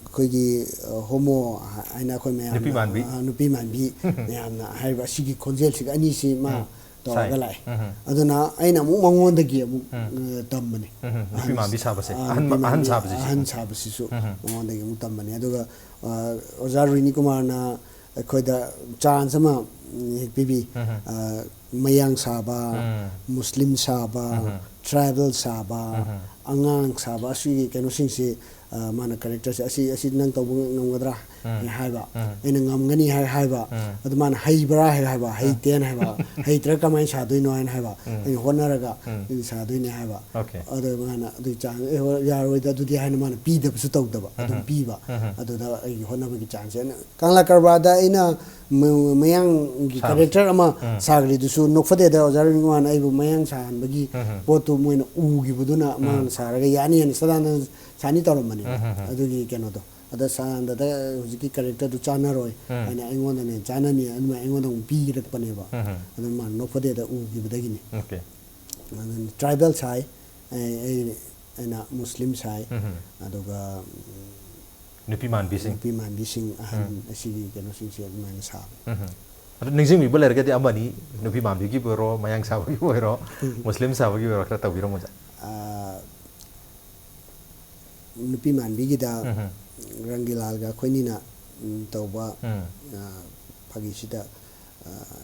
ꯑꯩꯈꯣꯏꯒꯤ, ꯑ, ꯍꯣꯃꯣ ꯍꯥꯏꯅ ꯑꯩꯈꯣꯏ ꯃꯌꯥꯝꯅ, ꯅꯨꯄꯤ ꯃꯥꯟꯕꯤ꯫ ꯑ, ꯅꯨꯄꯤ ꯃꯥꯟꯕꯤ ꯃꯌꯥꯝꯅ ꯍꯥꯏꯔꯤꯕ ꯑꯁꯤꯒꯤ ꯈꯣꯟꯖꯦꯜꯁꯤꯒ ꯑꯅꯤꯁꯤ ꯃꯥ ꯎꯝ꯫ ꯇꯧꯔꯒ ꯁꯥꯏ꯫ ꯂꯥꯛꯑꯦ꯫ ꯎꯝ, ꯎꯝ꯫ ꯑꯗꯨꯅ ꯑꯩꯅ ꯑꯃꯨꯛ ꯃꯉꯣꯟꯗꯒꯤ ꯑꯃꯨꯛ, ꯎꯝ꯫ ꯑ, ꯇꯝꯕꯅꯤ꯫ ꯎꯝ, ꯎꯝ꯫ ꯅꯨꯄꯤ ꯑꯍꯟ-, ꯃꯥꯟꯕꯤ ꯁꯥꯕꯁꯦ꯫ ꯑ, ꯑꯍꯟ ꯅꯨꯄꯤ ꯃꯥꯟꯕꯤ, ꯃꯥꯟꯕꯤ, ꯁꯥꯕꯁꯤꯁꯨ꯫ ꯑꯍꯟ ꯁꯥꯕꯁꯤꯁꯨ ꯎꯝ, ꯎꯝ꯫ ꯃꯉꯣꯟꯗꯒꯤ ꯑꯃꯨꯛ ꯇꯝꯕꯅꯤ꯫ ꯑꯗꯨꯒ, ꯑ, ꯑꯣꯖꯥ ꯔꯨꯏꯅꯤ ꯀꯨꯃꯥꯔꯅ ꯑꯩꯈꯣꯏꯗ ꯆꯥꯟꯁ ꯑꯃ, ꯎꯝ, ꯍꯦꯛ ꯄꯤꯕꯤ꯫ ꯎꯝ, ꯎꯝ꯫ ꯑ, ꯃꯌꯥꯡ ꯁꯥꯕ, ꯎꯝ꯫ ꯃꯨꯁꯂꯤꯝ ꯁꯥꯕ, ꯎꯝ, ꯎꯝ꯫ ꯇ꯭ꯔꯥꯏꯕꯦꯜ ꯁꯥꯕ, ꯎꯝ, ꯎꯝ꯫ ꯑꯉꯥꯡ ꯁꯥꯕ, ꯑꯁꯤꯒꯤ ꯀꯩꯅꯣꯁꯤꯡꯁꯤ, ꯑ, ꯃꯥꯅ ꯀꯦꯔꯦꯛꯇꯔꯁꯦ, "ꯑꯁꯤ, ꯑꯁꯤ ꯅꯪ ꯇꯧꯕ ꯉꯝꯒꯗ꯭ꯔꯥ?" ꯎꯝ꯫ ꯑꯩꯅ ꯍꯥꯏꯕ꯫ ꯎꯝ꯫ "ꯑꯩꯅ ꯉꯝꯒꯅꯤ" ꯍꯥꯏ-, ꯍꯥꯏꯕ꯫ ꯎꯝ꯫ ꯑꯗꯨ ꯃꯥꯅ "ꯍꯩꯕ꯭ꯔꯥ?" ꯍꯥꯏ ꯍꯥꯏꯕ꯫ "ꯍꯩꯇꯦꯅ" ꯍꯥꯏꯕ꯫ "ꯍꯩꯇ꯭ꯔꯒ ꯀꯃꯥꯏꯅ ꯁꯥꯗꯣꯏꯅꯣ?" ꯍꯥꯏꯅ ꯍꯥꯏꯕ꯫ ꯎꯝ꯫ "ꯑꯩꯅ ꯍꯣꯠꯅꯔꯒ ꯎꯝ꯫ ꯑꯩꯅ ꯁꯥꯗꯣꯏꯅꯦ" ꯍꯥꯏꯕ꯫ ꯑꯣꯀꯦ꯫ ꯑꯗꯣ ꯃꯥꯅ ꯑꯗꯨꯒꯤ ꯆꯥꯡ, "ꯑꯦ, ꯍꯣꯏ, ꯌꯥꯔꯣꯏꯗ ꯑꯗꯨꯗꯤ" ꯍꯥꯏꯅ ꯃꯥꯅ ꯄꯤꯗꯕꯁꯨ ꯇꯧꯗꯕ, ꯑꯗꯨꯝ ꯎꯝ꯫ ꯄꯤꯕ꯫ ꯎꯝ꯫ ꯑꯗꯨꯗ ꯑꯩꯒꯤ ꯍꯣꯠꯅꯕꯒꯤ ꯆꯥꯡꯁꯦ ꯑꯩꯅ ꯀꯪꯂꯥ ꯀꯔꯕꯥꯔꯗ ꯑꯩꯅ ꯃ-, ꯃꯌꯥꯡꯒꯤ ꯁꯥꯕꯁꯦ꯫ ꯀꯦꯔꯦꯛꯇꯔ ꯑꯃ ꯎꯝ꯫ ꯁꯥꯈ꯭ꯔꯤꯗꯨꯁꯨ ꯅꯣꯛꯐꯗꯦꯗ ꯑꯣꯖꯥ ꯔꯕꯤꯟ ꯀꯨꯃꯥꯔꯅ ꯑꯩꯕꯨ ꯃꯌꯥꯡ ꯁꯥꯍꯟꯕꯒꯤ ꯎꯝ꯫ ꯄꯣꯠꯇꯨ ꯃꯣꯏꯅ ꯎꯈꯤꯕꯗꯨꯅ ꯎꯝ꯫ ꯃꯥꯅ ꯁꯥꯔꯒ ꯌꯥꯅꯤ ꯍꯥꯏꯅ ꯁꯗꯥꯅꯟꯗ ꯁꯥꯅꯤ ꯇꯧꯔꯝꯕꯅꯦꯕ꯫ ꯎꯝ, ꯎꯝ, ꯎꯝ꯫ ꯑꯗꯨꯒꯤ ꯀꯩꯅꯣꯗꯣ꯫ ꯑꯗ ꯁꯗꯥꯅꯟꯗꯗ ꯍꯧꯖꯤꯛꯀꯤ ꯀꯦꯔꯦꯛꯇꯔꯗꯨ ꯆꯥꯟꯅꯔꯣꯏ ꯎꯝ꯫ ꯍꯥꯏꯅ ꯑꯩꯉꯣꯟꯗꯅꯦ ꯆꯥꯟꯅꯅꯤ ꯑꯗꯨꯃꯥꯏꯅ ꯑꯩꯉꯣꯟꯗ ꯑꯃꯨꯛ ꯄꯤꯔꯛꯄꯅꯦꯕ꯫ ꯎꯝ, ꯎꯝ꯫ ꯑꯗꯨ ꯃꯥꯅ ꯅꯣꯛꯐꯗꯦꯗ ꯎꯈꯤꯕꯗꯒꯤꯅꯤ꯫ ꯑꯣꯀꯦ꯫ ꯑꯗꯨꯅ ꯇ꯭ꯔꯥꯏꯕꯦꯜ ꯁꯥꯏ, ꯑꯩ, ꯑꯩ, ꯑꯩꯅ ꯃꯨꯁꯂꯤꯝ ꯁꯥꯏ, ꯎꯝ, ꯎꯝ꯫ ꯑꯗꯨꯒ, ꯎꯝ, ꯅꯨꯄꯤ ꯃꯥꯟꯕꯤꯁꯤꯡ꯫ ꯅꯨꯄꯤ ꯃꯥꯟꯕꯤꯁꯤꯡ, ꯑꯍꯟ ꯎꯝ꯫ ꯑꯁꯤꯒꯤ ꯀꯩꯅꯣꯁꯤꯡꯁꯦ ꯑꯗꯨꯃꯥꯏꯅ ꯁꯥꯕ꯫ ꯎꯝ, ꯎꯝ꯫ ꯑꯗꯨ ꯅꯤꯡꯁꯤꯡꯕꯤꯕ ꯂꯩꯔꯒꯗꯤ ꯑꯃꯅꯤ, ꯅꯨꯄꯤ ꯃꯥꯟꯕꯤꯒꯤꯕꯨ ꯑꯣꯏꯔꯣ, ꯃꯌꯥꯡ ꯁꯥꯕꯒꯤꯕꯨ ꯑꯣꯏꯔꯣ, ꯎꯝ꯫ ꯃꯨꯁꯂꯤꯝ ꯁꯥꯕꯒꯤ ꯑꯣꯏꯔꯣ, ꯈꯔ ꯇꯧꯕꯤꯔꯝꯃꯨꯁꯦ꯫ ꯑꯥ, ꯅꯨꯄꯤ ꯃꯥꯟꯕꯤꯒꯤꯗ ꯎꯝ, ꯎꯝ꯫ ꯔꯪꯒꯤꯂꯥꯜꯒ ꯑꯩꯈꯣꯏꯅꯤꯅ, ꯎꯝ, ꯇꯧꯕ, ꯎꯝ꯫ ꯑꯥ, ꯐꯥꯒꯤꯁꯤꯗ, ꯑꯥ,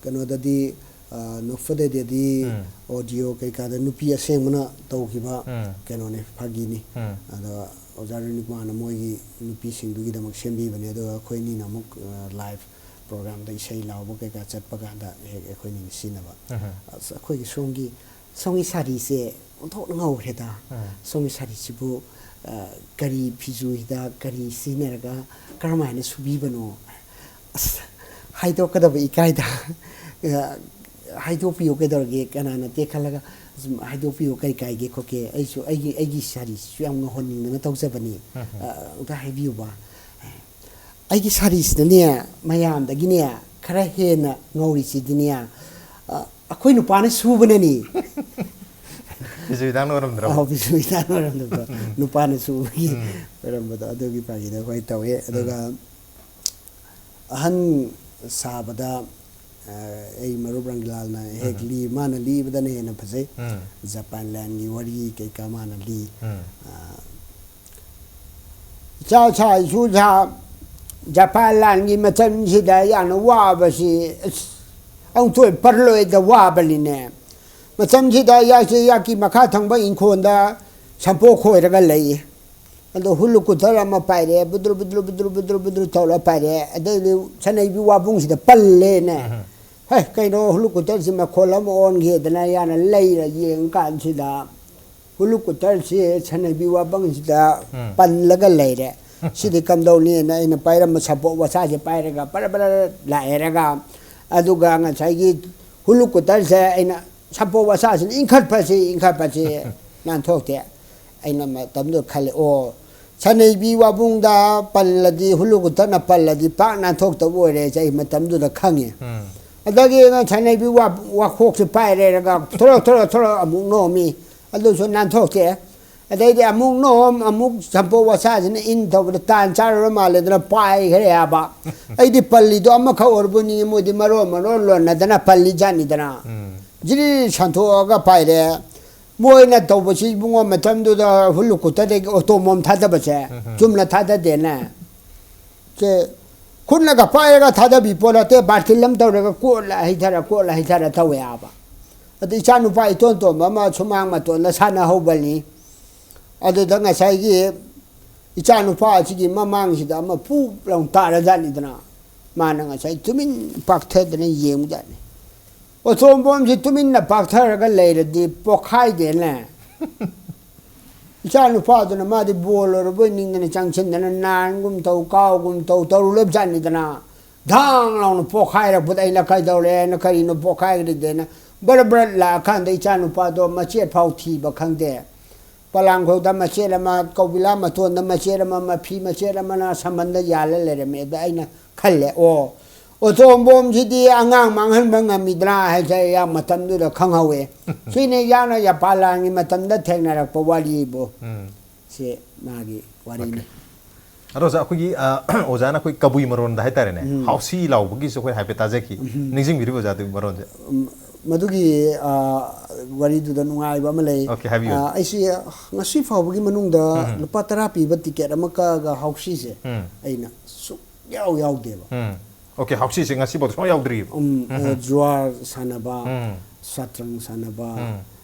ꯀꯩꯅꯣꯗꯗꯤ, ꯑꯥ, ꯅꯣꯛꯐꯗꯦꯗꯗꯤ ꯎꯝ꯫ ꯑꯣꯗꯤꯑꯣ ꯀꯩꯀꯥꯗ ꯅꯨꯄꯤ ꯑꯁꯦꯡꯕꯅ ꯇꯧꯈꯤꯕ ꯎꯝ꯫ ꯀꯩꯅꯣꯅꯦ, ꯐꯥꯒꯤꯅꯤ꯫ ꯎꯝ꯫ ꯑꯗꯣ ꯑꯣꯖꯥ ꯔꯕꯤꯟ ꯀꯨꯃꯥꯔꯅ ꯃꯣꯏꯒꯤ ꯅꯨꯄꯤꯁꯤꯡꯗꯨꯒꯤꯗꯃꯛ ꯁꯦꯝꯕꯤꯕꯅꯦ꯫ ꯑꯗꯨꯒ ꯑꯩꯈꯣꯏ ꯑꯅꯤꯅ ꯑꯃꯨꯛ, ꯑꯥ, ꯂꯥꯏꯚ ꯄ꯭ꯔꯣꯒ꯭ꯔꯥꯝꯗ ꯏꯁꯩ ꯂꯥꯎꯕ ꯀꯩꯀꯥ ꯆꯠꯄ ꯀꯥꯟꯗ ꯍꯦꯛ ꯑꯩꯈꯣꯏ ꯑꯅꯤꯅ ꯁꯤꯖꯤꯟꯅꯕ꯫ ꯎꯝ꯫ ꯑꯁ, ꯑꯩꯈꯣꯏꯒꯤ ꯁꯣꯝꯒꯤ, ꯁꯣꯝꯒꯤ ꯁꯥꯔꯤꯁꯦ ꯑꯣꯟꯊꯣꯛꯅ ꯉꯧꯈ꯭ꯔꯦꯗ꯫ ꯎꯝ꯫ ꯁꯣꯝꯒꯤ ꯁꯥꯔꯤꯁꯤꯕꯨ, ꯑꯥ, ꯀꯔꯤ ꯐꯤꯖꯨ ꯍꯤꯗꯥꯛ, ꯀꯔꯤ ꯁꯤꯖꯤꯟꯅꯔꯒ ꯀꯔꯝꯍꯥꯏꯅ ꯁꯨꯕꯤꯕꯅꯣ? ꯑꯁ, ꯍꯥꯏꯗꯣꯛꯀꯗꯕ ꯏꯀꯥꯏꯗ꯫ ꯑ, ꯍꯥꯏꯗꯣꯛꯄꯤꯌꯨ ꯀꯩꯗꯧꯔꯒꯦ? ꯀꯅꯥꯅ ꯇꯦꯛꯈꯠꯂꯒ ꯁꯨꯝ ꯍꯥꯏꯗꯣꯛꯄꯤꯌꯨ ꯀꯔꯤ ꯀꯥꯏꯒꯦ ꯈꯣꯠꯀꯦ? ꯑꯩꯁꯨ ꯑꯩꯒꯤ, ꯑꯩꯒꯤ ꯁꯥꯔꯤꯁꯤꯁꯨ ꯌꯥꯝ ꯉꯧꯍꯟꯅꯤꯡꯗꯅ ꯇꯧꯖꯕꯅꯤ꯫ ꯎꯝ, ꯎꯝ꯫ ꯑ, ꯑꯝꯇ ꯍꯥꯏꯕꯤꯌꯨꯕ꯫ ꯑꯩꯒꯤ ꯁꯥꯔꯤꯁꯤꯅꯅꯦ, ꯃꯌꯥꯝꯗꯒꯤꯅꯦ, ꯈꯔ ꯍꯦꯟꯅ ꯉꯧꯔꯤꯁꯤꯗꯤꯅꯦ, ꯑ, ꯑꯩꯈꯣꯏ ꯅꯨꯄꯥꯅ ꯁꯨꯕꯅꯅꯤ꯫ ꯐꯤꯖꯨ ꯍꯤꯗꯥꯛꯅ ꯑꯣꯏꯔꯝꯗ꯭ꯔꯕ? ꯑꯧ, ꯐꯤꯖꯨ ꯍꯤꯗꯥꯛꯅ ꯑꯣꯏꯔꯝꯗꯕꯗꯣ꯫ ꯎꯝ꯫ ꯅꯨꯄꯥꯅ ꯁꯨꯕꯒꯤ ꯎꯝ꯫ ꯑꯣꯏꯔꯝꯕꯗꯣ, ꯑꯗꯨꯒꯤ ꯐꯥꯒꯤꯗꯣ ꯑꯩꯈꯣꯏ ꯇꯧꯋꯦ꯫ ꯎꯝ꯫ ꯑꯗꯨꯒ ꯑꯍꯟ ꯁꯥꯕꯗ, ꯑ, ꯑꯩ ꯃꯔꯨꯞ ꯔꯪꯒꯤꯂꯥꯜꯅ ꯍꯦꯛ ꯎꯝ꯫ ꯂꯤ, ꯃꯥꯅ ꯂꯤꯕꯗꯅ ꯍꯦꯟꯅ ꯐꯖꯩ꯫ ꯎꯝ꯫ ꯖꯄꯥꯟ ꯂꯥꯟꯒꯤ ꯋꯥꯔꯤ ꯀꯩꯀꯥ ꯃꯥꯅ ꯂꯤ꯫ ꯎꯝ꯫ ꯑ, "ꯏꯆꯥ ꯁꯥ, ꯏꯁꯨ ꯁꯥ, ꯖꯄꯥꯟ ꯂꯥꯟꯒꯤ ꯃꯇꯝꯁꯤꯗ ꯌꯥꯝꯅ ꯋꯥꯕꯁꯤ, ꯑꯁ, ꯑꯃꯨꯛꯇꯣꯏ ꯄꯔꯂꯣꯏꯗ ꯋꯥꯕꯅꯤꯅꯦ꯫ ꯃꯇꯝꯁꯤꯗ ꯌꯥꯛꯁꯦ ꯌꯥꯛꯀꯤ ꯃꯈꯥ ꯊꯪꯕ ꯏꯪꯈꯣꯜꯗ ꯁꯝꯄꯣꯛ ꯈꯣꯏꯔꯒ ꯂꯩ꯫ ꯑꯗꯣ ꯍꯨꯂꯨꯀꯨꯇꯔ ꯑꯃ ꯄꯥꯏꯔꯦ, ꯕꯨꯗ꯭ꯔꯨ ꯕꯨꯗ꯭ꯔꯨ ꯕꯨꯗ꯭ꯔꯨ ꯕꯨꯗ꯭ꯔꯨ ꯕꯨꯗ꯭ꯔꯨ ꯇꯧꯔ ꯄꯥꯏꯔꯦ꯫ ꯑꯗꯩꯗꯤ ꯁꯅꯩꯕꯤ ꯋꯥꯕꯨꯡꯁꯤꯗ ꯄꯜꯂꯦꯅꯦ꯫ ꯎꯝ꯫ "ꯍꯦ, ꯀꯩꯅꯣ, ꯍꯨꯂꯨꯀꯨꯇꯔꯁꯤ ꯃꯈꯣꯜ ꯑꯃ ꯑꯣꯟꯒꯦꯗꯅ" ꯌꯥꯅ ꯂꯩꯔ ꯌꯦꯡꯀꯥꯟꯁꯤꯗ ꯍꯨꯂꯨꯀꯨꯇꯔꯁꯤ ꯁꯅꯩꯕꯤ ꯋꯥꯕꯨꯡꯁꯤꯗ ꯎꯝ꯫ ꯄꯜꯂꯒ ꯂꯩꯔꯦ꯫ "ꯁꯤꯗꯤ ꯀꯝꯗꯧꯅꯤꯅ" ꯑꯩꯅ ꯄꯥꯏꯔꯝꯕ ꯁꯝꯄꯣꯛ ꯋꯥꯁꯥꯁꯦ ꯄꯥꯏꯔꯒ ꯕꯔ ꯕꯔ ꯂꯥꯛꯑꯦꯔꯒ, ꯑꯗꯨꯒ ꯉꯁꯥꯏꯒꯤ ꯍꯨꯂꯨꯀꯨꯇꯔꯁꯦ ꯑꯩꯅ ꯁꯝꯄꯣꯛ ꯋꯥꯁꯥꯁꯤꯅ ꯏꯟꯈꯠꯄꯁꯤ, ꯏꯟꯈꯠꯄꯁꯤ ꯅꯥꯟꯊꯣꯛꯇꯦ꯫ ꯑꯩꯅ ꯃꯇꯝꯗꯨꯗ ꯈꯜꯂꯦ, "ꯑꯣ, ꯁꯅꯩꯕꯤ ꯋꯥꯕꯨꯡꯗ ꯄꯜꯂꯗꯤ, ꯍꯨꯂꯨꯀꯨꯇꯔꯅ ꯄꯜꯂꯗꯤ ꯄꯥꯛ ꯅꯥꯟꯊꯣꯛꯇꯕ ꯑꯣꯏꯔꯦꯁꯦ" ꯑꯩ ꯃꯇꯝꯗꯨꯗ ꯈꯪꯉꯦ꯫ ꯎꯝ꯫ ꯑꯗꯒꯤ ꯑꯩꯅ ꯁꯅꯩꯕꯤ ꯋꯥ-, ꯋꯥꯈꯣꯛꯁꯦ ꯄꯥꯏꯔꯦꯔꯒ ꯊꯣꯔꯛ, ꯊꯣꯔꯛ, ꯊꯣꯔꯛ ꯑꯃꯨꯛ ꯅꯣꯝꯃꯤ꯫ ꯑꯗꯨꯁꯨ ꯅꯥꯟꯊꯣꯛꯇꯦ꯫ ꯑꯗꯩꯗꯤ ꯑꯃꯨꯛ ꯅꯣꯝ, ꯑꯃꯨꯛ ꯁꯝꯄꯣꯛ ꯋꯥꯁꯥꯁꯤꯅ ꯏꯟ ꯇꯧꯕꯗ ꯇꯥꯟ ꯆꯥꯔꯨꯔ ꯃꯥꯜꯂꯦꯗꯅ ꯄꯥꯏꯈ꯭ꯔꯦ ꯍꯥꯏꯕ꯫ ꯑꯩꯗꯤ ꯄꯜꯂꯤꯗꯣ ꯑꯃꯈꯛ ꯑꯣꯏꯔꯕꯣꯏ ꯅꯤꯡꯉꯤ, ꯃꯣꯏꯗꯤ ꯃꯔꯣꯟ ꯃꯔꯣꯟ ꯂꯣꯟꯅꯗꯅ ꯄꯜꯂꯤ ꯖꯥꯠꯅꯤꯗꯅ꯫ ꯎꯝ꯫ ꯖꯤꯔꯤ ꯁꯟꯊꯣꯛꯑꯒ ꯄꯥꯏꯔꯦ꯫ ꯃꯣꯏꯅ ꯇꯧꯕꯁꯤ ꯏꯕꯨꯡꯉꯣ ꯃꯇꯝꯗꯨꯗ ꯍꯨꯂꯨꯀꯨꯇꯗꯒꯤ ꯑꯣꯇꯣꯃꯣꯝ ꯊꯥꯗꯕꯁꯦ ꯎꯝ꯫ ꯆꯨꯝꯅ ꯊꯥꯗꯗꯦꯅꯦ꯫ ꯁꯦ ꯈꯨꯠꯅꯒ ꯄꯥꯏꯔꯒ ꯊꯥꯗꯕꯤ ꯄꯣꯠ ꯅꯠꯇꯦ, ꯕꯥꯔꯇꯤꯜ ꯑꯃ ꯇꯧꯔꯒ ꯀꯣꯠꯂ ꯍꯩꯊꯔ, ꯀꯣꯠꯂ ꯍꯩꯊꯔ ꯇꯧꯋꯦ ꯍꯥꯏꯕ꯫ ꯑꯗ ꯏꯆꯥ ꯅꯨꯄꯥ ꯏꯇꯣꯟ ꯇꯣꯟꯕ ꯑꯃ ꯁꯨꯃꯥꯡ ꯃꯇꯣꯟꯗ ꯁꯥꯟꯅꯍꯧꯕꯅꯤ꯫ ꯑꯗꯨꯗ ꯉꯁꯥꯏꯒꯤ ꯏꯆꯥ ꯅꯨꯄꯥ ꯑꯁꯤꯒꯤ ꯃꯃꯥꯡꯁꯤꯗ ꯑꯃ ꯄꯨꯞ ꯂꯥꯎ ꯇꯥꯔꯖꯥꯠꯅꯤꯗꯅ꯫ ꯃꯥꯅ ꯉꯁꯥꯏ ꯇꯨꯃꯤꯟ ꯄꯥꯛꯊꯗꯅ ꯌꯦꯡꯕꯖꯥꯠꯅꯤ꯫ ꯑꯣꯇꯣꯝꯕꯣꯝꯁꯤ ꯇꯨꯃꯤꯟꯅ ꯄꯥꯛꯊꯔꯒ ꯂꯩꯔꯗꯤ ꯄꯣꯛꯈꯥꯏꯗꯦꯅꯦ꯫ ꯏꯆꯥ ꯅꯨꯄꯥꯗꯨꯅ ꯃꯥꯗꯤ ꯕꯣꯜ ꯑꯣꯏꯔꯕꯣꯏ ꯅꯤꯡꯗꯅ ꯆꯪꯁꯤꯟꯗꯅ ꯅꯥꯟꯒꯨꯝ ꯇꯧ, ꯀꯥꯎꯒꯨꯝ ꯇꯧ, ꯇꯧꯔꯨꯂꯕꯖꯥꯠꯅꯤꯗꯅ꯫ ꯙꯥꯡ ꯂꯥꯎꯅ ꯄꯣꯛꯈꯥꯏꯔꯛꯄꯗ ꯑꯩꯅ "ꯀꯩꯗꯧꯔꯦ? ꯑꯩꯅ ꯀꯔꯤꯅꯣ ꯄꯣꯛꯈꯥꯏꯈ꯭ꯔꯤꯗꯦꯅ?" ꯕꯔ ꯕꯔ ꯂꯥꯛꯑꯀꯥꯟꯗ ꯏꯆꯥ ꯅꯨꯄꯥꯗꯣ ꯃꯆꯦꯠ ꯐꯥꯎ ꯊꯤꯕ ꯈꯪꯗꯦ꯫ ꯄꯂꯥꯡꯈꯣꯡꯗ ꯃꯆꯦꯠ ꯑꯃ, ꯀꯧꯕꯤꯂꯥ ꯃꯇꯣꯟꯗ ꯃꯆꯦꯠ ꯑꯃ, ꯃꯐꯤ ꯃꯆꯦꯠ ꯑꯃꯅ ꯁꯝꯕꯟꯗ ꯌꯥꯜꯂ ꯂꯩꯔꯝꯃꯦ꯫ ꯑꯗ ꯑꯩꯅ ꯈꯜꯂꯦ, "ꯑꯣ, ꯑꯣꯇꯣꯝꯕꯣꯝꯁꯤꯗꯤ ꯑꯉꯥꯡ ꯃꯥꯡꯍꯟꯕ ꯉꯝꯃꯤꯗ꯭ꯔꯥ?" ꯍꯥꯏꯁꯦ ꯑꯩ ꯌꯥꯝ ꯃꯇꯝꯗꯨꯗ ꯈꯪꯍꯧꯋꯦ꯫ ꯁꯤꯅꯤ ꯌꯥꯝꯅ ꯌꯥꯄꯥꯂꯥꯟꯒꯤ ꯃꯇꯝꯗ ꯊꯦꯡꯅꯔꯛꯄ ꯋꯥꯔꯤꯕꯨ꯫ ꯎꯝ꯫ ꯁꯤ ꯃꯥꯒꯤ ꯋꯥꯔꯤꯅꯤ꯫ ꯑꯣꯀꯦ꯫ ꯑꯗꯣ ꯑꯣꯖꯥ, ꯑꯩꯈꯣꯏꯒꯤ, ꯑ, ꯑꯣꯖꯥꯅ ꯑꯩꯈꯣꯏ ꯀꯕꯨꯏ ꯃꯔꯣꯟꯗ ꯍꯥꯏꯇꯥꯔꯦꯅꯦ, ꯎꯝ꯫ ꯍꯥꯎꯁꯤ ꯂꯥꯎꯕꯒꯤꯁꯨ ꯑꯩꯈꯣꯏ ꯍꯥꯏꯐꯦꯠ ꯇꯥꯖꯈꯤ꯫ ꯎꯝ꯫ ꯅꯤꯡꯁꯤꯡꯕꯤꯔꯤꯕ ꯑꯣꯖꯥ ꯑꯗꯨꯒꯤ ꯃꯔꯣꯟꯁꯦ? ꯎꯝ, ꯃꯗꯨꯒꯤ, ꯑ, ꯋꯥꯔꯤꯗꯨꯗ ꯅꯨꯡꯉꯥꯏꯕ ꯑꯃ ꯂꯩ꯫ ꯑꯣꯀꯦ, ꯍꯥꯏꯕꯤꯌꯨ꯫ ꯑ, ꯑꯩꯁꯤ ꯉꯁꯤ ꯐꯥꯎꯕꯒꯤ ꯃꯅꯨꯡꯗ ꯎꯝ꯫ ꯂꯨꯄꯥ ꯇꯔꯥ ꯄꯤꯕ ꯇꯤꯀꯦꯠ ꯑꯃ ꯀꯛꯑꯒ ꯍꯥꯎꯁꯤꯁꯦ ꯎꯝ꯫ ꯑꯩꯅ ꯁꯨꯛ ꯌꯥꯎ ꯌꯥꯎꯗꯦꯕ꯫ ꯎꯝ꯫ ꯑꯣꯀꯦ, ꯍꯥꯎꯁꯤꯁꯦ ꯉꯁꯤꯐꯥꯎ ꯁꯨꯡꯌꯥꯎ ꯌꯥꯎꯗ꯭ꯔꯤꯕ? ꯎꯝ, ꯎꯝ꯫ ꯑ, ꯖꯨꯋꯥꯔ ꯁꯥꯟꯅꯕ, ꯎꯝ꯫ ꯁꯠꯇ꯭ꯔꯪ ꯁꯥꯟꯅꯕ, ꯎꯝ꯫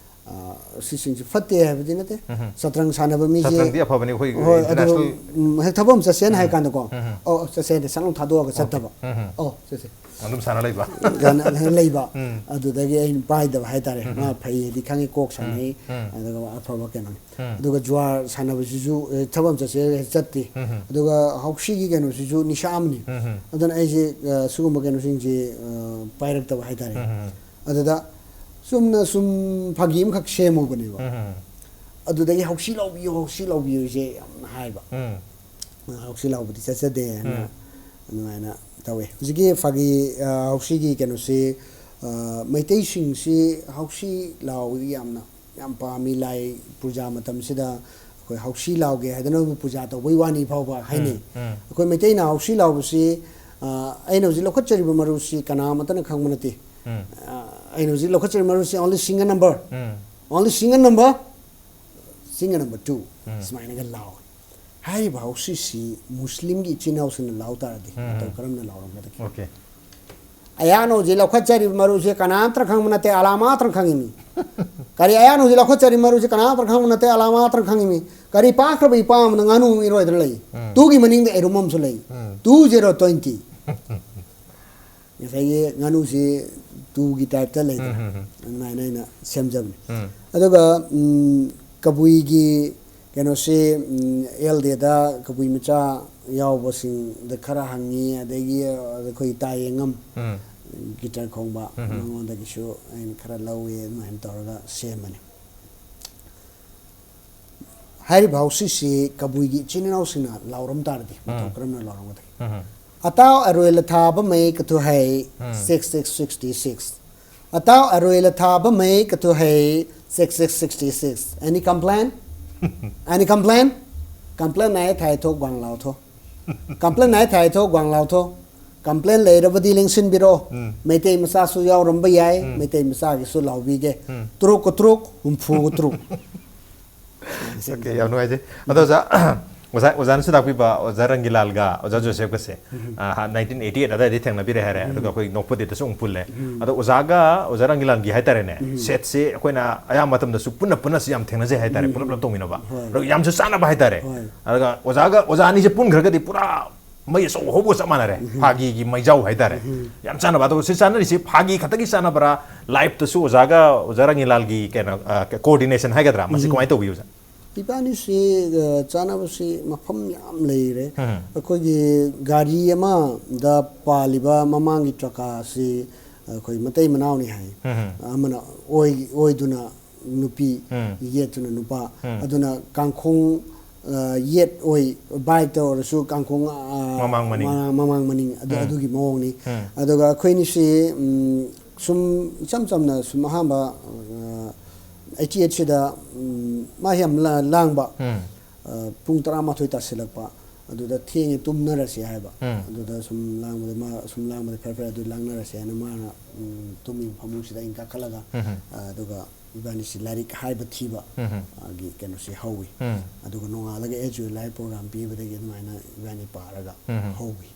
ꯑ, ꯁꯤꯁꯤꯡꯁꯤ ꯐꯠꯇꯦ ꯍꯥꯏꯕꯗꯤ ꯅꯠꯇꯦ꯫ ꯎꯝ꯫ ꯁꯇ꯭ꯔꯪ ꯁꯥꯟꯅꯕ ꯃꯤꯁꯤ, ꯁꯇ꯭ꯔꯪꯗꯤ ꯑꯐꯕꯅꯤ, ꯑꯩꯈꯣꯏ ꯍꯣꯏ, ꯑꯗꯨꯒ, international ꯎꯝ, ꯍꯦꯛ ꯊꯕꯛ ꯑꯃ ꯆꯠꯁꯦꯅ ꯍꯥꯏ ꯀꯥꯟꯗꯀꯣ, ꯎꯝ꯫ "ꯑꯣ, ꯆꯠꯁꯦ" ꯍꯥꯏꯗꯤ ꯁꯠ ꯂꯥꯎ ꯊꯥꯗꯣꯛꯑꯒ ꯆꯠꯇꯕ꯫ ꯎꯝ꯫ "ꯑꯣ, ꯆꯠꯁꯦ" ꯑꯗꯨꯝ ꯁꯥꯟꯅ ꯂꯩꯕ꯫ ꯒꯥꯅ ꯍꯦꯛ ꯂꯩꯕ꯫ ꯎꯝ꯫ ꯑꯗꯨꯗꯒꯤ ꯑꯩꯅ ꯄꯥꯏꯗꯕ ꯍꯥꯏꯇꯥꯔꯦ꯫ ꯎꯝ꯫ ꯃꯥ ꯐꯩ ꯍꯥꯏꯗꯤ ꯈꯪꯉꯤ, ꯀꯣꯛ ꯁꯥꯟꯅꯩ, ꯎꯝ꯫ ꯑꯗꯨꯒ ꯑꯐꯕ ꯀꯩꯅꯣꯅꯤ꯫ ꯎꯝ꯫ ꯑꯗꯨꯒ ꯖꯨꯋꯥꯔ ꯁꯥꯟꯅꯕꯁꯤꯁꯨ, ꯑꯦ, ꯊꯕꯛ ꯑꯃ ꯆꯠꯁꯦ ꯆꯠꯇꯦ꯫ ꯎꯝ꯫ ꯑꯗꯨꯒ ꯍꯥꯎꯁꯤꯒꯤ ꯀꯩꯅꯣꯁꯤꯁꯨ ꯅꯤꯁꯥ ꯑꯃꯅꯤ꯫ ꯎꯝ꯫ ꯑꯗꯨꯅ ꯑꯩꯁꯦ, ꯑ, ꯁꯤꯒꯨꯝꯕ ꯀꯩꯅꯣꯁꯤꯡꯁꯦ, ꯑ, ꯄꯥꯏꯔꯛꯇꯕ ꯍꯥꯏꯇꯥꯔꯦ꯫ ꯎꯝ꯫ ꯑꯗꯨꯗ ꯆꯨꯝꯅ ꯁꯨꯝ ꯐꯥꯒꯤ ꯑꯃꯈꯛ ꯁꯦꯝꯃꯨꯕꯅꯦꯕ꯫ ꯎꯝ꯫ ꯑꯗꯨꯗꯒꯤ "ꯍꯥꯎꯁꯤ ꯂꯥꯎꯕꯤꯌꯨ, ꯍꯥꯎꯁꯤ ꯂꯥꯎꯕꯤꯌꯨꯁꯦ" ꯌꯥꯝꯅ ꯍꯥꯏꯕ꯫ ꯎꯝ꯫ "ꯍꯥꯎꯁꯤ ꯂꯥꯎꯕꯗꯤ ꯆꯠꯆꯗꯦ" ꯍꯥꯏꯅ ꯎꯝ꯫ ꯑꯗꯨꯃꯥꯏꯅ ꯇꯧꯋꯦ꯫ ꯍꯧꯖꯤꯛꯀꯤ ꯐꯥꯒꯤ, ꯑ, ꯍꯥꯎꯁꯤꯒꯤ ꯀꯩꯅꯣꯁꯤ, ꯑ, ꯃꯩꯇꯩꯁꯤꯡꯁꯤ ꯍꯥꯎꯁꯤ ꯂꯥꯎꯕꯗꯤ ꯌꯥꯝꯅ, ꯌꯥꯝ ꯄꯥꯝꯃꯤ꯫ ꯂꯥꯏ ꯄꯨꯖꯥ ꯃꯇꯝꯁꯤꯗ ꯑꯩꯈꯣꯏ ꯍꯥꯎꯁꯤ ꯂꯥꯎꯒꯦ ꯍꯥꯏꯗꯅ ꯄꯨꯖꯥ ꯇꯧꯕꯩ ꯋꯥꯅꯤ ꯐꯥꯎꯕ ꯍꯥꯏꯅꯩ꯫ ꯎꯝ꯫ ꯑꯩꯈꯣꯏ ꯃꯩꯇꯩꯅ ꯍꯥꯎꯁꯤ ꯂꯥꯎꯕꯁꯤ, ꯑ, ꯑꯩꯅ ꯍꯧꯖꯤꯛ ꯂꯧꯈꯠꯆꯔꯤꯕ ꯃꯔꯨꯁꯤ ꯀꯅꯥ ꯑꯃꯠꯇꯅ ꯈꯪꯕ ꯅꯠꯇꯦ꯫ ꯎꯝ꯫ ꯑ, ꯑꯩꯅ ꯍꯧꯖꯤꯛ ꯂꯧꯈꯠꯆꯔꯤꯕ ꯃꯔꯨꯁꯤ only single number, ꯎꯝ꯫ only single number, single number two, ꯎꯝ꯫ ꯁꯨꯃꯥꯏꯅꯒ ꯂꯥꯎꯋꯦ꯫ ꯍꯥꯏꯔꯤꯕ ꯍꯥꯎꯁꯤꯁꯤ ꯃꯨꯁꯂꯤꯝꯒꯤ ꯏꯆꯤꯟ ꯏꯅꯥꯎꯁꯤꯡꯅ ꯂꯥꯎ ꯇꯥꯔꯗꯤ ꯎꯝ꯫ ꯃꯇꯧ ꯀꯔꯝꯅ ꯂꯥꯎꯔꯝꯒꯗꯒꯦ? ꯑꯣꯀꯦ꯫ "ꯑꯩꯍꯥꯛꯅ ꯍꯧꯖꯤꯛ ꯂꯧꯈꯠꯆꯔꯤꯕ ꯃꯔꯨꯁꯦ ꯀꯅꯥꯝꯇꯅ ꯈꯪꯕ ꯅꯠꯇꯦ, ꯑꯂꯥ ꯃꯥꯇ꯭ꯔꯅ ꯈꯪꯉꯤꯃꯤ"꯫ "ꯀꯔꯤ? ꯑꯩꯍꯥꯛꯅ ꯍꯧꯖꯤꯛ ꯂꯧꯈꯠꯆꯔꯤꯕ ꯃꯔꯨꯁꯦ ꯀꯅꯥꯝꯇꯅ ꯈꯪꯕ ꯅꯠꯇꯦ, ꯑꯂꯥ ꯃꯥꯇ꯭ꯔꯅ ꯈꯪꯉꯤꯃꯤ"꯫ "ꯀꯔꯤ? ꯄꯥꯛꯈ꯭ꯔꯕ ꯏꯄꯥꯝ ꯑꯃꯗ ꯉꯥꯅꯨ ꯑꯃ ꯏꯔꯣꯏꯗꯅ ꯂꯩ꯫ ꯎꯝ꯫ Two ꯒꯤ ꯃꯅꯤꯡꯗ ꯑꯩꯔꯨꯝ ꯑꯃꯁꯨ ꯂꯩ꯫ ꯎꯝ꯫ Two zero twenty꯫ ꯉꯁꯥꯏꯒꯤ ꯉꯥꯅꯨꯁꯤ two ꯒꯤ type ꯇ ꯂꯩꯗꯅ, ꯎꯝ, ꯎꯝ, ꯎꯝ꯫ ꯑꯗꯨꯃꯥꯏꯅ ꯑꯩꯅ ꯁꯦꯝꯖꯕꯅꯤ꯫ ꯎꯝ꯫ ꯑꯗꯨꯒ, ꯎꯝ, ꯀꯕꯨꯏꯒꯤ ꯀꯩꯅꯣꯁꯤ, ꯎꯝ, ꯑꯦꯜ ꯗꯦꯗ ꯀꯕꯨꯏ ꯃꯆꯥ ꯌꯥꯎꯕꯁꯤꯡꯗ ꯈꯔ ꯍꯪꯉꯤ, ꯑꯗꯒꯤ ꯑꯩꯈꯣꯏ ꯇꯥꯌꯦꯡꯉꯝ, ꯎꯝ꯫ ꯒꯤꯇꯔ ꯈꯣꯡꯕ, ꯎꯝ꯫ ꯃꯉꯣꯟꯗꯒꯤꯁꯨ ꯑꯩꯅ ꯈꯔ ꯂꯧꯋꯤ, ꯑꯗꯨꯃꯥꯏꯅ ꯇꯧꯔꯒ ꯁꯦꯝꯕꯅꯤ꯫ ꯍꯥꯏꯔꯤꯕ ꯍꯥꯎꯁꯤꯁꯤ ꯀꯕꯨꯏꯒꯤ ꯏꯆꯤꯟ ꯏꯅꯥꯎꯁꯤꯡꯅ ꯂꯥꯎꯔꯝ ꯇꯥꯔꯗꯤ ꯃꯇꯧ ꯎꯝ꯫ ꯀꯔꯝꯅ ꯂꯥꯎꯔꯝꯒꯗꯒꯦ? ꯎꯝ꯫ "ꯑꯇꯥꯎ ꯑꯔꯣꯏ ꯂꯊꯥꯕ ꯃꯩ ꯀꯊꯨꯍꯩ", ꯎꯝ꯫ Six six sixty six꯫ "Ataur ꯑꯔꯣꯏ ꯂꯊꯥꯕ ꯃꯩ ꯀꯊꯨꯍꯩ", six six sixty six꯫ Any complain? Any complain? Complain ꯅꯥꯏ ꯊꯥꯏ ꯊꯣꯛ ꯒ꯭ꯋꯥꯡ ꯂꯥꯎ ꯊꯣ꯫ Complain ꯅꯥꯏ ꯊꯥꯏ ꯊꯣꯛ ꯒ꯭ꯋꯥꯡ ꯂꯥꯎ ꯊꯣ꯫ Complain ꯂꯩꯔꯕꯗꯤ ꯂꯦꯡꯁꯤꯟꯕꯤꯔꯣ꯫ ꯎꯝ꯫ ꯃꯩꯇꯩ ꯃꯆꯥꯁꯨ ꯌꯥꯎꯔꯝꯕ ꯌꯥꯏ꯫ ꯎꯝ꯫ ꯃꯩꯇꯩ ꯃꯆꯥꯒꯤꯁꯨ ꯂꯥꯎꯕꯤꯒꯦ꯫ ꯎꯝ꯫ ꯇꯔꯨꯛ ꯀ ꯇꯔꯨꯛ, ꯍꯨꯝꯐꯨ ꯒ ꯇꯔꯨꯛ꯫ ꯑꯣꯀꯦ, ꯌꯥꯝ ꯅꯨꯡꯉꯥꯏꯖꯩ꯫ ꯑꯗꯣ ꯑꯣꯖꯥ, ꯑꯣꯖꯥ ꯑꯣꯖꯥꯅꯁꯨ ꯇꯥꯛꯄꯤꯕ ꯑꯣꯖꯥ ꯔꯪꯒꯤꯂꯥꯜꯒ ꯑꯣꯖꯥ ꯖꯣꯁꯦꯐꯀꯁꯦ ꯅꯥꯏꯟꯇꯤꯟ ꯑꯩꯠꯇꯤ ꯑꯩꯠ ꯑꯗꯥꯏꯗꯩ ꯊꯦꯡꯅꯕꯤꯔꯦ ꯍꯥꯏꯔꯦ꯫ ꯑꯗꯨꯒ ꯑꯩꯈꯣꯏ ꯅꯣꯛꯄꯗꯦꯗꯁꯨ ꯑꯃꯨꯛ ꯄꯨꯜꯂꯦ꯫ ꯑꯗꯣ ꯑꯣꯖꯥꯒ ꯑꯣꯖꯥ ꯔꯪꯒꯤꯂꯥꯜꯒꯤ ꯍꯥꯏꯇꯥꯔꯦꯅꯦ, ꯁꯦꯠꯁꯦ ꯑꯩꯈꯣꯏꯅ ꯑꯌꯥꯝꯕ ꯃꯇꯝꯗꯁꯨ ꯄꯨꯟꯅ ꯄꯨꯟꯅꯁꯨ ꯌꯥꯝ ꯊꯦꯡꯅꯖꯩ ꯍꯥꯏꯇꯥꯔꯦ, ꯄꯨꯂꯞ ꯄꯨꯂꯞ ꯇꯧꯃꯤꯟꯅꯕ꯫ ꯑꯗꯣ ꯌꯥꯝꯁꯨ ꯆꯥꯟꯅꯕ ꯍꯥꯏꯇꯥꯔꯦ꯫ ꯑꯗꯨꯒ ꯑꯣꯖꯥꯒ ꯑꯣꯖꯥ ꯑꯅꯤꯁꯦ ꯄꯨꯟꯈ꯭ꯔꯒꯗꯤ ꯄꯨꯔꯥ ꯃꯩ ꯑꯆꯧꯕ ꯍꯧꯕꯒ ꯆꯞ ꯃꯥꯟꯅꯔꯦ꯫ ꯐꯥꯒꯤꯒꯤ ꯃꯩꯖꯥꯎ ꯍꯥꯏꯇꯥꯔꯦ꯫ ꯌꯥꯝ ꯆꯥꯟꯅꯕ꯫ ꯑꯗꯣ ꯁꯤ ꯆꯥꯟꯅꯔꯤꯁꯤ ꯐꯥꯒꯤ ꯈꯛꯇꯒꯤ ꯆꯥꯟꯅꯕ꯭ꯔꯥ, ꯂꯥꯏꯐꯇꯁꯨ ꯑꯣꯖꯥꯒ ꯑꯣꯖꯥ ꯔꯪꯒꯤꯂꯥꯜꯒꯤ ꯀꯩꯅꯣ, ꯀꯣꯑꯣꯔꯗꯤꯅꯦꯁꯟ ꯍꯥꯏꯒꯗ꯭ꯔꯥ, ꯃꯁꯤ ꯀꯃꯥꯏꯅ ꯇꯧꯕꯤ ꯑꯣꯖꯥ? ꯏꯕꯥꯅꯤꯁꯤ, ꯑ, ꯆꯥꯟꯅꯕꯁꯤ ꯃꯐꯝ ꯌꯥꯝ ꯂꯩꯔꯦ꯫ ꯑꯩꯈꯣꯏꯒꯤ ꯒꯥꯔꯤ ꯑꯃꯗ ꯄꯥꯜꯂꯤꯕ ꯃꯃꯥꯡꯒꯤ ꯆꯀꯥꯁꯤ ꯑꯩꯈꯣꯏ ꯃꯇꯩ ꯃꯅꯥꯎꯅꯤ ꯍꯥꯏ꯫ ꯑꯃꯅ ꯑꯣꯏ ꯑꯣꯏꯗꯨꯅ ꯅꯨꯄꯤ, ꯌꯦꯠꯇꯨꯅ ꯅꯨꯄꯥ꯫ ꯑꯗꯨꯅ ꯀꯥꯡꯈꯣꯡ, ꯑ, ꯌꯦꯠ ꯑꯣꯏ, ꯕꯥꯏꯛꯇ ꯑꯣꯏꯔꯁꯨ ꯀꯥꯡꯈꯣꯡ, ꯑ, ꯃꯃꯥꯡ ꯃꯅꯤꯡ꯫ ꯃꯃꯥꯡ ꯃꯃꯥꯡ ꯃꯅꯤꯡ ꯑꯗꯨ, ꯑꯗꯨꯒꯤ ꯃꯑꯣꯡꯅꯤ꯫ ꯑꯗꯨꯒ ꯑꯩꯈꯣꯏꯅꯤꯁꯤ, ꯎꯝ, ꯁꯨꯝ ꯏꯆꯝ ꯆꯝꯅ ꯁꯨꯝ ꯑꯍꯥꯟꯕ, ꯑ, ꯑꯩꯠꯇꯤ ꯑꯩꯠꯁꯤꯗ, ꯎꯝ, ꯃꯥ ꯌꯥꯝ ꯂꯥ- ꯂꯥꯡꯕ꯫ ꯑ, ꯄꯨꯡ ꯇꯔꯥꯃꯥꯊꯣꯏ ꯇꯥꯁꯤꯜꯂꯛꯄ, ꯑꯗꯨꯗ ꯊꯦꯡꯉꯦ, ꯇꯨꯝꯅꯔꯁꯦ ꯍꯥꯏꯕ꯫ ꯑꯗꯨꯗ ꯁꯨꯝ ꯂꯥꯡꯕꯗ ꯃꯥ ꯁꯨꯝ ꯂꯥꯡꯕꯗ ꯐꯔꯦ ꯐꯔꯦ ꯑꯗꯨ ꯂꯥꯡꯅꯔꯁꯦ ꯍꯥꯏꯅ ꯃꯥꯅ, ꯎꯝ, ꯇꯨꯝꯃꯤꯕ ꯐꯃꯨꯡꯁꯤꯗ ꯑꯩꯅ ꯀꯥꯈꯠꯂꯒ, ꯑ, ꯑꯗꯨꯒ ꯏꯕꯥꯅꯤꯁꯤ ꯂꯥꯏꯔꯤꯛ ꯍꯥꯏꯕ ꯊꯤꯕ, ꯑ, ꯒꯤ ꯀꯩꯅꯣꯁꯤ ꯍꯧꯋꯤ꯫ ꯑꯗꯨꯒ ꯅꯣꯡꯉꯥꯜꯂꯒ ꯑꯦꯖ ꯌꯨ ꯂꯥꯏꯐ ꯄ꯭ꯔꯣꯒ꯭ꯔꯥꯝ ꯄꯤꯕꯗꯒꯤ ꯑꯗꯨꯃꯥꯏꯅ ꯏꯕꯥꯅꯤ ꯄꯥꯔꯒ ꯍꯧꯋꯤ꯫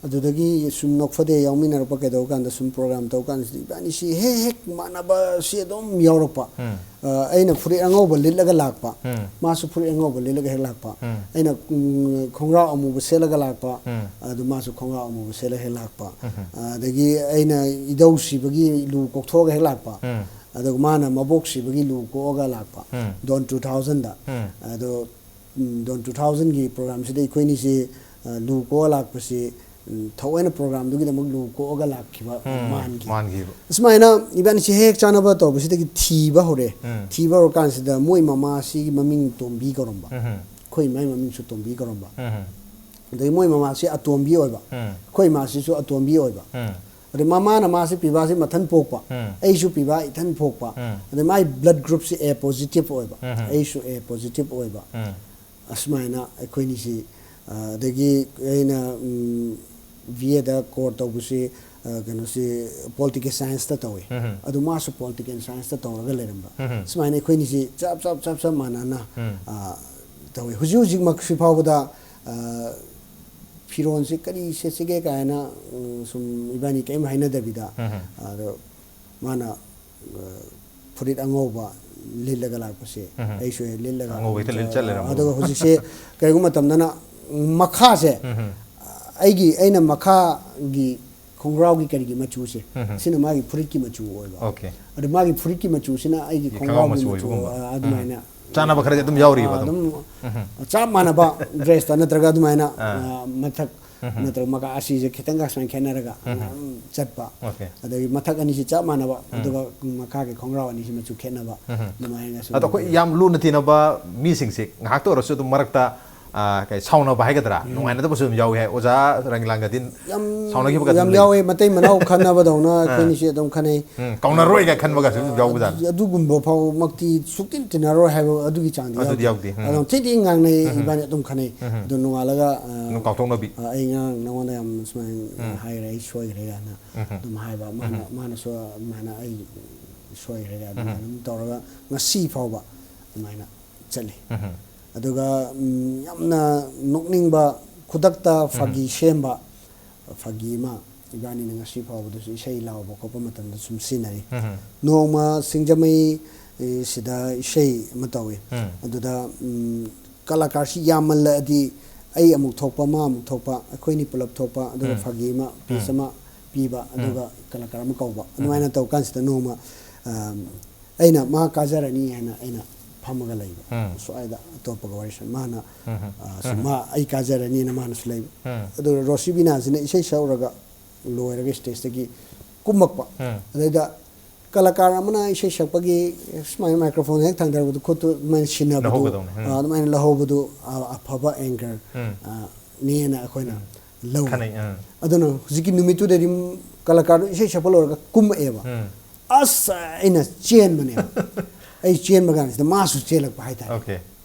ꯑꯗꯨꯗꯒꯤ ꯁꯨꯝ ꯅꯣꯛꯐꯗꯦ ꯌꯥꯎꯃꯤꯟꯅꯔꯛꯄ ꯀꯩꯗꯧꯕ ꯀꯥꯟꯗ ꯁꯨꯝ ꯄ꯭ꯔꯣꯒ꯭ꯔꯥꯝ ꯇꯧꯕ ꯀꯥꯟꯗꯁꯤꯗ ꯏꯕꯥꯅꯤꯁꯤ ꯍꯦꯛ ꯍꯦꯛ ꯃꯥꯟꯅꯕꯁꯤ ꯑꯗꯨꯝ ꯌꯥꯎꯔꯛꯄ꯫ ꯑ, ꯑꯩꯅ ꯐꯨꯔꯤꯠ ꯑꯉꯧꯕ ꯂꯤꯠꯂꯒ ꯂꯥꯛꯄ, ꯃꯥꯁꯨ ꯐꯨꯔꯤꯠ ꯑꯉꯧꯕ ꯂꯤꯠꯂꯒ ꯍꯦꯛ ꯂꯥꯛꯄ꯫ ꯑꯩꯅ, ꯎꯝ, ꯈꯣꯡꯒ꯭ꯔꯥꯎ ꯑꯃꯨꯕ ꯁꯦꯠꯂꯒ ꯂꯥꯛꯄ, ꯑꯗꯨ ꯃꯥꯁꯨ ꯈꯣꯡꯒ꯭ꯔꯥꯎ ꯑꯃꯨꯕ ꯁꯦꯠꯂꯒ ꯍꯦꯛ ꯂꯥꯛꯄ꯫ ꯑꯗꯒꯤ ꯑꯩꯅ ꯏꯙꯧ ꯁꯤꯕꯒꯤ ꯂꯨ ꯀꯣꯛꯊꯣꯛꯑꯒ ꯍꯦꯛ ꯂꯥꯛꯄ, ꯑꯗꯨꯒ ꯃꯥꯅ ꯃꯕꯣꯛ ꯁꯤꯕꯒꯤ ꯂꯨ ꯀꯣꯛꯑꯒ ꯂꯥꯛꯄ꯫ ꯗꯣꯟ ꯇꯨ ꯊꯥꯎꯖꯟꯗ꯫ ꯑꯗꯣ ꯎꯝ, ꯗꯣꯟ ꯇꯨ ꯊꯥꯎꯖꯟꯒꯤ ꯄ꯭ꯔꯣꯒ꯭ꯔꯥꯝꯁꯤꯗ ꯑꯩꯈꯣꯏꯅꯤꯁꯤ, ꯑ, ꯂꯨ ꯀꯣꯛꯑ ꯂꯥꯛꯄꯁꯤ, ꯎꯝ, ꯊꯑꯣꯏꯅ ꯄ꯭ꯔꯣꯒ꯭ꯔꯥꯝꯗꯨꯒꯤꯗꯃꯛ ꯂꯨ ꯀꯣꯛꯑꯒ ꯂꯥꯛꯈꯤꯕ ꯃꯥꯟꯈꯤ꯫ ꯃꯥꯟꯈꯤꯕ꯫ ꯑꯁꯨꯃꯥꯏꯅ ꯏꯕꯥꯅꯤꯁꯤ ꯍꯦꯛ ꯍꯦꯛ ꯆꯥꯟꯅꯕ ꯇꯧꯕꯁꯤꯗꯒꯤ ꯊꯤꯕ ꯍꯧꯔꯦ꯫ ꯊꯤꯕ ꯍꯧꯔꯀꯥꯟꯁꯤꯗ ꯃꯣꯏ ꯃꯃꯥꯁꯤꯒꯤ ꯃꯃꯤꯡ ꯇꯣꯝꯕꯤ ꯀꯧꯔꯝꯕ, ꯑꯩꯈꯣꯏ ꯏꯃꯥꯒꯤ ꯃꯃꯤꯡꯁꯨ ꯇꯣꯝꯕꯤ ꯀꯧꯔꯝꯕ꯫ ꯑꯗꯩ ꯃꯣꯏ ꯃꯃꯥꯁꯤ ꯑꯇꯣꯝꯕꯤ ꯑꯣꯏꯕ, ꯑꯩꯈꯣꯏ ꯏꯃꯥꯁꯤꯁꯨ ꯑꯇꯣꯝꯕꯤ ꯑꯣꯏꯕ꯫ ꯑꯗꯩ ꯃꯃꯥꯅ ꯃꯥꯁꯤ ꯄꯤꯕꯥꯁꯤ ꯃꯊꯟ ꯄꯣꯛꯄ, ꯑꯩꯁꯨ ꯄꯤꯕꯥ ꯏꯊꯟ ꯄꯣꯛꯄ꯫ ꯑꯗꯩ ꯃꯥꯏ ꯕ꯭ꯂꯗ ꯒ꯭ꯔꯨꯞꯁꯤ ꯑꯦ ꯄꯣꯖꯤꯇꯤꯚ ꯑꯣꯏꯕ, ꯑꯩꯁꯨ ꯑꯦ ꯄꯣꯖꯤꯇꯤꯚ ꯑꯣꯏꯕ꯫ ꯑꯁꯨꯃꯥꯏꯅ ꯑꯩꯈꯣꯏꯅꯤꯁꯤ, ꯑ, ꯑꯗꯒꯤ ꯑꯩꯅ, ꯎꯝ, ꯕꯤ ꯑꯦꯗ ꯀꯣꯔ ꯇꯧꯕꯁꯤ, ꯑ, ꯀꯩꯅꯣꯁꯤ ꯄꯣꯂꯤꯇꯤꯀꯦꯜ ꯁꯥꯏꯟꯁꯇ ꯇꯧꯏ꯫ ꯑꯗꯨ ꯃꯥꯁꯨ ꯄꯣꯂꯤꯇꯤꯀꯦꯜ ꯁꯥꯏꯟꯁꯇ ꯇꯧꯔꯒ ꯂꯩꯔꯝꯕ꯫ ꯁꯨꯃꯥꯏꯅ ꯑꯩꯈꯣꯏꯅꯤꯁꯤ ꯆꯞ ꯆꯞ ꯆꯞ ꯆꯞ ꯃꯥꯟꯅꯅ, ꯑ, ꯇꯧꯋꯤ꯫ ꯍꯧꯖꯤꯛ ꯍꯧꯖꯤꯛꯃꯛꯁꯤ ꯐꯥꯎꯕꯗ, ꯑ, ꯐꯤꯔꯣꯟꯁꯦ ꯀꯔꯤ ꯁꯦꯠꯁꯤꯒꯦ ꯀꯥꯏꯅ, ꯎꯝ, ꯁꯨꯝ ꯏꯕꯥꯅꯤ ꯀꯔꯤꯝ ꯍꯥꯏꯅꯗꯕꯤꯗ, ꯎꯝ꯫ ꯑꯗꯣ ꯃꯥꯅ, ꯑ, ꯐꯨꯔꯤꯠ ꯑꯉꯧꯕ ꯂꯤꯠꯂꯒ ꯂꯥꯛꯄꯁꯦ, ꯎꯝ꯫ ꯑꯩꯁꯨ ꯍꯦꯛ ꯂꯤꯠꯂꯒ ꯑꯉꯧꯕ ꯍꯦꯛꯇ ꯂꯤꯠ ꯆꯠ ꯂꯩꯔꯝꯕ꯫ ꯑꯗꯨꯒ ꯍꯧꯖꯤꯛꯁꯦ ꯀꯔꯤꯒꯨꯝꯕ ꯃꯇꯝꯗꯅ ꯃꯈꯥꯁꯦ, ꯎꯝ꯫ ꯑꯩꯒꯤ, ꯑꯩꯅ ꯃꯈꯥꯒꯤ ꯈꯣꯡꯒ꯭ꯔꯥꯎꯒꯤ ꯀꯔꯤꯒꯤ ꯃꯆꯨꯁꯦ, ꯎꯝ꯫ ꯁꯤꯅ ꯃꯥꯒꯤ ꯐꯨꯔꯤꯠꯀꯤ ꯃꯆꯨ ꯑꯣꯏꯕ꯫ ꯑꯣꯀꯦ꯫ ꯑꯗꯨ ꯃꯥꯒꯤ ꯐꯨꯔꯤꯠꯀꯤ ꯃꯆꯨꯁꯤꯅ ꯑꯩꯒꯤ ꯈꯣꯡꯒ꯭ꯔꯥꯎ ꯈꯣꯡꯒ꯭ꯔꯥꯎꯒꯤ ꯃꯆꯨ ꯃꯆꯨ, ꯑꯣꯏꯕꯒꯨꯝꯕ꯫ ꯑ, ꯑꯗꯨꯃꯥꯏꯅ꯫ ꯎꯝ꯫ ꯆꯥꯅꯕ ꯈꯔꯗꯤ ꯑꯗꯨꯝ ꯌꯥꯎꯔꯤꯕ ꯑꯥ, ꯑꯗꯨꯝ꯫ ꯑꯗꯨꯝ꯫ ꯎꯝ꯫ ꯆꯞ ꯃꯥꯟꯅꯕ dress ꯇ ꯅꯠꯇ꯭ꯔꯒ ꯑꯗꯨꯃꯥꯏꯅ, ꯑꯥ꯫ ꯑ, ꯃꯊꯛ ꯎꯝ꯫ ꯅꯠꯇ꯭ꯔꯒ ꯃꯈꯥ ꯑꯁꯤꯁꯦ ꯈꯤꯇꯪꯒ ꯁꯨꯃꯥꯏꯅ ꯈꯦꯠꯅꯔꯒ ꯎꯝ꯫ ꯑꯗꯨꯝ ꯆꯠꯄ꯫ ꯑꯣꯀꯦ꯫ ꯑꯗꯒꯤ ꯃꯊꯛ ꯑꯅꯤꯁꯤ ꯆꯞ ꯃꯥꯟꯅꯕ, ꯎꯝ꯫ ꯑꯗꯨꯒ ꯃꯈꯥꯒꯤ ꯈꯣꯡꯒ꯭ꯔꯥꯎ ꯑꯅꯤꯁꯤ ꯃꯆꯨ ꯈꯦꯠꯅꯕ꯫ ꯎꯝ꯫ ꯑꯗꯨꯃꯥꯏꯅ ꯁꯨꯝ ꯑꯗꯣ ꯑꯩꯈꯣꯏ ꯂꯩ꯫ ꯌꯥꯝ ꯂꯨꯅ ꯇꯤꯟꯅꯕ ꯃꯤꯁꯤꯡꯁꯦ ꯉꯥꯏꯍꯥꯛꯇ ꯑꯣꯏꯔꯁꯨ ꯑꯗꯨꯝ ꯃꯔꯛꯇ, ꯑ, ꯀꯩ, ꯁꯥꯎꯅꯕ ꯍꯥꯏꯒꯗ꯭ꯔꯥ, ꯎꯝ꯫ ꯅꯨꯡꯉꯥꯏꯅꯗꯕꯁꯨ ꯑꯗꯨꯝ ꯌꯥꯎꯏ ꯍꯥꯏ꯫ ꯑꯣꯖꯥ ꯔꯪꯂꯥꯡꯒꯗꯤ ꯌꯥꯝ, ꯁꯥꯎꯅꯈꯤꯕꯒ ꯑꯗꯨꯝ ꯌꯥꯝ ꯂꯩ꯫ ꯌꯥꯎꯋꯦ꯫ ꯃꯇꯩ ꯃꯅꯥꯎ ꯈꯟꯅꯕꯗꯧꯅ ꯑꯥ꯫ ꯑꯩꯈꯣꯏꯅꯤꯁꯦ ꯑꯗꯨꯝ ꯈꯟꯅꯩ꯫ ꯎꯝ, ꯀꯥꯎꯅꯔꯣꯏ ꯀꯥꯏ ꯈꯟꯕꯒꯁꯨ ꯑꯗꯨꯝ ꯌꯥꯎꯕꯖꯥꯠꯅꯤ꯫ ꯑꯗꯨꯒꯨꯝꯕ ꯐꯥꯎꯃꯛꯇꯤ ꯁꯨꯛꯇꯤꯟ ꯇꯤꯟꯅꯔꯣꯏ ꯍꯥꯏꯕ ꯑꯗꯨꯒꯤ ꯆꯥꯡꯗꯤ ꯑꯗꯨꯗꯤ ꯌꯥꯎꯗꯦ꯫ ꯌꯥꯎꯗꯦ꯫ ꯎꯝ꯫ ꯑꯗꯨꯝ ꯊꯤ ꯊꯤ ꯉꯥꯡꯅꯩ, ꯎꯝ꯫ ꯏꯕꯥꯅꯤ ꯑꯗꯨꯝ ꯈꯟꯅꯩ꯫ ꯎꯝ꯫ ꯑꯗꯨ ꯅꯣꯡꯉꯥꯜꯂꯒ, ꯑ, ꯑꯗꯨꯝ ꯀꯥꯎꯊꯣꯛꯅꯕꯤ꯫ ꯑ, "ꯑꯩ ꯉꯔꯥꯡ ꯅꯉꯣꯟꯗ ꯌꯥꯝ ꯁꯨꯃꯥꯏꯅ ꯎꯝ꯫ ꯍꯥꯏꯈ꯭ꯔꯦ, ꯑꯩ ꯁꯣꯏꯈ꯭ꯔꯦ" ꯀꯥꯏꯅ ꯎꯝ꯫ ꯑꯗꯨꯝ ꯍꯥꯏꯕ꯫ ꯃꯥꯅ, ꯎꯝ꯫ ꯃꯥꯅꯁꯨ ꯑꯗꯨꯃꯥꯏꯅ "ꯑꯩ ꯁꯣꯏꯈ꯭ꯔꯦ" ꯀꯥꯏꯅ ꯎꯝ꯫ ꯑꯗꯨꯃꯥꯏꯅ ꯑꯗꯨꯝ ꯇꯧꯔꯒ ꯉꯁꯤ ꯐꯥꯎꯕ ꯑꯗꯨꯃꯥꯏꯅ ꯆꯠꯂꯤ꯫ ꯎꯝ꯫ ꯑꯗꯨꯒ, ꯎꯝ, ꯌꯥꯝꯅ ꯅꯣꯛꯅꯤꯡꯕ, ꯈꯨꯗꯛꯇ ꯎꯝ꯫ ꯐꯥꯒꯤ ꯁꯦꯝꯕ, ꯐꯥꯒꯤ ꯑꯃ ꯏꯕꯥꯅꯤꯅ ꯉꯁꯤ ꯐꯥꯎꯕꯗꯁꯨ ꯏꯁꯩ ꯂꯥꯎꯕ ꯈꯣꯠꯄ ꯃꯇꯝꯗ ꯁꯨꯝ ꯁꯤꯖꯤꯟꯅꯔꯤ꯫ ꯎꯝ꯫ ꯅꯣꯡꯃ ꯁꯤꯡꯖꯃꯩ, ꯑꯦ, ꯁꯤꯗ ꯏꯁꯩ ꯑꯃ ꯇꯧꯏ꯫ ꯎꯝ꯫ ꯑꯗꯨꯗ, ꯎꯝ, ꯀꯂꯥꯀꯥꯔꯁꯤ ꯌꯥꯝꯃꯜꯂꯛꯑꯗꯤ ꯑꯩ ꯑꯃꯨꯛ ꯊꯣꯛꯄ, ꯃꯥ ꯑꯃꯨꯛ ꯊꯣꯛꯄ, ꯑꯩꯈꯣꯏꯅꯤ ꯄꯨꯂꯞ ꯊꯣꯛꯄ, ꯑꯗꯨꯒ ꯎꯝ꯫ ꯐꯥꯒꯤ ꯑꯃ, piece ꯎꯝ꯫ ꯑꯃ ꯄꯤꯕ, ꯎꯝ꯫ ꯑꯗꯨꯒ ꯀꯂꯥꯀꯥꯔ ꯑꯃ ꯀꯧꯕ꯫ ꯎꯝ꯫ ꯑꯗꯨꯃꯥꯏꯅ ꯇꯧꯔꯀꯥꯟꯁꯤꯗ ꯅꯣꯡꯃ, ꯑ, ꯑꯩꯅ ꯃꯥ ꯀꯥꯖꯔꯅꯤ ꯍꯥꯏꯅ ꯑꯩꯅ ꯐꯝꯃꯒ ꯂꯩꯕ꯫ ꯎꯝ꯫ ꯁ꯭ꯋꯥꯏꯗ ꯑꯇꯣꯞꯄꯒ ꯋꯥꯔꯤ ꯁꯥꯟꯅ-, ꯃꯥꯅ, ꯎꯝ꯫ ꯑ, ꯁꯨꯝ ꯎꯝ꯫ ꯃꯥ ꯑꯩ ꯀꯥꯖꯔꯅꯤꯅ ꯃꯥꯅꯁꯨ ꯂꯩꯕ꯫ ꯎꯝ꯫ ꯑꯗꯨꯒ ꯔꯣꯁꯤꯕꯤꯅꯥꯁꯤꯅ ꯏꯁꯩ ꯁꯛꯎꯔꯒ ꯂꯣꯏꯔꯒ stage ꯇꯒꯤ ꯀꯨꯝꯃꯛꯄ꯫ ꯎꯝ꯫ ꯑꯗꯩꯗ ꯀꯂꯥꯀꯥꯔ ꯑꯃꯅ ꯏꯁꯩ ꯁꯛꯄꯒꯤ ꯁꯨꯃꯥꯏꯅ microphone ꯍꯦꯛ ꯊꯥꯡꯗꯔꯛꯄꯗ ꯈꯨꯠꯇꯨ ꯑꯗꯨꯃꯥꯏꯅ ꯁꯤꯟꯅꯕꯗꯨ, ꯂꯧꯍꯧꯒꯗꯧꯅꯦ꯫ ꯎꯝ꯫ ꯑ, ꯑꯗꯨꯃꯥꯏꯅ ꯂꯧꯍꯧꯕꯗꯨ, ꯑ, ꯑꯐꯕ anchor, ꯎꯝ꯫ ꯑ, ꯅꯦꯅ ꯑꯩꯈꯣꯏꯅ ꯎꯝ꯫ ꯂꯧꯏ꯫ ꯈꯟꯅꯩ, ꯑꯥ꯫ ꯑꯗꯨꯅ ꯍꯧꯖꯤꯛꯀꯤ ꯅꯨꯃꯤꯠꯇꯨꯗꯗꯤ ꯀꯂꯥꯀꯥꯔꯗꯨ ꯏꯁꯩ ꯁꯛꯄ ꯂꯣꯏꯔꯒ ꯀꯨꯝꯃꯛꯑꯦꯕ꯫ ꯎꯝ꯫ ꯑꯁ, ꯑꯩꯅ ꯆꯦꯟꯕꯅꯦꯕ꯫ ꯑꯩ ꯆꯦꯟꯕ ꯀꯥꯟꯁꯤꯗ ꯃꯥꯁꯨ ꯆꯦꯜꯂꯛꯄ ꯍꯥꯏꯇꯥꯔꯦ꯫ ꯑꯣꯀꯦ꯫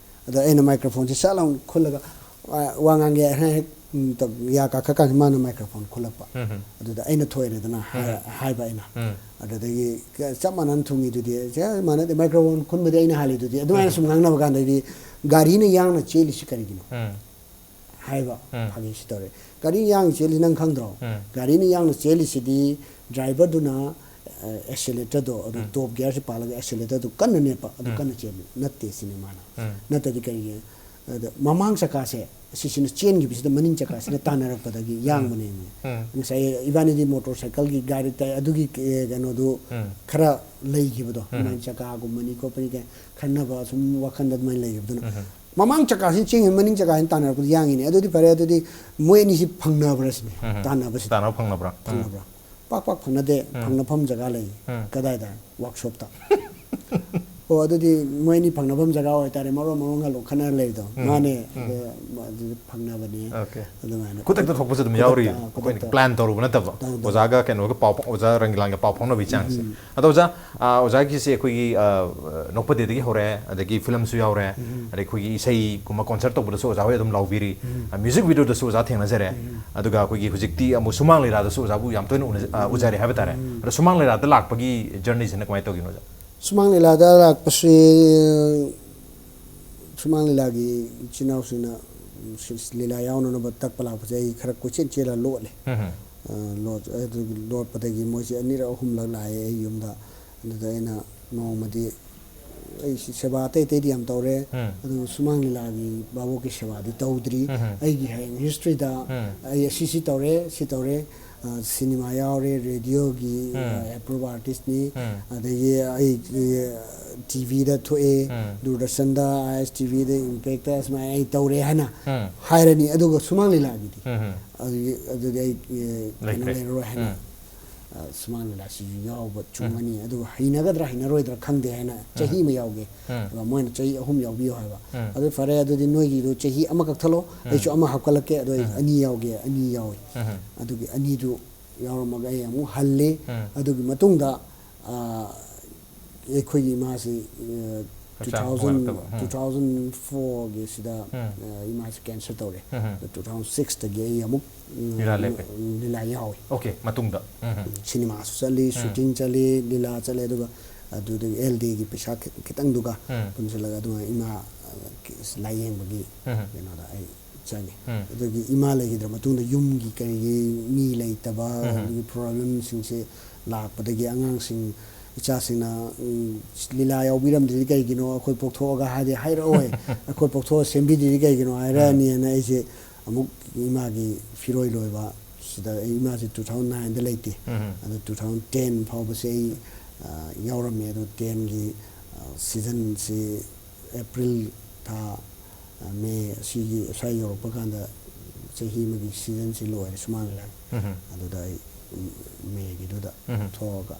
ꯑꯗ ꯑꯩꯅ microphone ꯁꯦ ꯁꯠ ꯂꯥꯎꯅ ꯈꯨꯜꯂꯒ, "ꯋꯥ, ꯋꯥ ꯉꯥꯡꯒꯦ" ꯍꯥꯏꯅ ꯍꯦꯛ ꯎꯝ, ꯇ-, ꯌꯥ ꯀꯥꯈꯠꯀꯥꯟꯗ ꯃꯥꯅ microphone ꯈꯨꯜꯂꯛꯄ꯫ ꯎꯝ, ꯎꯝ꯫ ꯑꯗꯨꯗ ꯑꯩꯅ ꯊꯣꯛꯑꯦꯗꯅ ꯍꯥꯏ-, ꯎꯝ꯫ ꯍꯥꯏꯕ ꯑꯩꯅ꯫ ꯎꯝ꯫ ꯑꯗꯨꯗꯒꯤ ꯀ-, ꯆꯞ ꯃꯥꯟꯅꯅ ꯊꯨꯡꯉꯤꯗꯨꯗꯤ, "ꯁꯦ, ꯃꯥꯟꯅꯗꯦ, microphone ꯈꯨꯟꯕꯗꯤ ꯑꯩꯅ ꯍꯥꯜꯂꯤꯗꯨꯗꯤ"꯫ ꯑꯗꯨꯃꯥꯏꯅ ꯎꯝ꯫ ꯁꯨꯝ ꯉꯥꯡꯅꯕ ꯀꯥꯟꯗꯗꯤ, "ꯒꯥꯔꯤꯅ ꯌꯥꯡꯅ ꯆꯦꯜꯂꯤꯁꯤ ꯀꯔꯤꯒꯤꯅꯣ?" ꯎꯝ꯫ ꯍꯥꯏꯕ꯫ ꯎꯝ꯫ ꯐꯥꯒꯤꯁꯤ ꯇꯧꯔꯦ꯫ "ꯒꯥꯔꯤ ꯌꯥꯡꯅ ꯆꯦꯜꯂꯤ ꯅꯪ ꯈꯪꯗ꯭ꯔꯣ? ꯎꯝ꯫ ꯒꯥꯔꯤꯅ ꯌꯥꯡꯅ ꯆꯦꯜꯂꯤꯁꯤꯗꯤ driverꯗꯨꯅ, ꯑ, acceleratorꯗꯣ, ꯑꯗꯨ ꯎꯝ꯫ Top gearꯁꯤ ꯄꯥꯜꯂꯒ acceleratorꯗꯨ ꯀꯟꯅ ꯅꯦꯠꯄ, ꯑꯗꯨ ꯎꯝ꯫ ꯀꯟꯅ ꯆꯦꯟꯕ ꯅꯠꯇꯦ ꯁꯤꯅꯤ ꯃꯥꯅ꯫ ꯎꯝ꯫ ꯅꯠꯇ꯭ꯔꯗꯤ ꯀꯔꯤꯒꯤ?" ꯑꯗ ꯃꯃꯥꯡ ꯆꯀꯥꯁꯦ ꯑꯁꯤꯁꯤꯅ ꯆꯦꯟꯈꯤꯕꯁꯤꯗ ꯃꯅꯤꯡ ꯆꯀꯥꯁꯤꯅ ꯇꯥꯟꯅꯔꯛꯄꯗꯒꯤ ꯎꯝ꯫ ꯌꯥꯡꯕꯅꯦꯃꯤ꯫ ꯎꯝ꯫ ꯉꯁꯥꯏ ꯏꯕꯥꯅꯤꯗꯤ motorcycleꯒꯤ ꯒꯥꯔꯤ ꯇꯥꯏ, ꯑꯗꯨꯒꯤ, ꯑꯦ, ꯀꯩꯅꯣꯗꯨ ꯎꯝ꯫ ꯈꯔ ꯂꯩꯈꯤꯕꯗꯣ, ꯎꯝ꯫ ꯑꯗꯨꯃꯥꯏꯅ ꯆꯀꯥꯒꯨꯝꯕꯅꯤ ꯈꯣꯠꯄꯅꯤ ꯀꯥꯏꯅ ꯈꯟꯅꯕ ꯁꯨꯝ ꯋꯥꯈꯟꯗ ꯑꯗꯨꯃꯥꯏꯅ ꯂꯩꯈꯤꯕꯗꯨꯅ꯫ ꯎꯝ꯫ ꯃꯃꯥꯡ ꯆꯀꯥꯁꯤꯅ ꯆꯦꯟꯈꯤꯕ ꯃꯅꯤꯡ ꯆꯀꯥꯁꯤꯅ ꯇꯥꯟꯅꯔꯛꯄꯗ ꯌꯥꯡꯉꯤꯅꯦ꯫ ꯑꯗꯨꯗꯤ ꯐꯔꯦ, ꯑꯗꯨꯗꯤ ꯃꯣꯏ ꯑꯅꯤꯁꯤ ꯐꯪꯅꯕ꯭ꯔꯥ ꯁꯤꯅꯤ, ꯎꯝ꯫ ꯇꯥꯟꯅꯕꯁꯤꯗ꯫ ꯇꯥꯟꯅꯕ ꯐꯪꯅꯕ꯭ꯔꯥ? ꯎꯝ꯫ ꯐꯪꯅꯕ꯭ꯔꯥ? ꯄꯥꯛ ꯄꯥꯛ ꯐꯪꯅꯗꯦ, ꯎꯝ꯫ ꯐꯪꯅꯐꯝ ꯖꯒꯥ ꯂꯩ꯫ ꯎꯝ꯫ ꯀꯗꯥꯏꯗ? Workshopꯇ꯫ ꯑꯣ, ꯑꯗꯨꯗꯤ ꯃꯣꯏ ꯑꯅꯤ ꯐꯪꯅꯐꯝ ꯖꯒꯥ ꯑꯣꯏꯇꯥꯔꯦ, ꯃꯔꯣꯟ ꯃꯔꯣꯟ ꯉꯥꯂꯣꯛ ꯈꯟꯅꯔ ꯂꯩꯔꯤꯗꯣ꯫ ꯎꯝ, ꯃꯥꯅꯦ, ꯎꯝ꯫ ꯑꯗꯨ, ꯑꯗꯨ ꯐꯪꯅꯕꯅꯦ꯫ Okay꯫ ꯑꯗꯨꯃꯥꯏꯅ꯫ ꯈꯨꯗꯛꯇ ꯊꯣꯛꯄꯁꯨ ꯑꯗꯨꯝ ꯈꯨꯗꯛꯇ, ꯌꯥꯎꯔꯤ꯫ ꯑꯥ, ꯑꯩꯈꯣꯏꯅ ꯈꯨꯗꯛꯇ꯫ Plan ꯇꯧꯔꯨꯕ ꯅꯠꯇꯕ꯫ ꯇꯧꯗꯕ꯫ ꯑꯣꯖꯥꯒ ꯀꯩꯅꯣꯒ ꯄꯥꯎ ꯐꯥꯎ-, ꯑꯣꯖꯥ ꯔꯪꯒꯤꯂꯥꯟꯒ ꯄꯥꯎ ꯐꯥꯎꯅꯕꯒꯤ ꯆꯥꯡꯁꯦ꯫ ꯎꯝ꯫ ꯑꯗꯣ ꯑꯣꯖꯥ, ꯑꯥ, ꯑꯣꯖꯥꯒꯤꯁꯦ ꯑꯩꯈꯣꯏꯒꯤ, ꯑꯥ, ꯅꯣꯛꯄꯗꯦꯗꯒꯤ ꯍꯧꯔꯦ, ꯑꯗꯒꯤ filmꯁꯨ ꯌꯥꯎꯔꯦ, ꯎꯝ꯫ ꯑꯗꯩ ꯑꯩꯈꯣꯏꯒꯤ ꯏꯁꯩꯒꯨꯝꯕ concert ꯇꯧꯕꯗꯁꯨ ꯑꯣꯖꯥ ꯍꯣꯏ ꯑꯗꯨꯝ ꯂꯥꯎꯕꯤꯔꯤ꯫ ꯎꯝ꯫ ꯑꯥ, music videoꯗꯁꯨ ꯑꯣꯖꯥ ꯊꯦꯡꯅꯖꯔꯦ꯫ ꯎꯝ꯫ ꯑꯗꯨꯒ ꯑꯩꯈꯣꯏꯒꯤ ꯍꯧꯖꯤꯛꯇꯤ ꯑꯃꯨꯛ ꯁꯨꯃꯥꯡ ꯂꯤꯂꯥꯗꯁꯨ ꯑꯣꯖꯥꯕꯨ ꯌꯥꯝ ꯇꯣꯏꯅ ꯎꯅꯖ-, ꯑꯥ, ꯎꯖꯔꯦ ꯍꯥꯏꯕ ꯇꯥꯔꯦ꯫ ꯎꯝ꯫ ꯑꯗꯣ ꯁꯨꯃꯥꯡ ꯂꯤꯂꯥꯗ ꯂꯥꯛꯄꯒꯤ journeyꯁꯤꯅ ꯀꯃꯥꯏꯅ ꯇꯧꯒꯤꯅꯣ ꯑꯣꯖꯥ? ꯁꯨꯃꯥꯡ ꯂꯤꯂꯥꯗ ꯂꯥꯛꯄꯁꯤ, ꯁꯨꯃꯥꯡ ꯂꯤꯂꯥꯒꯤ ꯏꯆꯤꯟ ꯏꯅꯥꯎꯁꯤꯡꯅ, ꯎꯝ, ꯁꯤ-, ꯂꯤꯂꯥ ꯌꯥꯎꯅꯅꯕ ꯇꯛꯄ ꯂꯥꯛꯄꯁꯦ ꯑꯩ ꯈꯔ ꯀꯣꯏꯆꯦꯟ ꯆꯦꯜꯂ ꯂꯣꯠꯂꯦ꯫ ꯎꯝ꯫ ꯑ, ꯂꯣꯠ-, ꯑꯗꯨꯒꯤ ꯂꯣꯠꯄꯗꯒꯤ ꯃꯣꯏꯁꯦ ꯑꯅꯤꯔꯛ ꯑꯍꯨꯝꯂꯛ ꯂꯥꯛꯑꯦ ꯑꯩ ꯌꯨꯝꯗ꯫ ꯑꯗꯨꯗ ꯑꯩꯅ ꯅꯣꯡꯃꯗꯤ ꯑꯩ ꯁꯤ-, ꯁꯦꯕꯥ ꯑꯇꯩ ꯑꯇꯩꯗꯤ ꯌꯥꯝ ꯇꯧꯔꯦ, ꯎꯝ꯫ ꯑꯗꯨ ꯁꯨꯃꯥꯡ ꯂꯤꯂꯥꯒꯤ ꯚꯥꯕꯣꯛꯀꯤ ꯁꯦꯕꯥꯗꯤ ꯇꯧꯗ꯭ꯔꯤ꯫ ꯎꯝ꯫ ꯑꯩꯒꯤ ꯍꯌꯦꯡ historyꯗ ꯎꯝ꯫ ꯑꯩ ꯑꯁꯤ ꯁꯤ ꯇꯧꯔꯦ, ꯁꯤ ꯇꯧꯔꯦ, ꯑ, cinema ꯌꯥꯎꯔꯦ, radioꯒꯤ, ꯎꯝ꯫ ꯑ, approve artistꯅꯤ, ꯎꯝ꯫ ꯑꯗꯒꯤ ꯑꯩ, ꯑ, TVꯗ ꯊꯣꯛꯑꯦ, ꯎꯝ꯫ ꯗꯨꯔꯗꯔꯁꯟꯗ, ISTVꯗ, Impactꯇ ꯁꯨꯃꯥꯏꯅ ꯑꯩ ꯇꯧꯔꯦ ꯍꯥꯏꯅ ꯎꯝ꯫ ꯍꯥꯏꯔꯅꯤ꯫ ꯑꯗꯨꯒ ꯁꯨꯃꯥꯡ ꯂꯤꯂꯥꯒꯤꯗꯤ ꯎꯝ꯫ ꯑꯗꯨꯗꯤ, ꯑꯗꯨꯗꯤ ꯑꯩ, ꯑ, ꯀꯩꯅꯣ ꯂꯩꯇ꯭ꯔꯦ꯫ ꯂꯩꯔꯔꯣꯏ ꯍꯥꯏꯅ, ꯎꯝ꯫ ꯑ, ꯁꯨꯃꯥꯡ ꯂꯤꯂꯥꯁꯤꯁꯨ ꯌꯥꯎꯕ ꯎꯝ꯫ ꯆꯨꯝꯒꯅꯤ꯫ ꯑꯗꯨꯒ ꯍꯩꯅꯒꯗ꯭ꯔꯥ ꯍꯩꯅꯔꯣꯏꯗ꯭ꯔꯥ ꯈꯪꯗꯦ ꯍꯥꯏꯅ ꯎꯝ꯫ ꯆꯍꯤ ꯑꯃ ꯌꯥꯎꯒꯦ꯫ ꯎꯝ꯫ ꯑꯗꯨꯒ ꯃꯣꯏꯅ ꯆꯍꯤ ꯑꯍꯨꯝ ꯌꯥꯎꯕꯤꯌꯨ ꯍꯥꯏꯕ꯫ ꯎꯝ꯫ ꯑꯗꯨ ꯐꯔꯦ, ꯑꯗꯨꯗꯤ ꯅꯣꯏꯒꯤꯗꯣ ꯆꯍꯤ ꯑꯃꯈꯛ ꯊꯜꯂꯣ, ꯎꯝ꯫ ꯑꯩꯁꯨ ꯑꯃ ꯍꯥꯞꯀꯠꯂꯛꯀꯦ, ꯑꯗꯣ ꯑꯩ ꯎꯝ꯫ ꯑꯅꯤ ꯌꯥꯎꯒꯦ, ꯑꯅꯤ ꯌꯥꯎꯏ꯫ ꯎꯝ꯫ ꯑꯗꯨꯒꯤ ꯑꯅꯤꯗꯨ ꯌꯥꯎꯔꯝꯃꯒ ꯑꯩ ꯑꯃꯨꯛ ꯍꯜꯂꯤ꯫ ꯎꯝ꯫ ꯑꯗꯨꯒꯤ ꯃꯇꯨꯡꯗ, ꯑ, ꯑꯩꯈꯣꯏꯒꯤ ꯏꯃꯥꯁꯤ, ꯑ, ꯍꯛꯆꯥꯡ ꯇꯨ ꯊꯥꯎꯖꯟ ꯅꯨꯡꯉꯥꯏꯔꯛꯇꯕ꯫ ꯎꯝ꯫ ꯇꯨ ꯊꯥꯎꯖꯟ ꯐꯣꯔꯒꯤꯁꯤꯗ, ꯎꯝ꯫ ꯑ, ꯏꯃꯥꯁꯦ ꯀꯦꯟꯁꯔ ꯇꯧꯔꯦ꯫ ꯎꯝ꯫ ꯑꯗꯣ ꯇꯨ ꯊꯥꯎꯖꯟ ꯁꯤꯛꯁꯇꯒꯤ ꯑꯩ ꯑꯃꯨꯛ, ꯎꯝ, ꯂꯤꯂꯥ ꯂꯦꯞꯄꯦ꯫ ꯂꯤꯂꯥ ꯌꯥꯎꯏ꯫ ꯑꯣꯀꯦ, ꯃꯇꯨꯡꯗ꯫ ꯎꯝ꯫ ꯁꯤꯅꯦꯃꯥꯁꯨ ꯆꯠꯂꯤ, ꯎꯝ꯫ ꯁꯨꯇꯤꯡ ꯆꯠꯂꯤ, ꯂꯤꯂꯥ ꯆꯠꯂꯤ, ꯑꯗꯨꯒ ꯑꯗꯨꯗꯒꯤ ꯑꯦꯜ ꯗꯤꯒꯤ ꯄꯩꯁꯥ ꯈꯤ-, ꯈꯤꯇꯪꯗꯨꯒ ꯎꯝ꯫ ꯄꯨꯟꯁꯤꯜꯂꯒ ꯑꯗꯨꯃꯥꯏꯅ ꯏꯃꯥ, ꯑ, ꯀꯤ-, ꯂꯥꯏꯌꯦꯡꯕꯒꯤ ꯎꯝ꯫ ꯀꯩꯅꯣꯗ ꯑꯩ ꯆꯪꯉꯤ꯫ ꯎꯝ꯫ ꯑꯗꯒꯤ ꯏꯃꯥ ꯂꯩꯈꯤꯗ꯭ꯔ ꯃꯇꯨꯡꯗ ꯌꯨꯝꯒꯤ ꯀꯔꯤꯒꯤ ꯃꯤ ꯂꯩꯇꯕ, ꯎꯝ꯫ ꯑꯗꯨꯒꯤ ꯄ꯭ꯔꯣꯕ꯭ꯂꯦꯝꯁꯤꯡꯁꯦ ꯂꯥꯛꯄꯗꯒꯤ ꯑꯉꯥꯡꯁꯤꯡ, ꯏꯆꯥꯁꯤꯡꯅ, ꯎꯝ, "ꯂꯤꯂꯥ ꯌꯥꯎꯕꯤꯔꯝꯗ꯭ꯔꯤꯗꯤ ꯀꯩꯒꯤꯅꯣ? ꯑꯩꯈꯣꯏ ꯄꯣꯛꯊꯣꯛꯑꯒ ꯍꯥꯏꯗꯤ ꯍꯥꯏꯔꯛꯑꯣꯏ꯫ ꯑꯩꯈꯣꯏ ꯄꯣꯛꯊꯣꯛꯑ ꯁꯦꯝꯕꯤꯗ꯭ꯔꯤꯗꯤ ꯀꯩꯒꯤꯅꯣ?" ꯍꯥꯏꯔꯛꯑꯅꯤꯅ ꯑꯩꯁꯦ ꯑꯃꯨꯛ ꯏꯃꯥꯒꯤ ꯐꯤꯔꯣꯏ ꯂꯣꯏꯕ ꯁꯤꯗ, ꯑꯩ ꯏꯃꯥꯁꯦ ꯇꯨ ꯊꯥꯎꯖꯟ ꯅꯥꯏꯟꯗ ꯂꯩꯇꯦ꯫ ꯎꯝ꯫ ꯑꯗꯣ ꯇꯨ ꯊꯥꯎꯖꯟ ꯇꯦꯟ ꯐꯥꯎꯕꯁꯦ ꯑꯩ, ꯑ, ꯌꯥꯎꯔꯝꯃꯦ꯫ ꯑꯗꯣ ꯇꯦꯟꯒꯤ, ꯑ, ꯁꯤꯖꯟꯁꯤ ꯑꯦꯄ꯭ꯔꯤꯜ ꯊꯥ, ꯑ, ꯃꯦ ꯑꯁꯤꯒꯤ ꯁ꯭ꯋꯥꯏ ꯌꯧꯔꯛꯄ ꯀꯥꯟꯗ ꯆꯍꯤ ꯑꯃꯒꯤ ꯁꯤꯖꯟꯁꯤ ꯂꯣꯏꯔꯦ ꯁꯨꯃꯥꯡ ꯂꯤꯂꯥꯒꯤ꯫ ꯎꯝ꯫ ꯑꯗꯨꯗ ꯑꯩ, ꯎꯝ, ꯃꯦꯒꯤꯗꯨꯗ ꯎꯝ꯫ ꯊꯣꯛꯑꯒ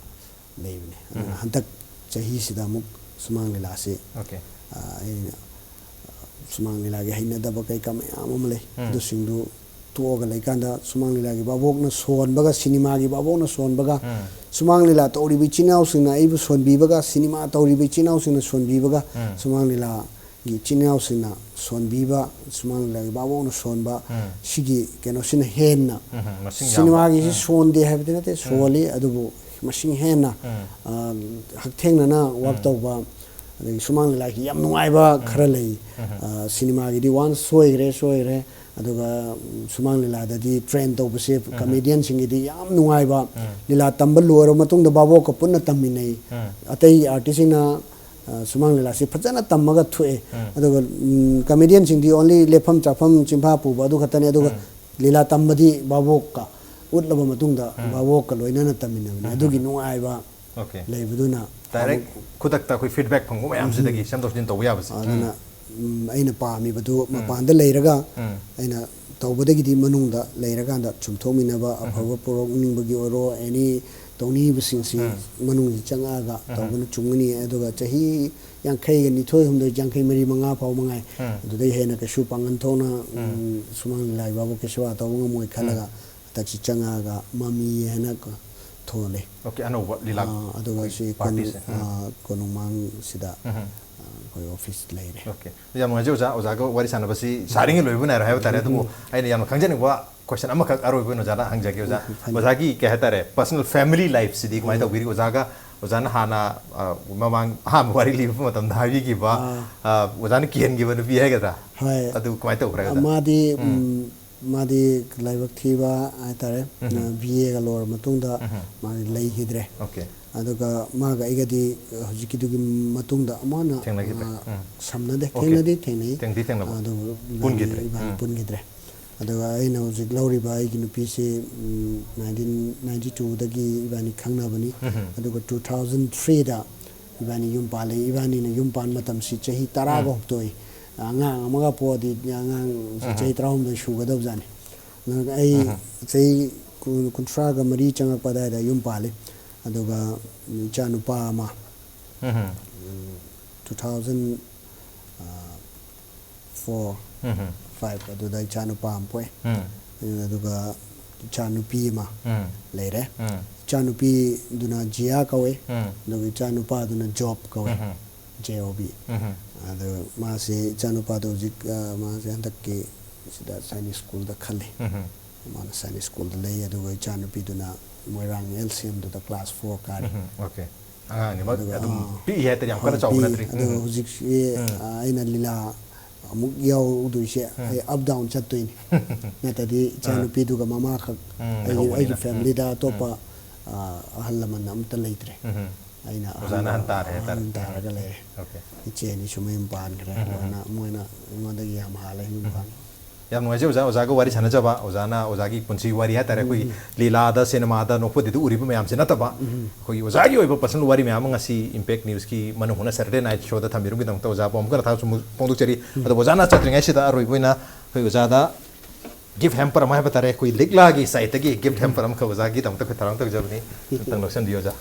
ꯂꯩꯕꯅꯦ꯫ ꯑꯗꯨꯅ ꯎꯝ꯫ ꯍꯟꯗꯛ ꯆꯍꯤꯁꯤꯗ ꯑꯃꯨꯛ ꯁꯨꯃꯥꯡ ꯂꯤꯂꯥꯁꯤ, ꯑꯣꯀꯦ꯫ ꯑ, ꯑꯩꯅ, ꯑ, ꯁꯨꯃꯥꯡ ꯂꯤꯂꯥꯒꯤ ꯍꯩꯅꯗꯕ ꯀꯩꯀꯥ ꯃꯌꯥꯝ ꯑꯃ ꯂꯩ꯫ ꯎꯝ꯫ ꯑꯗꯨꯁꯤꯡꯗꯨ ꯇꯣꯛꯑꯒ ꯂꯩꯀꯥꯟꯗ ꯁꯨꯃꯥꯡ ꯂꯤꯂꯥꯒꯤ ꯚꯥꯕꯣꯛꯅ ꯁꯣꯟꯕꯒ, ꯁꯤꯅꯦꯃꯥꯒꯤ ꯚꯥꯕꯣꯛꯅ ꯁꯣꯟꯕꯒ, ꯎꯝ꯫ ꯁꯨꯃꯥꯡ ꯂꯤꯂꯥ ꯇꯧꯔꯤꯕ ꯏꯆꯤꯟ ꯏꯅꯥꯎꯁꯤꯡꯅ ꯑꯩꯕꯨ ꯁꯣꯟꯕꯤꯕꯒ, ꯁꯤꯅꯦꯃꯥ ꯇꯧꯔꯤꯕ ꯏꯆꯤꯟ ꯏꯅꯥꯎꯁꯤꯡꯅ ꯁꯣꯟꯕꯤꯕꯒ, ꯎꯝ꯫ ꯁꯨꯃꯥꯡ ꯂꯤꯂꯥꯒꯤ ꯏꯆꯤꯟ ꯏꯅꯥꯎꯁꯤꯡꯅ ꯁꯣꯟꯕꯤꯕ, ꯁꯨꯃꯥꯡ ꯂꯤꯂꯥꯒꯤ ꯚꯥꯕꯣꯛꯅ ꯁꯣꯟꯕ, ꯎꯝ꯫ ꯁꯤꯒꯤ ꯀꯩꯅꯣꯁꯤꯅ ꯍꯦꯟꯅ, ꯎꯝ, ꯃꯁꯤꯡ ꯌꯥꯝꯕ꯫ ꯁꯤꯅꯦꯃꯥꯒꯤꯁꯤ ꯎꯝ꯫ ꯁꯣꯟꯗꯦ ꯍꯥꯏꯕꯗꯤ ꯅꯠꯇꯦ, ꯎꯝ꯫ ꯁꯣꯜꯂꯤ, ꯑꯗꯨꯕꯨ ꯃꯁꯤꯡ ꯍꯦꯟꯅ, ꯎꯝ꯫ ꯑ, ꯍꯛꯊꯦꯡꯅꯅ ꯋꯥꯛ ꯎꯝ꯫ ꯇꯧꯕ, ꯑꯗꯒꯤ ꯁꯨꯃꯥꯡ ꯂꯤꯂꯥꯒꯤ ꯌꯥꯝ ꯅꯨꯡꯉꯥꯏꯕ ꯎꯝ꯫ ꯈꯔ ꯂꯩ꯫ ꯎꯝ꯫ ꯑ, ꯁꯤꯅꯦꯃꯥꯒꯤꯗꯤ ꯋꯥꯟꯁ ꯁꯣꯏꯈ꯭ꯔꯦ, ꯁꯣꯏꯈ꯭ꯔꯦ꯫ ꯑꯗꯨꯒ, ꯎꯝ, ꯁꯨꯃꯥꯡ ꯂꯤꯂꯥꯗꯗꯤ ꯇ꯭ꯔꯦꯟ ꯇꯧꯕꯁꯦ ꯎꯝ꯫ ꯀꯃꯦꯗꯤꯌꯟꯁꯤꯡꯒꯤꯗꯤ ꯌꯥꯝ ꯅꯨꯡꯉꯥꯏꯕ, ꯎꯝ꯫ ꯂꯤꯂꯥ ꯇꯝꯕ ꯂꯣꯏꯔꯕ ꯃꯇꯨꯡꯗ ꯚꯥꯕꯣꯛꯀ ꯄꯨꯟꯅ ꯇꯝꯃꯤꯟꯅꯩ꯫ ꯎꯝ꯫ ꯑꯇꯩ ꯑꯥꯔꯇꯤꯁꯁꯤꯡꯅ, ꯑ, ꯁꯨꯃꯥꯡ ꯂꯤꯂꯥꯁꯤ ꯐꯖꯅ ꯇꯝꯃꯒ ꯊꯣꯛꯑꯦ꯫ ꯎꯝ꯫ ꯑꯗꯨꯒ, ꯎꯝ, ꯀꯃꯦꯗꯤꯌꯟꯁꯤꯡꯗꯤ ꯑꯣꯟꯂꯤ ꯂꯦꯞꯐꯝ ꯆꯥꯐꯝ ꯆꯤꯟꯐꯥ ꯄꯨꯕ ꯑꯗꯨ ꯈꯛꯇꯅꯤ꯫ ꯑꯗꯨꯒ ꯎꯝ꯫ ꯂꯤꯂꯥ ꯇꯝꯕꯗꯤ ꯚꯥꯕꯣꯛꯀ ꯎꯠꯂꯕ ꯃꯇꯨꯡꯗ ꯎꯝ꯫ ꯚꯥꯕꯣꯛꯀ ꯂꯣꯏꯅꯅ ꯇꯝꯃꯤꯟꯅꯕꯅꯤ꯫ ꯎꯝ꯫ ꯑꯗꯨꯒꯤ ꯅꯨꯡꯉꯥꯏꯕ ꯑꯣꯀꯦ꯫ ꯂꯩꯕꯗꯨꯅ ꯗꯥꯏꯔꯦꯛ ꯑꯃꯨꯛ ꯈꯨꯗꯛꯇ ꯑꯩꯈꯣꯏ ꯐꯤꯗꯕꯦꯛ ꯐꯪꯕ ꯃꯌꯥꯝꯁꯤꯗꯒꯤ ꯎꯝ꯫ ꯁꯦꯝꯗꯣꯛ ꯁꯦꯝꯖꯤꯟ ꯇꯧꯕ ꯌꯥꯕꯁꯦ꯫ ꯑꯗꯨꯅ, ꯎꯝ꯫ ꯎꯝ, ꯑꯩꯅ ꯄꯥꯝꯃꯤꯕꯗꯨ ꯎꯝ꯫ ꯃꯄꯥꯟꯗ ꯂꯩꯔꯒ ꯎꯝ꯫ ꯑꯩꯅ ꯇꯧꯕꯗꯒꯤꯗꯤ ꯃꯅꯨꯡꯗ ꯂꯩꯔꯀꯥꯟꯗ ꯆꯨꯝꯊꯣꯛꯃꯤꯟꯅꯕ, ꯎꯝ꯫ ꯑꯐꯕ ꯄꯨꯔꯛꯅꯤꯡꯕꯒꯤ ꯑꯣꯏꯔꯣ, ꯑꯦꯅꯤ ꯇꯧꯅꯤꯡꯉꯤꯕꯁꯤꯡꯁꯤ ꯎꯝ꯫ ꯃꯅꯨꯡꯗ ꯆꯪꯉꯛꯑꯒ ꯎꯝ꯫ ꯇꯧꯕꯅ ꯆꯨꯝꯒꯅꯤ꯫ ꯑꯗꯨꯒ ꯆꯍꯤ ꯌꯥꯡꯈꯩꯒ ꯅꯤꯊꯣꯏ, ꯍꯨꯝꯗꯣꯏ, ꯌꯥꯡꯈꯩ ꯃꯔꯤ, ꯃꯉꯥ ꯐꯥꯎ ꯃꯉꯥꯏ꯫ ꯎꯝ꯫ ꯑꯗꯨꯗꯩ ꯍꯦꯟꯅ ꯀꯩꯁꯨ ꯄꯥꯡꯒꯜ ꯊꯣꯛꯅ, ꯎꯝ꯫ ꯎꯝ, ꯁꯨꯃꯥꯡ ꯂꯤꯂꯥꯒꯤ ꯚꯥꯕꯣꯛꯀꯤ ꯁꯦꯕꯥ ꯇꯧꯕ ꯉꯝꯃꯣꯏ ꯈꯜꯂꯒ ꯎꯝ꯫ ꯍꯟꯗꯛꯁꯤ ꯆꯪꯉꯛꯑꯒ ꯃꯃꯤ ꯍꯥꯏꯅ ꯀꯣ, ꯊꯣꯜꯂꯦ꯫ ꯑꯣꯀꯦ, ꯑꯅꯧꯕ ꯂꯤꯂꯥ ꯑꯥ, ꯑꯗꯨꯒ ꯁꯤ ꯀꯣꯅꯨꯡ-, ꯄꯥꯔꯇꯤꯁꯦ꯫ ꯎꯝ꯫ ꯑꯥ, ꯀꯣꯅꯨꯡꯃꯥꯡꯁꯤꯗ ꯎꯝ꯫ ꯑꯥ, ꯑꯩꯈꯣꯏ ꯑꯣꯐꯤꯁ ꯂꯩꯔꯦ꯫ ꯑꯣꯀꯦ, ꯌꯥꯝ ꯅꯨꯡꯉꯥꯏꯖꯩ ꯑꯣꯖꯥ꯫ ꯑꯣꯖꯥꯒ ꯋꯥꯔꯤ ꯁꯥꯟꯅꯕꯁꯤ ꯁꯥꯔꯤꯉꯩ ꯂꯣꯏꯕ ꯅꯥꯏꯔꯣꯏ ꯍꯥꯏꯕ ꯇꯥꯔꯦ, ꯑꯗꯨꯕꯨ ꯑꯩꯅ ꯌꯥꯝꯅ ꯈꯪꯖꯅꯤꯡꯕ ꯀꯣꯏꯁꯟ ꯑꯃꯈꯛ ꯑꯔꯣꯏꯕ ꯑꯣꯏꯅ ꯑꯣꯖꯥꯗ ꯍꯪꯖꯒꯦ ꯑꯣꯖꯥ꯫ ꯎꯝ, ꯐꯅꯤ꯫ ꯑꯣꯖꯥꯒꯤ ꯀꯩ ꯍꯥꯏꯇꯥꯔꯦ, ꯄꯔꯁꯅꯦꯜ ꯐꯦꯃꯤꯂꯤ ꯂꯥꯏꯐꯁꯤꯗꯤ ꯀꯃꯥꯏꯅ ꯎꯝ꯫ ꯇꯧꯕꯤꯔꯤ? ꯑꯣꯖꯥꯒ, ꯑꯣꯖꯥꯅ ꯍꯥꯟꯅ, ꯑ, ꯃꯃꯥꯡ ꯑꯍꯥꯟꯕ ꯋꯥꯔꯤ ꯂꯤꯕ ꯃꯇꯝꯗ ꯍꯥꯏꯕꯤꯈꯤꯕ, ꯑꯥ꯫ ꯑ, ꯑꯣꯖꯥꯅ ꯀꯤꯍꯟꯈꯤꯕ ꯅꯨꯄꯤ ꯍꯥꯏꯒꯗ꯭ꯔꯥ? ꯍꯣꯏ꯫ ꯑꯗꯨ ꯀꯃꯥꯏꯅ ꯇꯧꯈ꯭ꯔꯦ ꯑꯣꯖꯥ? ꯃꯥꯗꯤ, ꯎꯝ꯫ ꯎꯝ, ꯃꯥꯗꯤ ꯂꯥꯏꯕꯛ ꯊꯤꯕ ꯍꯥꯏꯇꯥꯔꯦ꯫ ꯎꯝ꯫ ꯕꯤ ꯑꯦꯒ ꯂꯣꯏꯔ ꯃꯇꯨꯡꯗ ꯎꯝ꯫ ꯃꯥꯗꯤ ꯂꯩꯈꯤꯗ꯭ꯔꯦ꯫ ꯑꯣꯀꯦ꯫ ꯑꯗꯨꯒ ꯃꯥꯒ ꯑꯩꯒꯗꯤ ꯍꯧꯖꯤꯛꯀꯤꯗꯨꯒꯤ ꯃꯇꯨꯡꯗ ꯑꯃꯨꯛ ꯍꯟꯅ, ꯊꯦꯡꯅꯈꯤꯗ꯭ꯔꯦ꯫ ꯑ, ꯎꯝ꯫ ꯁꯝꯅꯗꯦ꯫ ꯑꯣꯀꯦ꯫ ꯊꯦꯡꯅꯗꯤ ꯊꯦꯡꯅꯩ꯫ ꯊꯦꯡꯗꯤ ꯊꯦꯡꯅꯕ꯫ ꯑꯗꯨꯕꯨ ꯏꯕꯥꯅꯤ, ꯄꯨꯟꯈꯤꯗ꯭ꯔꯦ꯫ ꯏꯕꯥꯅꯤ ꯎꯝ꯫ ꯄꯨꯟꯈꯤꯗ꯭ꯔꯦ꯫ ꯑꯗꯨꯒ ꯑꯩꯅ ꯍꯧꯖꯤꯛ ꯂꯧꯔꯤꯕ ꯑꯩꯒꯤ ꯅꯨꯄꯤꯁꯤ, ꯎꯝ, ꯅꯥꯏꯟꯇꯤꯟ ꯅꯥꯏꯟꯇꯤ ꯇꯨꯗꯒꯤ ꯏꯕꯥꯅꯤ ꯈꯪꯅꯕꯅꯤ꯫ ꯎꯝ꯫ ꯑꯗꯨꯒ ꯇꯨ ꯊꯥꯎꯖꯟ ꯊ꯭ꯔꯤꯗ ꯏꯕꯥꯅꯤ ꯌꯨꯝ ꯄꯥꯜꯂꯤ꯫ ꯏꯕꯥꯅꯤꯅ ꯌꯨꯝ ꯄꯥꯟ ꯃꯇꯝꯁꯤ ꯆꯍꯤ ꯇꯔꯥꯒ ꯎꯝ꯫ ꯍꯨꯝꯗꯣꯏ꯫ ꯑꯉꯥꯡ ꯑꯃꯒ ꯄꯣꯛꯑꯗꯤ ꯑꯉꯥꯡꯁꯤ ꯎꯝ꯫ ꯆꯍꯤ ꯇꯔꯥꯍꯨꯝꯗꯣꯏ ꯁꯨꯒꯗꯧꯕꯖꯥꯠꯅꯤ꯫ ꯑꯗꯨꯒ ꯑꯩ ꯎꯝ꯫ ꯆꯍꯤ ꯀꯨꯟ-, ꯀꯨꯟꯊ꯭ꯔꯥꯒ ꯃꯔꯤ ꯆꯪꯉꯛꯄ ꯑꯗꯨꯋꯥꯏꯗ ꯌꯨꯝ ꯄꯥꯜꯂꯤ꯫ ꯑꯗꯨꯒ ꯏꯆꯥ ꯅꯨꯄꯥ ꯑꯃ, ꯎꯝ꯫ ꯎꯝ, ꯇꯨ ꯊꯥꯎꯖꯟ, ꯑ, ꯐꯣꯔ, ꯎꯝ꯫ ꯐꯥꯏꯚ ꯑꯗꯨꯗ ꯏꯆꯥ ꯅꯨꯄꯥ ꯑꯃ ꯄꯣꯛꯑꯦ꯫ ꯎꯝ꯫ ꯑꯗꯨꯒ ꯏꯆꯥ ꯅꯨꯄꯤ ꯑꯃ ꯎꯝ꯫ ꯂꯩꯔꯦ꯫ ꯎꯝ꯫ ꯏꯆꯥ ꯅꯨꯄꯤꯗꯨꯅ ꯖꯤꯌꯥ ꯀꯧꯋꯦ꯫ ꯎꯝ꯫ ꯑꯗꯨꯒ ꯏꯆꯥ ꯅꯨꯄꯥꯗꯨꯅ ꯖꯣꯕ ꯀꯧꯋꯦ꯫ ꯎꯝ꯫ ꯖꯦ ꯑꯣ ꯕꯤ꯫ ꯎꯝ꯫ ꯑꯗꯣ ꯃꯥꯁꯦ, ꯏꯆꯥ ꯅꯨꯄꯥꯗꯣ ꯍꯧꯖꯤꯛ, ꯑ, ꯃꯥꯁꯦ ꯍꯟꯗꯛꯀꯤ ꯁꯤꯗ ꯁꯥꯏꯅꯤꯛ ꯁ꯭ꯀꯨꯜꯗ ꯈꯜꯂꯤ꯫ ꯎꯝ꯫ ꯃꯥꯅ ꯁꯥꯏꯅꯤꯛ ꯁ꯭ꯀꯨꯜꯗ ꯂꯩ꯫ ꯑꯗꯨꯒ ꯏꯆꯥ ꯅꯨꯄꯤꯗꯨꯅ ꯃꯣꯏꯔꯥꯡ ꯑꯦꯜ ꯁꯤ ꯑꯦꯝꯗꯨꯗ ꯀ꯭ꯂꯥꯁ ꯐꯣꯔ ꯀꯥꯔꯤ꯫ ꯎꯝ꯫ ꯑꯣꯀꯦ꯫ ꯑꯉꯥꯡꯅꯤ, ꯑꯗꯨꯒ, ꯑꯗꯨꯝ ꯑꯥ, ꯄꯤꯛꯏ ꯍꯥꯏꯇꯥꯔꯦ, ꯌꯥꯝ ꯍꯣꯏ, ꯀꯟꯅ ꯆꯥꯎꯕ ꯄꯤꯛꯏ꯫ ꯅꯠꯇ꯭ꯔꯤ꯫ ꯑꯗꯨꯒ ꯎꯝ꯫ ꯍꯧꯖꯤꯛꯁꯤ, ꯎꯝ꯫ ꯑ, ꯑꯩꯅ ꯂꯤꯂꯥ ꯑꯃꯨꯛ ꯌꯥꯎꯗꯣꯏꯁꯦ, ꯎꯝ꯫ ꯑꯩ ꯑꯞ ꯗꯥꯎꯟ ꯆꯠꯇꯣꯏꯅꯤ꯫ ꯅꯠꯇ꯭ꯔꯗꯤ ꯏꯆꯥ ꯑꯥ꯫ ꯅꯨꯄꯤꯗꯨꯒ ꯃꯃꯥꯈꯛ, ꯎꯝ, ꯑꯩꯒꯤ, ꯂꯩꯍꯧꯕꯅꯤꯅ꯫ ꯑꯩꯒꯤ ꯐꯦꯃꯤꯂꯤꯗ ꯎꯝ꯫ ꯑꯇꯣꯞꯄ, ꯎꯝ꯫ ꯑ, ꯑꯍꯜ ꯂꯃꯟ ꯑꯝꯇ ꯂꯩꯇ꯭ꯔꯦ꯫ ꯎꯝ꯫ ꯑꯩꯅ ꯑꯣꯖꯥꯅ ꯑꯍꯜ, ꯑꯍꯟ ꯇꯥꯔꯦ ꯍꯥꯏꯇꯥꯔꯦ꯫ ꯑꯍꯜ ꯇꯥꯔꯒ ꯎꯝ꯫ ꯂꯩꯔꯦ꯫ ꯑꯣꯀꯦ꯫ ꯏꯆꯦ ꯑꯅꯤꯁꯨ ꯃꯌꯨꯝ ꯄꯥꯟꯈ꯭ꯔꯦ꯫ ꯎꯝ, ꯎꯝ, ꯂꯣꯏꯅ ꯃꯣꯏꯅ ꯑꯩꯉꯣꯟꯗꯒꯤ ꯌꯥꯝ ꯍꯥꯜꯂꯦ ꯌꯨꯝ ꯎꯝ꯫ ꯄꯥꯟꯕ꯫ ꯌꯥꯝ ꯅꯨꯡꯉꯥꯏꯖꯩ ꯑꯣꯖꯥ, ꯑꯣꯖꯥꯒ ꯋꯥꯔꯤ ꯁꯥꯟꯅꯖꯕ, ꯑꯣꯖꯥꯅ ꯑꯣꯖꯥꯒꯤ ꯄꯨꯟꯁꯤ ꯋꯥꯔꯤ ꯍꯥꯏꯇꯥꯔꯦ, ꯑꯩꯈꯣꯏꯒꯤ ꯎꯝ꯫ ꯂꯤꯂꯥꯗ, ꯁꯤꯅꯦꯃꯥꯗ, ꯅꯣꯛꯐꯗꯦꯗ ꯎꯔꯤꯕ ꯃꯌꯥꯝꯁꯦ ꯅꯠꯇꯕ, ꯎꯝ꯫ ꯑꯩꯈꯣꯏꯒꯤ ꯑꯣꯖꯥꯒꯤ ꯑꯣꯏꯕ ꯄꯔꯁꯅꯦꯜ ꯋꯥꯔꯤ ꯃꯌꯥꯝ ꯑꯃ ꯉꯁꯤ ꯏꯝꯄꯦꯛ ꯅ꯭ꯌꯨꯁꯀꯤ ꯃꯅꯨꯡ ꯍꯨꯠꯅ ꯁꯦꯇꯔꯗꯦ ꯅꯥꯏꯠ ꯁꯣꯗ ꯊꯝꯕꯤꯔꯝꯕꯒꯤꯗꯃꯛꯇ ꯑꯣꯖꯥꯕꯨ ꯑꯃꯨꯛꯀ ꯍꯟꯅ ꯊꯥꯒꯠꯆꯕ ꯐꯣꯡꯗꯣꯛꯆꯔꯤ꯫ ꯑꯗꯨꯕꯨ ꯑꯣꯖꯥꯅ ꯆꯠꯇ꯭ꯔꯤꯉꯩꯁꯤꯗ ꯑꯔꯣꯏꯕ ꯑꯣꯏꯅ ꯑꯩꯈꯣꯏ ꯑꯣꯖꯥꯗ ꯒꯤꯐ ꯍꯦꯝꯄꯔ ꯑꯃ ꯍꯥꯏꯕ ꯇꯥꯔꯦ, ꯑꯩꯈꯣꯏ ꯂꯤꯛꯂꯥꯒꯤ ꯁꯥꯏꯠꯇꯒꯤ ꯒꯤꯐ ꯍꯦꯝꯄꯔ ꯑꯃꯈꯛ ꯑꯣꯖꯥꯒꯤꯗꯃꯛꯇ ꯑꯩꯈꯣꯏ ꯊꯧꯔꯥꯡ ꯇꯧꯖꯕꯅꯤ꯫ ꯑꯝꯇꯪ ꯂꯧꯁꯤꯟꯕꯤꯌꯨ ꯑꯣꯖꯥ꯫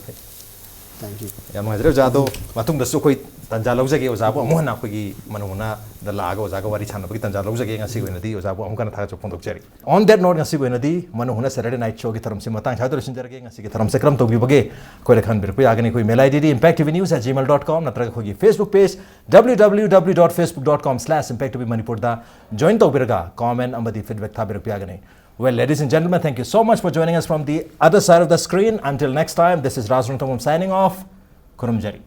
Thank you. ꯌꯥꯝ ꯅꯨꯡꯉꯥꯏꯖꯔꯦ ꯑꯣꯖꯥ꯫ ꯑꯗꯣ ꯃꯇꯨꯡꯗꯁꯨ ꯑꯩꯈꯣꯏ ꯇꯥꯟꯖꯥ ꯂꯧꯖꯒꯦ, ꯑꯣꯖꯥꯕꯨ ꯑꯃꯨꯛ ꯍꯟꯅ ꯑꯩꯈꯣꯏꯒꯤ ꯃꯅꯨꯡ ꯍꯨꯠꯅꯗ ꯂꯥꯛꯑꯒ ꯑꯣꯖꯥꯒ ꯋꯥꯔꯤ ꯁꯥꯟꯅꯕꯒꯤ ꯇꯥꯟꯖꯥ ꯂꯧꯖꯒꯦ꯫ ꯉꯁꯤꯒꯤ ꯑꯣꯏꯅꯗꯤ ꯑꯣꯖꯥꯕꯨ ꯑꯃꯨꯛ ꯍꯟꯅ ꯊꯥꯒꯠꯆꯕ ꯐꯣꯡꯗꯣꯛꯆꯔꯤ꯫ On that note, ꯉꯁꯤꯒꯤ ꯑꯣꯏꯅꯗꯤ ꯃꯅꯨꯡ ꯍꯨꯠꯅ Saturday Night Showꯒꯤ ꯊꯧꯔꯝꯁꯤ ꯃꯇꯥꯡ ꯁ꯭ꯋꯥꯏꯗ ꯂꯣꯏꯁꯤꯟꯖꯔꯒꯦ꯫ ꯉꯁꯤꯒꯤ ꯊꯧꯔꯝꯁꯦ ꯀꯔꯝ ꯇꯧꯕꯤꯕꯒꯦ ꯑꯩꯈꯣꯏꯗ ꯈꯟꯕꯤꯔꯛꯄ ꯌꯥꯒꯅꯤ꯫ ꯑꯩꯈꯣꯏ mail ID D impact T V news at gmail dot com ꯅꯠꯇ꯭ꯔꯒ ꯑꯩꯈꯣꯏꯒꯤ Facebook page W W W dot facebook dot com slash impact T V Manipur ꯗ join ꯇꯧꯕꯤꯔꯒ comment ꯑꯃꯗꯤ feedback ꯊꯥꯕꯤꯔꯛꯄ ꯌꯥꯒꯅꯤ꯫ Well, ladies and gentlemen, thank you so much for joining us from the other side of the screen. Until next time, this is Raj Rongthangam signing off. ꯈꯨꯔꯨꯝꯖꯔꯤ꯫